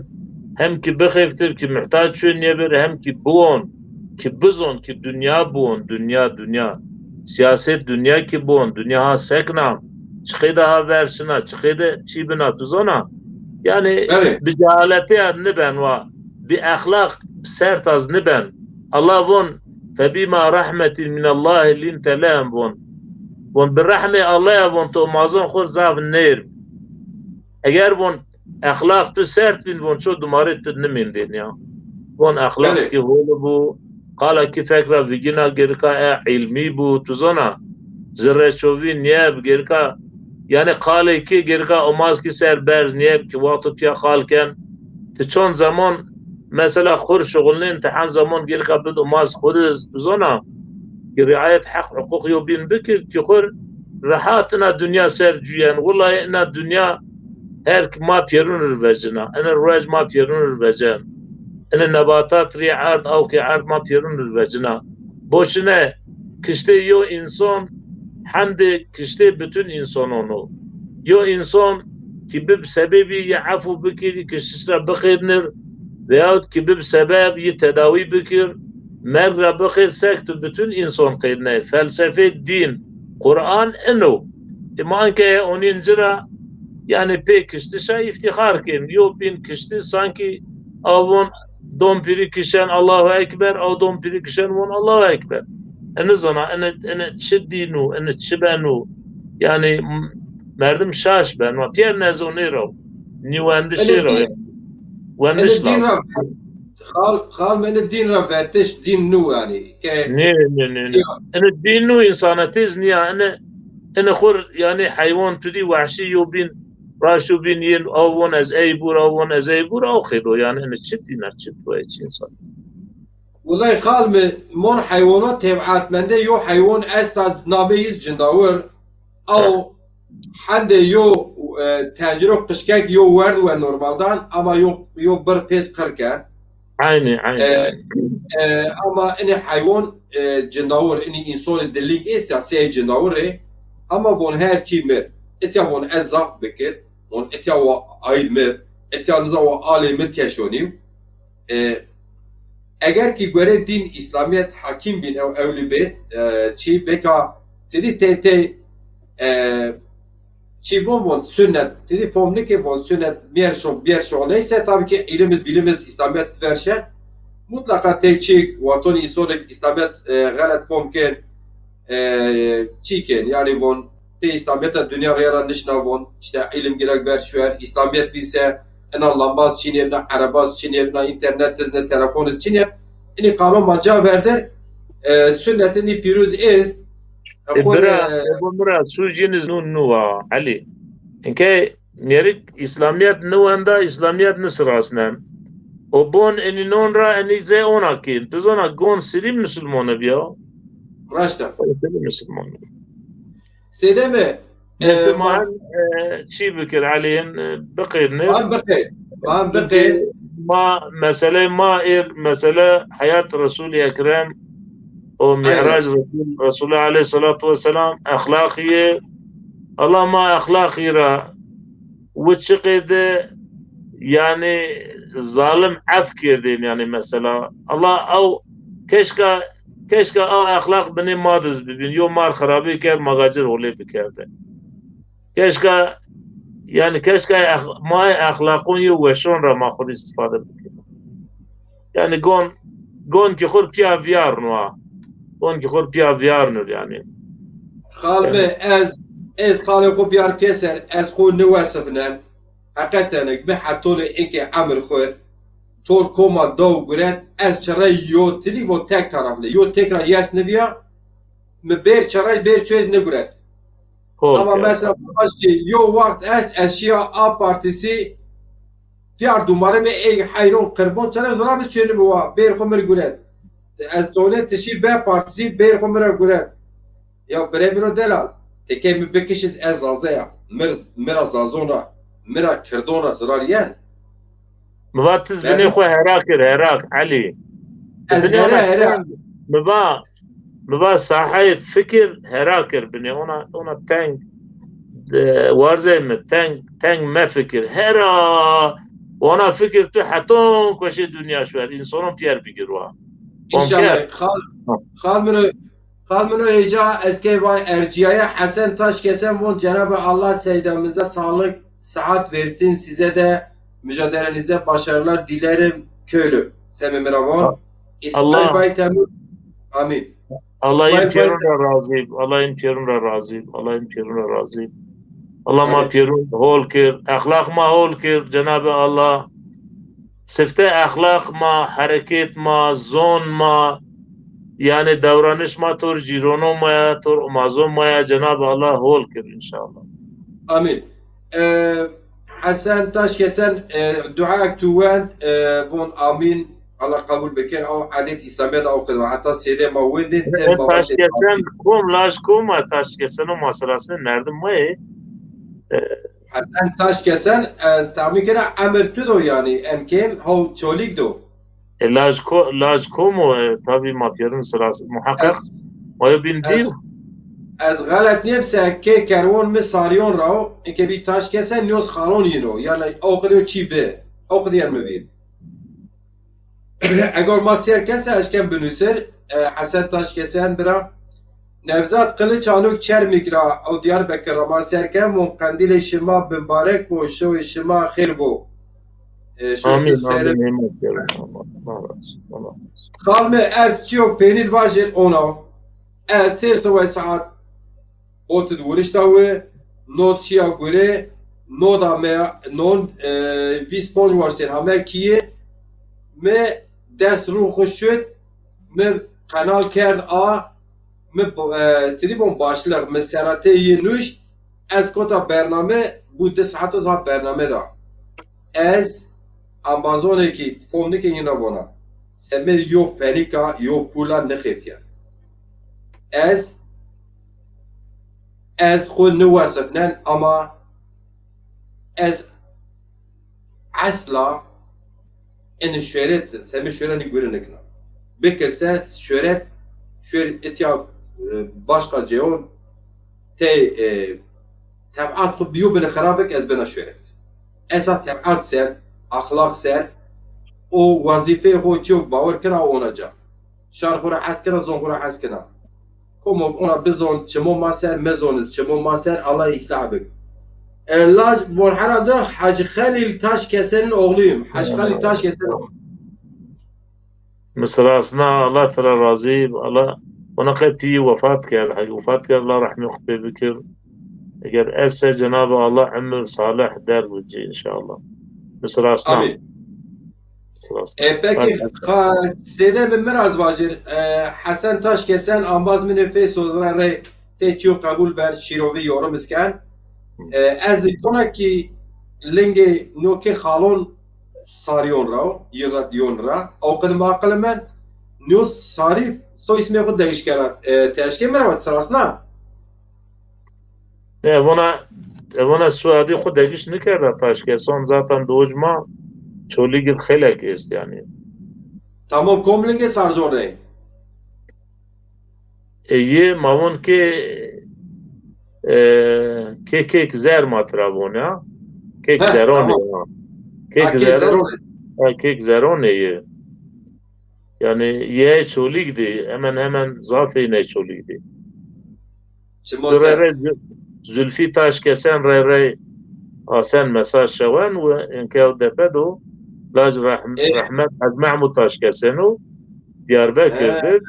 hem ki bixêftir ki muhtac çuyê nîyebir, hem ki biwon, ki bizon ki dinya biwon, dinya, dinya. Sîyaset dinya ki biwon, dinya ha sekna, çiqê de ha ver şina, çiqê de çî bina, tu zona. Yanî bi cehaletê ya niben wa, bi exlaq sert az niben. Allah von, "Febîma rahmetîn minallahi lînte lehum," von. Von, "Bi rehmê Allah ya," von, "to mazon xo zaf nêrm." Eger von exlaq tu sert bîn, von ço dumarê tu nimîndên ya. Von exlaq ki hol bu, qala ki fek ra vigîna gerika e îlmî bu, tu zona. Zirreçovî nîyeb gerika, yanî qalê ki gerika omaz ki ser berz nîyeb ki wexto pîya qal ken. Ti çond zeman mesela xur şuxulnên, ti hen zeman gerika bid omaz xu di, tu zona. Ki riayet heq huquq yo bîn bikir ki xur rehat ina dinya ser cuyen. Willayî ina dinya her ki ma pêrun ir vecina. Ina ruej ma pêrun ir vecen. Ina nebatat rî erd, awkê erd ma pêrun ir vecina. Boşine kiştê yo înson hendê kiştê bütün însonon o. Yo înson ki bib sebebî yi efû bikir, yi kiştiş ra bixêdnir veyahut ki bib sebeb yi tedawî bikir, merg ra bixêd sek tu bütün înson qêdney. Felsefê, dîn, Quran ino. Î ma anke onîn ci ra, yanî pê kiştişa îftîxar kên. Yo bîn kiştiş sankî aw von don pîrî kişen Allahu Ekber, aw don pîrî kişen von Allahu Ekber. E nizona, ene, ene çi dîn o, ene çi beno? Yanî m-, merdim şaş beno. Pîyer nezonê ra. Nî wendişê ra yanî. Wendiş lazim. Xal, xal mi, ini din ra vertiş, din nu yanî. Ke nê, nê, nê, nê. Ini din nu, insanetîz nîya. Ini, ini xur yanî heywan tu dî wehşî yo bîn, raşo bîn yên, aw von ez ey bur, aw von ez ey bur, aw xêdo yanî ini çi din a, çi tuwayê çi insan. Wulay xal mi, mon heywana tev'at mende yo heywan esta namê yiz cindawir. Aw hendê yo, e, tenciro qişkek yo werd we normaldan ama yo, yo bir pês qir ke. Aynî, aynî, e, aynî. E, ama ini heywan, e, cindawir, ini însonî dilîk ê siyasîyê cindawir ê. Ama von her çî mir. Itya von ez zaf bikir. Von itya wa ayîl mir. Itya niza wa alê mi teşonî. E, eger ki gore din İslamiyet hakim bin ew ewlî bê, e, çi beka tedi tey tey, e, çi von von sünnet, tedi fom nike von sünnet miyer şo, biyer şo neyse, tabii ki ilimiz bilimiz İslamiyet verşe, mutlaka tey çik, waton insonik İslamiyet, e, galet fom ken, e, çi ken, yani von pê İslamiyet de dünya rê ra nişna von, işte ilim girek ver şuer, İslamiyet bîse ina lambaz çinê, ina erebaz çinê, ina internet iz ne, telefon iz çinê, ini qalo ma ca verdir, e, sünnet ini pîruz est. E, bira, e, e, bu mira, sucin iz nun nuva, Ali. İnke Mêrik İslamiyet niwenda, İslamiyet nisirasnen. O bon eninon ra eni ze ona kên. Tu zona gon sirî Müslümone biya. Raşta. Sirî Müslümone. Sêde mi? Neyse, e, ma hem, e, çî bikir, Elî, hem, e, biqêrnir. Ma hem biqêr. Ma hem biqêr. Ma mesele ma êr, mesele heyat Resul-i Ekrem, o Mî'rac Resul, Resulullah aleyhissalatu vesselam, exlaqî yê. Allah ma exlaqî ra wi çiqê de, yanî, zalim ef kerdên, yanî, mesela. Allah ew, keşka, keşka ew exlaq binê ma diz bibîn. Yo mar xirabê kerd, ma gacir holê bikerde. Keşka, yanî, keşka ex-, ma exlaqon yo weşon ra ma xwu îstîfade bikin. Yanî gon, gon ki xur piya viyarno ha. Gon ki xur piya viyarnir yanî. Xal mi, ez, ez xalê xo biyar pêser, ez xo niwesifnen. Heqeten mi hetonê eke emir xo tor koma daw guret, ez çirey yo tidî von tek tarafli. Yo tek ra yers nibiya, mi bêr çirey bêr çöz niguret. Ama mesela, başkî yo waxt ez, ez şiya A Partisi, diyar dumare mi ey heyron qirbon, çere zirarni çönü mi wa, bêr xo mir guret. Ez tone tişî B Partisi, bêr xo mira guret. Ya birê miro delal, tekey mi bikişiz ez Zaze ya. Mir, mira Zazon ra, mira Kirdon ra zirar yen. Mi va tiz binê xo hera kir, hera, Elî. Ez binê hera, ona hera. Mi va, mi va sahayê fikir hera kir binê. Ona, ona teng, e, warzê mi, teng, teng mefikir. Hera, ona fikir tu heton koşê dinya şuer. İnsonon piyer bigir wa. İnşallah. Xal, xal miro, xal miro hêca ez key vay erciyaya Hesen Taşkesen von Cenab-ı Allah seydamıza sağlık, sıhhat versin, size de mücadelenizde başarılar dilerim köylü. Semê mi ra von. Ha. İsmail Baytemur. Amin. Allah în pêrun ra razî b, Allah în pêrun ra razî b, Allah în pêrun ra razî b. Allah ma pêrun hol kir, exlaq ma hol kir, Cenab-ı Allah. Sifte exlaq ma, hereket ma, zon ma, yanî davranış ma tor cîrono ma ya, tor omazon ma ya, Cenab-ı Allah hol kir înşallah. Amin. E, Hesen Taşkesen, e, duayek tu wend, e, von amin, Allah qebul biker, aw edet İslamiyet aw qedwa. Heta sêde ma wendin, e, Taşkesen, kom, laj kom a Taşkesen o masrasne merdim ma ê. E, Hesen Taşkesen, ez tahmin kena emir tu do yanî, en kêm, haw Çolîg do. E, laj ko-, laj kom o, e, tabî ma pêrun sirasî, muheqeq, ez, ma yo bîn dîr. Ez, ez xelet nêbse, kê kerwon mi Saryon ra o, eke bî Taşkesen, nîyoz xalon yin o. Yanî, o qidî yo çî bi, o qidî yen mi bî. Egor ma sêr kese eşken binusir, e, Hesen Taşkesen bira. Nevzat Kılıç Anuk Çermik ra, ew Diyarbekir ra ma sêr ken, von qendîlê şima bimbarek bo, şewê şima xêr bo. E, şewê amin, amin, hêmet kero. Allah, Allah razı olsun, Allah razı olsun. Xal mi ez çiyo pênî di vajir ona. Ez sêr seway saet Ot id wurişta wi, not şiya gure, noda me non, e, vîst ponc waştên hame kîye, mi dest rû xwu şut, mi qenal kerd a, mi, e, tidî bon başlix, mi seratê yê nuşt, ez kota bername, bû di saet o zaf bername da. Ez embazonekî fom nike yina bona. Semê yo fenika, yo pula nixêftiye. Ez, ez xwu niwesifnen ama ez esla ini şohret, semê şohretî gure nikina. Bikirse şohret, şohret itiya, e, başka ceyon tey, e, tebiat xwu biyo bini xirabik ez bina şohret. Esa tebiat ser, axlaq ser, o wezîfeyê xwu çiyo bawer kena ona ca. Şar xwu ra hes kena, zon xwu ra hes kena. Komo ona bizon, çimo ma ser, mezoniz, çimo ma ser, Allah îslah bik. E, laj, von hera de Hacı Xelîl Taşkesen'in oğluyum. Hacı Xelîl Taşkesen. Mi sirasna, Allah tira razî, Allah, ona qey pîyî wefat kerd, heyf wefat kerd, Allah rehmê xwu pê bikir. Eger ez se Cenab-ı Allah emir salih derg bicî înşallah. Mi sirasna. Amîn. E, peki, ha, sêde bi miraz vajir, e, Hesen Taşkesen ambaz min ê Feysoz ra rey tê çiyo qebul ber, şîrovî yorum isken. E, ez zî sona ki lingê no kê xalon sarîyon ra, yiradiyon ra, o qedim aqil men, no sarî so ismê xwu degiş kera. E, teşkê mi ra vat sirasna? Ne, evona, evona suadî xwu degiş nikerda Taşkeson, zaten dowij ma Çolîg id xeylek est yanî. Tamam, kom lingê Sarzon rey? E, yê ma von ke, e, ke kêk zer ma tira von ya. Kêk zeron ya. Kêk zeron. Ha, kêk zeron ê yê. Yanî yê Çolîg dî, hemen hemen zafê yê Çolîg dî. Çimo ser. Rey rey Zü-, Zülfî Taşkesen rey rey asen mesaj şewen û enkew depe do laj rehm-, rehmet Hec Mehmud Taşkesen o Diyarbekir de,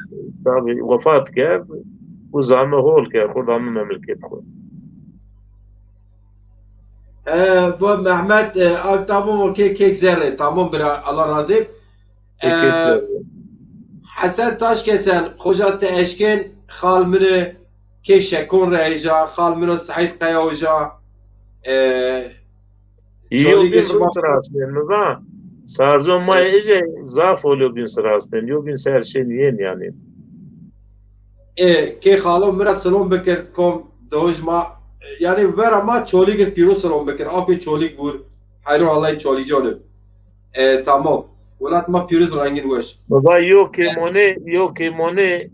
tabî wefat kerd û zame hol kerd, xwu da mi memleket xwu. E, bu Mehmet, e, ak tamam, okey, kek zerre. Tamam bira, Allah razı. E, Hesen Taşkesen, xoca ti eşkên, xal mini kê Şekon re heja, xal mino Seîd Qeya Hoca. E, Yo bin rû sirasnên mi va. Sarzon ma ê ije zaf hol yo bin sirasnên. Yo bin ser şên yên yanî. E, kê xalo mi ra silom bikir, kom doj ma, yanî vera ma Çolîg ir pîro silom bikir. Apê Çolîg bûr. Heyro Allahî Çolîcan ib. E, tamam. Welat ma pîroz rengîn weş. Baba, yo kêmonê, yo kêmonê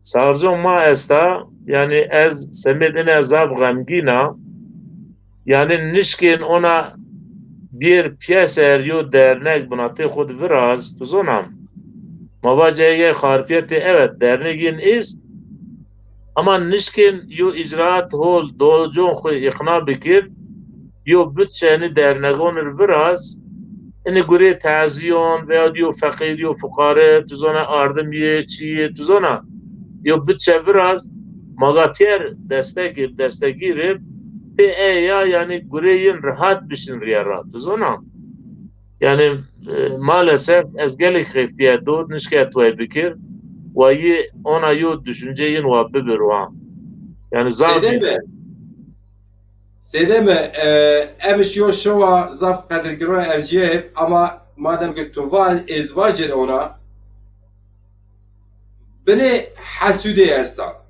Sarzon ma esta, yanî ez semêd ine zaf xemgîn a. Yanî nişkên ona bîyêr pîyeser yo dernek binatê xwu di viraz, tu zona. Ma vace ege xarpiyetê evet dernek yin est, ama nişkên yo îcraat hol docon xwu îqna bikir, yo bütçe ini dernegon ir viraz, ini gurê tazîyon veya yo feqîr, yo fuqare, tu zona ardim yê, çî yê, tu zona, yo bütçe viraz, ma ga pîyer destek ib, destegîr ib, pê ey ya, yanî gurê yin rehat bişin rîye ra, tu zona. Yanî, e, maalesef ez gelek xeftîye dod, nişke tuway bikir, wa yi ona yo düşünce yin wa bibir wa. Yanî zaf Seyde mi? Seyde mi, e, em şiyo şowa zaf qedirgiro ercîye, ama madem ki tu va ez vacir ona, binê hesûdê esta.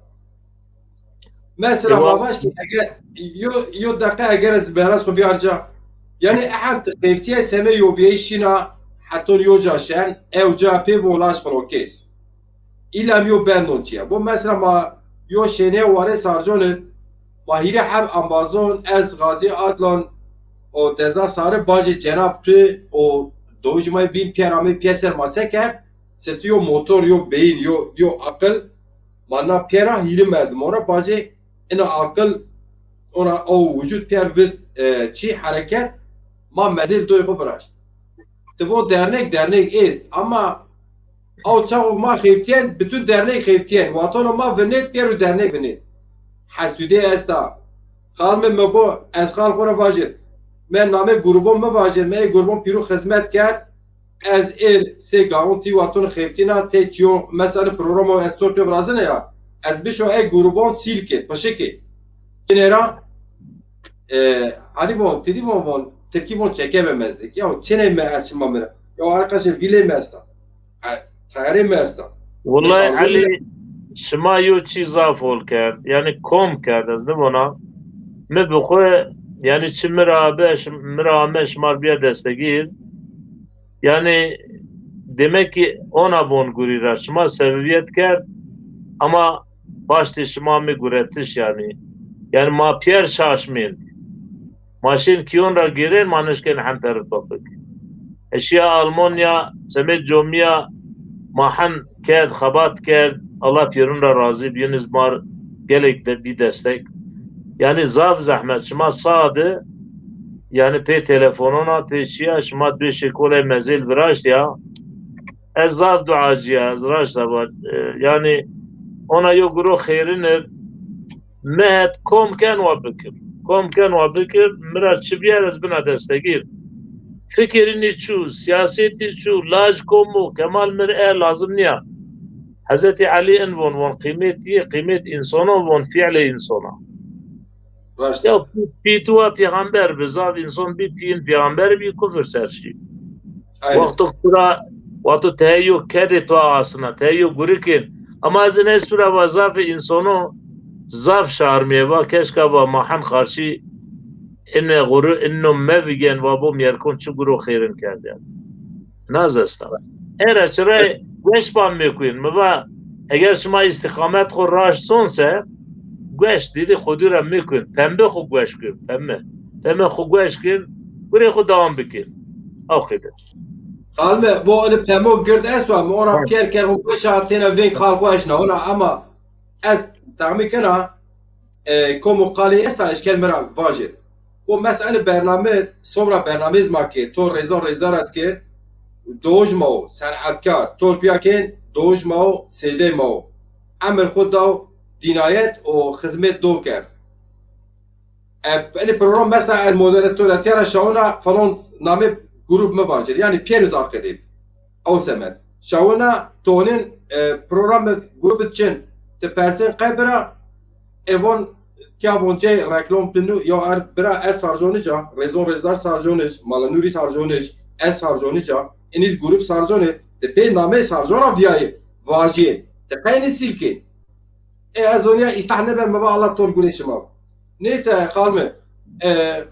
Mesela ma vaj ki eger yo, yo deqe eger ez beraz xwu biyar ca. Yanî ehem ti xeftîye semê yobîyeyî şîna heton yo ca şen, ew ca pê bo laj xwu kes. Îlem yo bendon çîye. Bo mesela ma yo şênê warê Sarcon id, ma hîrê heb embazon, ez, Gazî Adlan, o Deza Sari bajê cenab tu, o dowij ma bin pîyer amê pîyeser ma se kerd, sifti yo motor, yo beyin, yo, yo aqil, ma na pîyera hîrê merdim ora bajê ina aqil, ona o wicud pîyer vist, e, çî hereket, ma mezêl doy xwu viraşt. Ti bo dernek, dernek est. Ama aw çaxo ma xeftîyen, bütün dernek xeftîyen. Watona ma vinêt, pîyer û dernek vinêt. Hesûdê esta. Xal mi, mi bo, ez xal xo ra vajir. Me namê grubon mi vajir, me ê grubon pîro xizmet kerd. Ez êr sê garon tî waton xeftîna, tê çîyon, mesela programo ez tor pê virazine ya. Ez bişo ê grubon sîl kê, pişikê. Çinê ra, e, hanî von, tedî von, von, tirkî von çekeme mezdik. Ya çinê mi ez şima mi ra. Ya arkadaşım, vîlê mi esta. E, tayarê mi esta. Wellay Elî, şima yo çî zaf hol kerd. Yanî kom kerd, ez nivona. Mi bi xwe, yanî çi mi ra be, şim-, mi ra ame şima r' bîya destegîr. Yanî demek ki ona von gurî ra şima sebebiyet kerd ama paştê şima mi guretiş yanî. Yanî ma pîyer şaş mend. Ma şên kîyon ra gêrên, ma nişkên hemper topik. Ez şiya Almanya, semêd comîya ma hen kerd, xebat kerd. Allah pîyerun ra razî bî, yeniz ma r' gelek de bî destek. Yanî zaf zehmet. Şima sade, yanî pê telefonona, pê çîya, şima duyê şêkolê mezêl viraşt ya. Ez zaf duacî ya, ez raşta va. E, yanî ona yo guro xêrin ir, mi het kom ken wa bikir. Kom ken wa bikir, mi ra çi bîyer ez bina destegîr. Fikirî nî çû, siyasetî çû, laj kom o, kemal mi r' e lazim nîya. Hezretî Elî in von, von qîmetî yê, qîmet însonon von, fîlê însona. Raşt. Ya pî, pî tu wa pêxamber bi, zaf înson bî pîyin pêxamber bî, kufir ser şî. Aynen. Wexto kura, wexto teyê yo kedê tu asina, teyê yo gurikên. Ama ez ine sura va zafê însono zaf şarmîye va, keşka va ma hen qarşî ine guru, ino mevîgen va bo mîyerkon çi guro xêrin kerd yanî. Naz esta. Era çirê gueş pa mekuyên. Mi va, eger şima îstîqamet xo raşt son se, gueş dîdî xo dû ra mekuyên. Pembe xo gueş kuyên. Pembe. Pembe xo gueş kuyên. Gurê xo dewam bikên. Aw qeyde. Xal mi, bo ini pemo gird esto, mi ona pîyer ker xo gueş a têna veng xal xo eşna. Ona ama ez tahmîn kena, e, komo qalê esta eşker mi ra vajê. O mesela ini bername, sobra bernamez ma ke, to rêza rêzdar ez ke, doj ma o, senatkar, to pîya kên, doj ma o, sêdey ma o. Emir xo daw dînayet û xizmet do kerd. E, ini program mesela ez moderatoretiya ra şawina falan namê grup mi vajir. Yanî pêro zaf qedê. Ew semed. Şawina tonin, e, programê grubit çin. Ti persên qe bira, e von, tiya von cey reklam tinu, ya er bira ez sarconic a, Rêzon Rêzdar sarconic, Mala Nûrî sarconic, ez sarconic a, iniz grup sarconi, ti pê namey sarcona viyayê, vaciyê, ti qey ni sîl kên. E, ez onîya îslah nebe, mi va Allah tor gurê şima. Neyse, xal mi, e,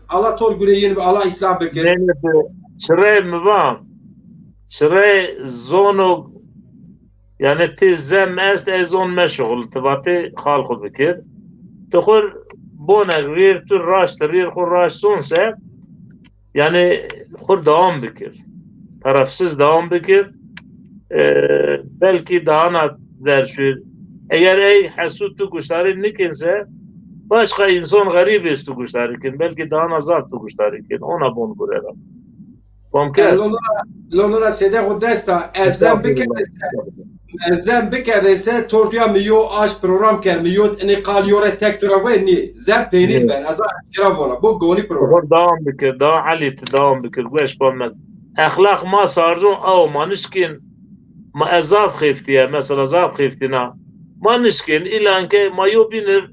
Allah tor gurê yin bi, Allah îslah bike. Neyse, çirê mi va, çirê zono, yanî ti zem est, ey zon meşixul, ti vatê xal xo bikir. Ti xur bonek rîr, tu raşt rîr, xur raşt son se, yanî xur dewam bikir. Tarafsız dewam bikir. E, belkî dahana ver şuir. Eger ey hesûd tu guştarî nikên se, başka însan xerîb êst tu guştarî kin. Belkî dahana zaf tu guştarî kin. Ona bon gure ra. Fam kerd? Londona, Londona sede xo desta. Ez zem bikerdê se, ez zem bikerdê se, tortuya mi yo aş program kerd, mi yo ini qal yo re tek tu ra ve nî. Zem peynî ben, ez a kira vona. Bu goni program. Xor dewam bikir, daha Elî ti dewam bikir. Gueş pa me. Exlaq ma sarcon aw ma nişkin, ma ez zaf xeftîye, mesela zaf xeftîna. Ma nişkin, îlan ke ma yo bînir,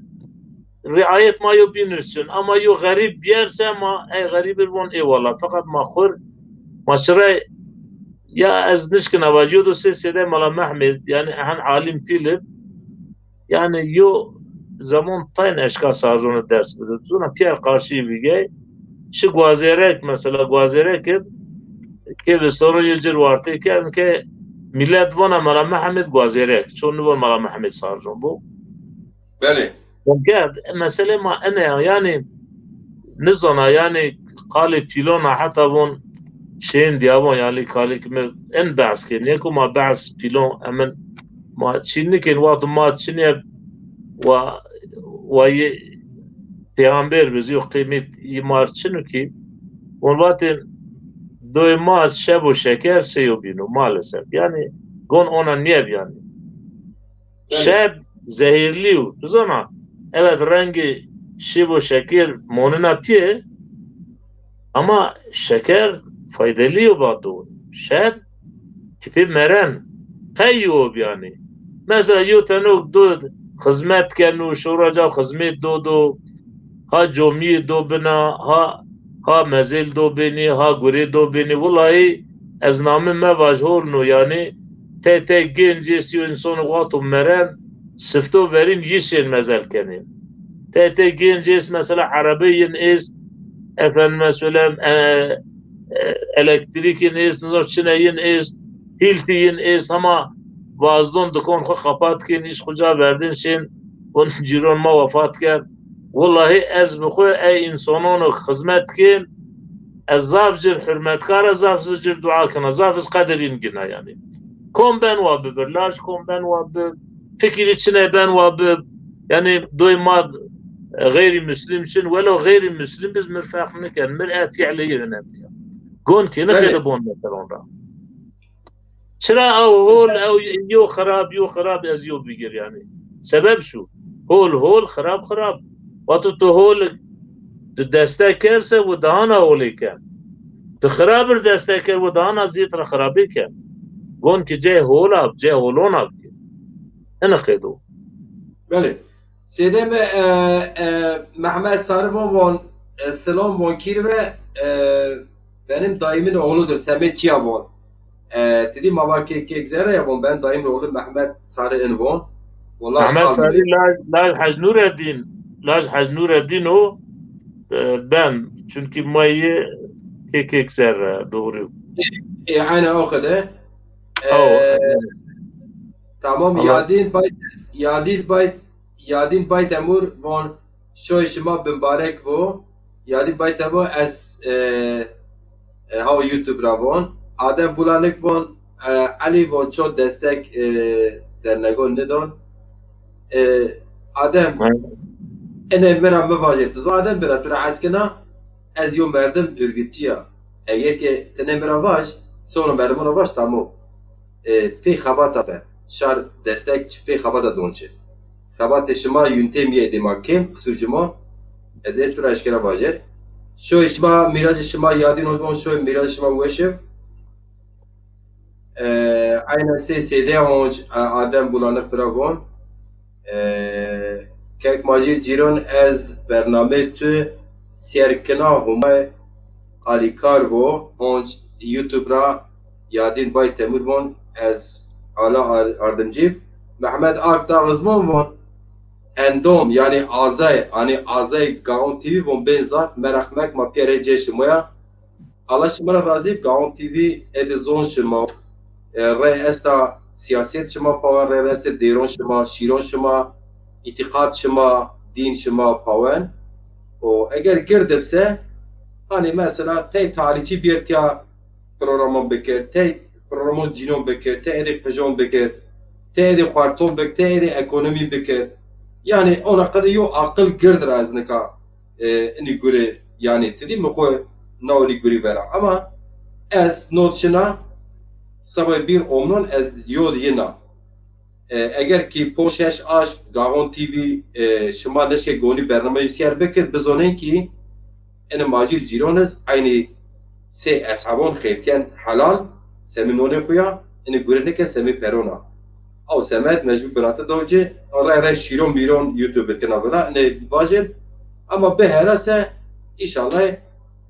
riayet ma yo bînir çin. Ama yo xerîb bîyer se ma ey xerîbir von êwala. Feqet ma xur, ma çirey, ya ez nişkina vajî, yo do sê sêde Mala Mehmed, yanî ehen alim pîl ib, yanî yo zemon tayn eşka sarconi ders bide. Zona pîyer qarşî bigey. Şi Guazêrek, mesela Guazêrek id, ke vistoron yo cir wartê kerdin ke milet vona Mala Mehmed Guazêrek. Çon nivon Mala Mehmed sarcon bo. Belê. Gerd, e, meselê ma ene ya, yanî nizona, yanî qalê pîlon a heta von şên dîya von, yanî qalê ki mi en behs kên, yeko ma behs pîlon emin ma çîn nikên, wexto ma çinê wa, wa yê peyamber biz, yo qîmet yi mar çinu ki, von vatên doyê ma şeb û şeker seyo bîno, maalesef. Yanî gon ona niyeb yanî. Belê. Şeb zehîrlî yo. Tu zana, evet, rengê şêbo şeker monina pîye, ama şeker faydelî yo ba do. Şer ki pê meren qey yo bîyanî. Mesela yo tenok do xizmet keno, şora ca xizmet do do, ha comîyê do bina, ha ha mezêl do bênî, ha gurê do bênî. Wilahî ez namê me vaj hol no, yanî tey tey gênc êst, yo însono wexto meren sifto verîn yî şên mezel kenê. Tey tey gênc êst, mesela erebê yin êst, efendime söyleyeyim, e, e, elektrîk yin êst, nizam çine yin êst, hîltî yin êst, hema vazdon dikon xwu xepat kên, îş xwu ca verdin şên, vun cîron ma wefat kerd. Wilahî ez bi xwu ey însonon xizmet kên, ez zaf cir hurmet kara, zaf cir dua kena, zaf iz qedir yin gina yanî. Kom ben wa bibir, laj kom ben wa bib, fikirî çinê ben wa bib. Yanî doy ma xeyrî muslim çin, welo xeyrî muslim biz mir ferq niken, mir e fiilê yi önemli ya. Gon ki ni Belê. Xêde bon meteron ra. Çira ew hol, ew yo xirab, yo xirab ez yo bigir yanî. Sebeb şu. Hol hol, xirab xirab. Wexto tu hol tu destek kerse, wu dahana holê ken. Tu xirabir destek ker, wu dahana zîyet ra xirabê ken. Gon ki cey hola, cey holona bike. Ene qedo. Belê. Sêdê mi, e, e, Mehmet Sarı von, von, e, selam von kîr ve, e, benim dayımın oğludur, Semet Çiya von. E, ti dî ma va kek, kek zerre ya von, ben dayımın oğlu Mehmet Sarı in von. Von laj Mehmet Sarı, laj, laj Hec Nureddin, laj Hec Nureddin o, e, ben. Çünkü ma yê kek, kek zerre, doğru. E, aynen o kadar. E, Tamam, tamam. Yadin Bay, Yadin Bay Yadîn Baytemur von, şoy şima bimbarek bo. Yadîn Baytemur ez, e, e, haw YouTube ra von. Adem Bulanik von, e, Elî von ço destek, e, dernego nidon. E, Adem, Hı. Ene mi ra mi vajê. Tu zon Adem bira, tu ra hes kena, ez yo merdim örgütçi ya. Eger ke ti ne mi ra vaj, sono merdimon ra vaj, tamam. E, pê xebata be. Şar destek çi pê xebata don çi. Xebatê şima yöntem yê dê ma kêm, qisur ci ma. Ez ez tu ra eşkera vajer. Şoy şima, mîracê şima yadîn o bon, şoy mîracê şima weşiv. E, aynen sey sêdê onc, e, Adem Bulanık bira von. E, kek Macir Cîron ez bernamê tu sêr kena Humay alîkar bo, onc YouTube ra Yadîn Bay Temur von, ez ala ar-, ardimcî. Mehmet Akdağ iz von von, endom, yanî azay, hanî azay Gaon T V von bên zaf, meraq mek ma pîya rê cê şima ya. Allah şima ra razî, Gaon T V edi zon şima. E, rey esta siyaset şima pawen, rey esta dêron şima, şîron şima, îtîqat şima, dîn şima pawen. O eger gird bise, hanî mesela tey talîçî bîrtiya programon bikir, tey programon cînon bikir, tey êdî qijon bikir, tey êdî xuerton bikir, tey êdî ekonomî bikir. Yanî ona qede yo aqil gird ra ez nika, e, inî gurî, yanî ti dî mi xwu nawlî gurî vera. Ama ez not şina, seba bir omnon ez yod yina. E, eger ki ponc şeş aşm Gaxon T V, e, şima neşke gonî bernameyî sîyer bikir, bizonên ki ene Macir Cîron iz eynî sey eshabon xeftîyen helal, semî nonê xwu ya, ene gure nike semî perona. Aw semed mecbur binate daw ci, rey rey şîron mîron YouTube kena vila, ene vajin. Ama bi herase, înşallah,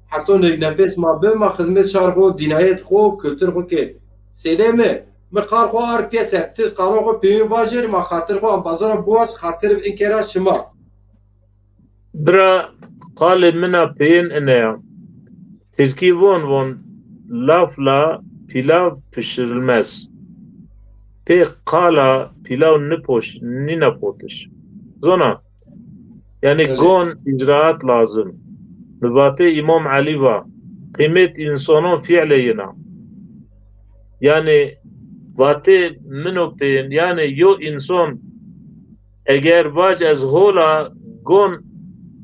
heton nefes ma bi, ma xizmet şar xwu, dînayet xwu, kultur xwu ke. Sêdê mi, mi qal xwu ard pêser, tiz qalon xwu pêyûn vajir, ma xatir xwu embazara biwac, xatir in kera şima. Bira, qalê min a peyên ine ya. Tirkî von, von, lafla pilav pişirilmez. Pê qala pilav nipoş, nîna potiş. Zona, yanî Evet. Gon îcraat lazim. Mi vatê Îmam Elî va, qîmet însonon fîlê yin a. Yanî vatê min o peyên, yanî yo înson eger vaj ez hol a, gon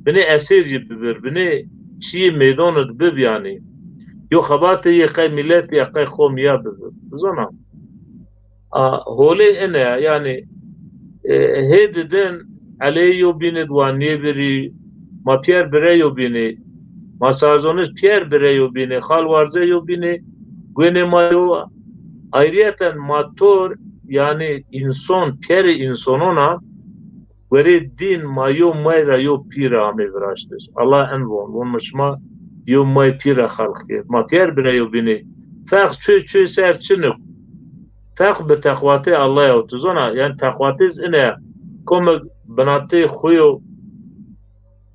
binê esêr yi bibir, binê çiyê meydan id bib yanî. Yo xebatê yi qey mîlet ya, qey qom ya bibir. Bizona. A, holê ine ya, yanî, e, hê didin eleyê yo bîn id wa nêbirî, Ma pîyer birê yo bînî. Ma sarzonij pîyer birê yo bînî. Xal warze yo bînî. Guênê ma yo. Ayrîyeten ma tor, yanî înson, pîyerê însonon a, werê dîn ma yo may ra yo pîr ra amê viraştiş. Allah en von. Von ma şima yo may pîr ra xelq kerd. Ma pîyer birê yo bînî. Ferq çuy çuy ser çin o. Ferq bi teqwatê Allah ya. Tu zona, yanî teqwatê zî ine ya. Komek binatê xo yo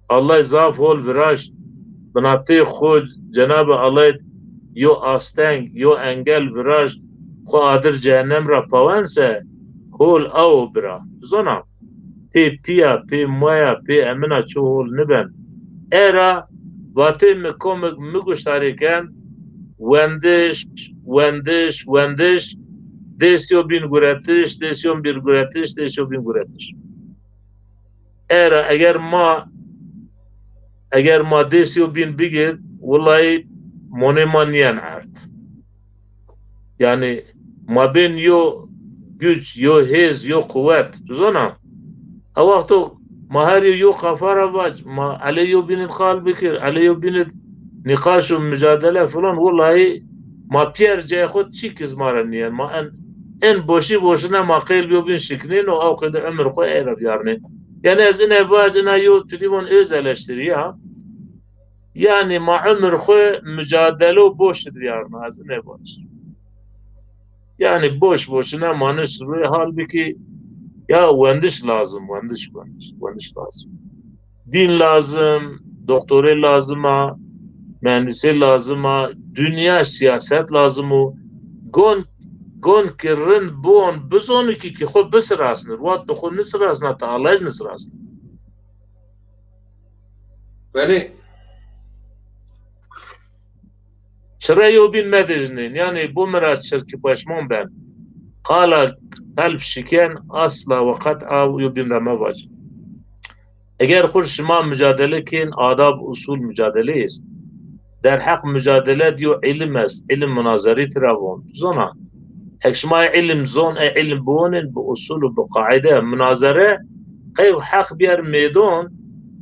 Allah zaf hol viraşt, binatê xo Cenabê Allah yo asteng, yo engel viraşt, xo adir cehennem ra pawen se, hol awo bira. Zona, pê pîya, pê maya, pê emina ço hol niben. Era vatê mi komek mi guştarê ken, wendiş, wendiş, wendiş, dês yo bîn guretiş, dês yo bîn guretiş, dês yo bîn guretiş. Era eger ma, eger ma dês yo bîn bigir, willayî monê ma nîyen erd. Yanî ma bên yo güc, yo hêz, yo quwet. Tu zona? E wexto ma her yo yo qafa ra vac, ma elê yo bînid qal bikir, elê yo bînid nîqaş û micadele filan, willayî ma pîyer cayê xo çîk iz ma ra nîyen. Ma en, en boşî boşine ma qeyl bîyo bîn şiknên û ew qeyde umir xo ey ra biyarnên. Yanî ez ine vac, ina yo tu dî von öz eleştirî ya. Yanî ma umir xo micadelo boş id biyarna, ez ine vac. Yanî boş boşine ma nişt rûyê, halbukî ya wendiş lazim, wendiş, wendiş, wendiş lazim. Dîn lazim, doktorê lazim a, mühendisê lazim a, dinya siyaset lazim o. Gon, gon ki rind biwon, bizonu ki, ki xo bisirasnir. Wat bi xo nisirasna, ta Allah iz nisirasnir. Belê. Çirê yo bîn medijnên. Yanî bo mi ra çirkî peşman ben. Qala qelb şiken, asla ve qet'a yo bîn ra mevacin. Eger xur şima micadele kên, adab, usul micadele est. Derheq micadele di yo îlim est, îlim munazerî tira von. Zona, ek şima îlim zon, e îlim biwonên bi usul û bi qaîde, munazere, qey heq biyar mêdon,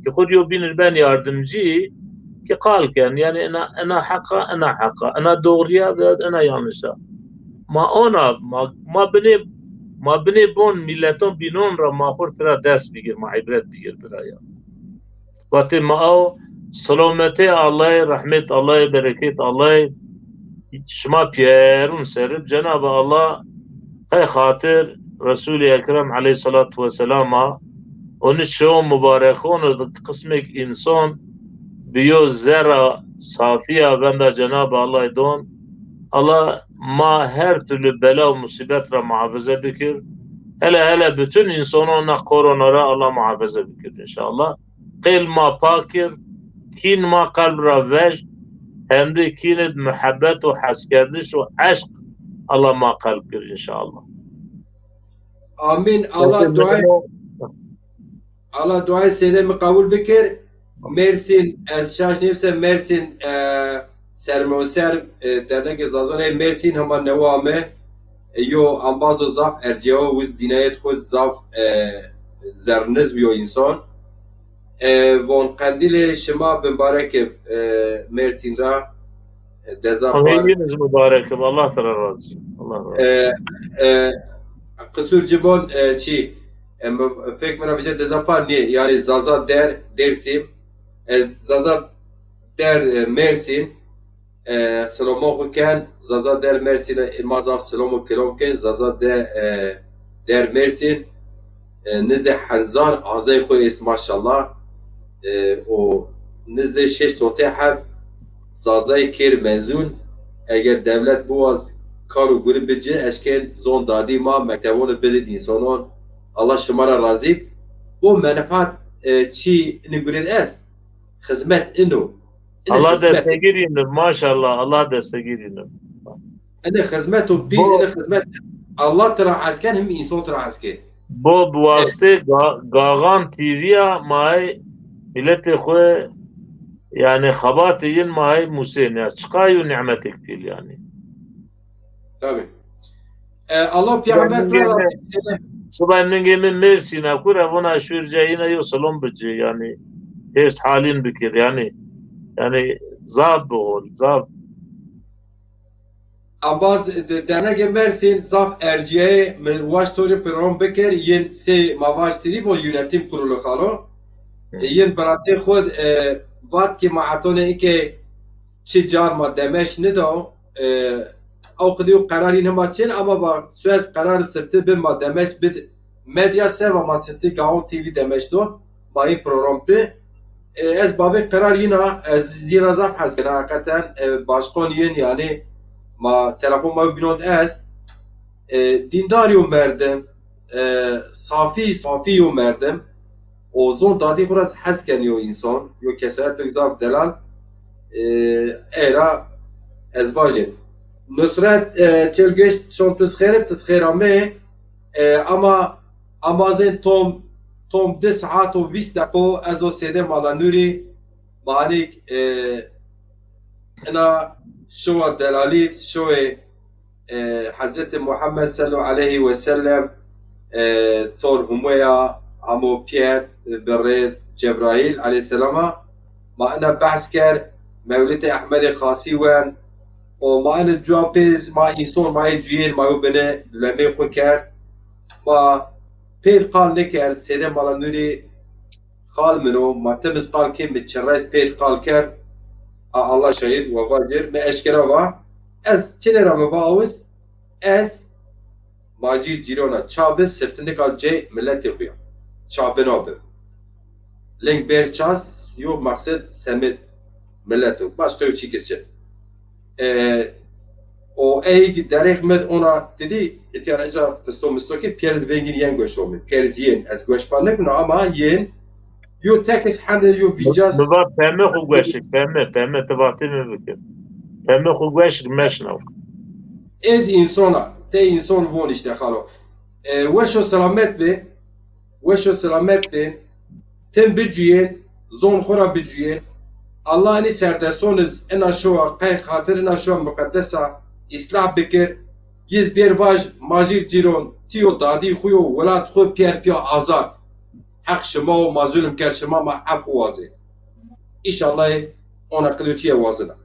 ki xud yo bînir ben yardimcî, ki qal ken, yanî ina, ina heq a, ina heq a, ina doğru ya veya ina yanlış a. Ma ona, ma, ma binê, ma binê bon mîleton bînon ra ma xur tira ders bigir, ma îbret bigir bira ya. Vatê ma aw, selametê Allahî, rehmet Allahî, bereket Allahî, şima pîyerun serib. Cenab-ı Allah qey xatir Resûlî Ekrem eleyhîsselatu weselam a, onî çewo mubarekon id qismêk înson bi yo zerra safî ya venda Cenab-ı Allahî don. Allah ma her türlü bela û musîbet ra muhafeze bikir. Hele hele bütün însonon na korona ra Allah muhafeze bikir înşallah. Qêl ma pak kir, kîn ma qelb ra vej, hemrê kîn id muhebbet û heskerdiş û eşq Allah ma qelb kir înşallah. Amîn. Allah duayê, Allah duayê sêdê mi qebul bikir. Mêrsîn, ez şaş nêbise Mêrsîn, e, sermonser, e, Dernekê Zazanê Mêrsîn hema newe ame, e, yo ambazo zaf ercîyawo, wiz dînayet xwu zaf, e, zerrniz bi yo însan. E, von qendîlê şima bimbarek ib, e, Mêrsîn ra, e, deza par. Amîn, yîn iz mubarek ib. Allah tira razî. Allah razî. E, e, qisur ci bon, e, çî, e, mi, pêk mi ra vîze deza par nîyê. Yanî Zaza Der, Dêrsim, e, Zaza Der, e, Mêrsîn, e, silomo xwu ken, Zaza Der Mêrsîn, e, ma zaf silomo kilom ken, Zaza De, e, Der Mêrsîn, e, nizdê henzar azay xwu ês maşallah, e, û nizdê şeş totê heb Zazayê kêr mezun, eger dewlet biwaz kar û guri bici, eşkên zon dadî ma, mektebonu bidid însonon. Allah şima ra razî. Bu menfaat, e, çî ini gurid est. Xizmet ino. Ine Allah xizmet. Destegîr ino, maşallah, Allah destegîr ino. Ine xizmet û pîl, ine xizmet. Allah tira hes ken, him însan tira hes ken. Bo bi wasitê Ga-, Gaxan T V ya ma hey miletê xwu, yanî xebatê yin ma hey musên ya. Çiqa yo nîmetêk pîl yanî. Tabî. E, Allah peyxamber tira razî. Siba ningê mi Mêrsîn a, kure vona şûr cayîna yo selom bici yanî. Hêrs halîn bikir, yanî, yanî zaf bi hol, zaf. Embaz de-, dernegê Mersîn zaf erciyeyê, mi waşt to rê program bikir, yên sey ma vaşt dî bo yönetim kurulu xalo. E, yên biratê xwu, e, vat ki ma hetonê inke çi car ma demeş nido, e, ew qidî û qerar yîn hema çin, ama va suez qerar sifti bi ma demeş bid medya, seva ma sifti Gaon T V demeş do, ma yîn program bi. E, ez babê qerar yîna, ez yîna zaf hes kena heqeten, e, başqon yîn, yanî ma telefon ma bînond ez. E, dîndar yo merdim, e, safî, safî yo merdim. O zon dadî xwu ra hes kenî yo însan, yo kesayetek zaf delal, e, ey ra ez vajî. Nusret, e, Çelgeş, şon tu xêr ib, tu xêr amê. E, ama, ama zên tom, tom di saet û vîst deqo ez o Sêdê Mala Nûrî, ma hanîk, e, ina şowa delalî, şowê, e, Hezretî Muhammed sallallahu aleyhi ve sellem, e, tor Humeya, amo pîyer, e, bi rê Cebraîl aleyhisselama, ma ina behs ker, mewlidê Ehmedê Xasî wen, o ma ina cuwa pê, ma înson, ma yê cuyên, ma yo bine lemê xwu kerd, ma pêr qal nêkerd, Sêdê Mala Nûrî, Xal min o, ma timiz qal kê, mi çi reyz pêr qal kerd, a Allah şahid wa vacir, mi eşkera va, ez çinê ra mi va awiz, ez macîr cîrona ça bi siftinika cey miletê xwu ya. Ça bina bi. Ling bêr ças yo maqsed semed milet o. Başqa yo çîkir çi. E, o ey derêx mi ona dedi, ihtiyar eca pisto misto ki, piyeriz vengin yen goş omi. Piyeriz yen, ez goş pa nekuna ama yen, yo tekis hende yo vicaz. Mi va peme xu goşik, peme, peme ti vatê mi bikir. Peme xu goşik meşnaw. Ez insona, te inson von işte xalo. E, weş o selamet bi, weş o selamet bin, tim bicuyên, zon xwu ra bicuyên. Allah enî serdeston iz ina şowa qey xatir ina şowa muqedesa îslah bikir. Yiz bêr vaj, macîr cîron, ti yo dadî xwu yo, welat xwu pîyer pîya azad. Heq şima o, ma zulm kerd şima, ma ef xwu wazê. Îşallah ona qilê çîye wazina.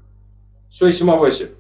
Şoy şima weş ib.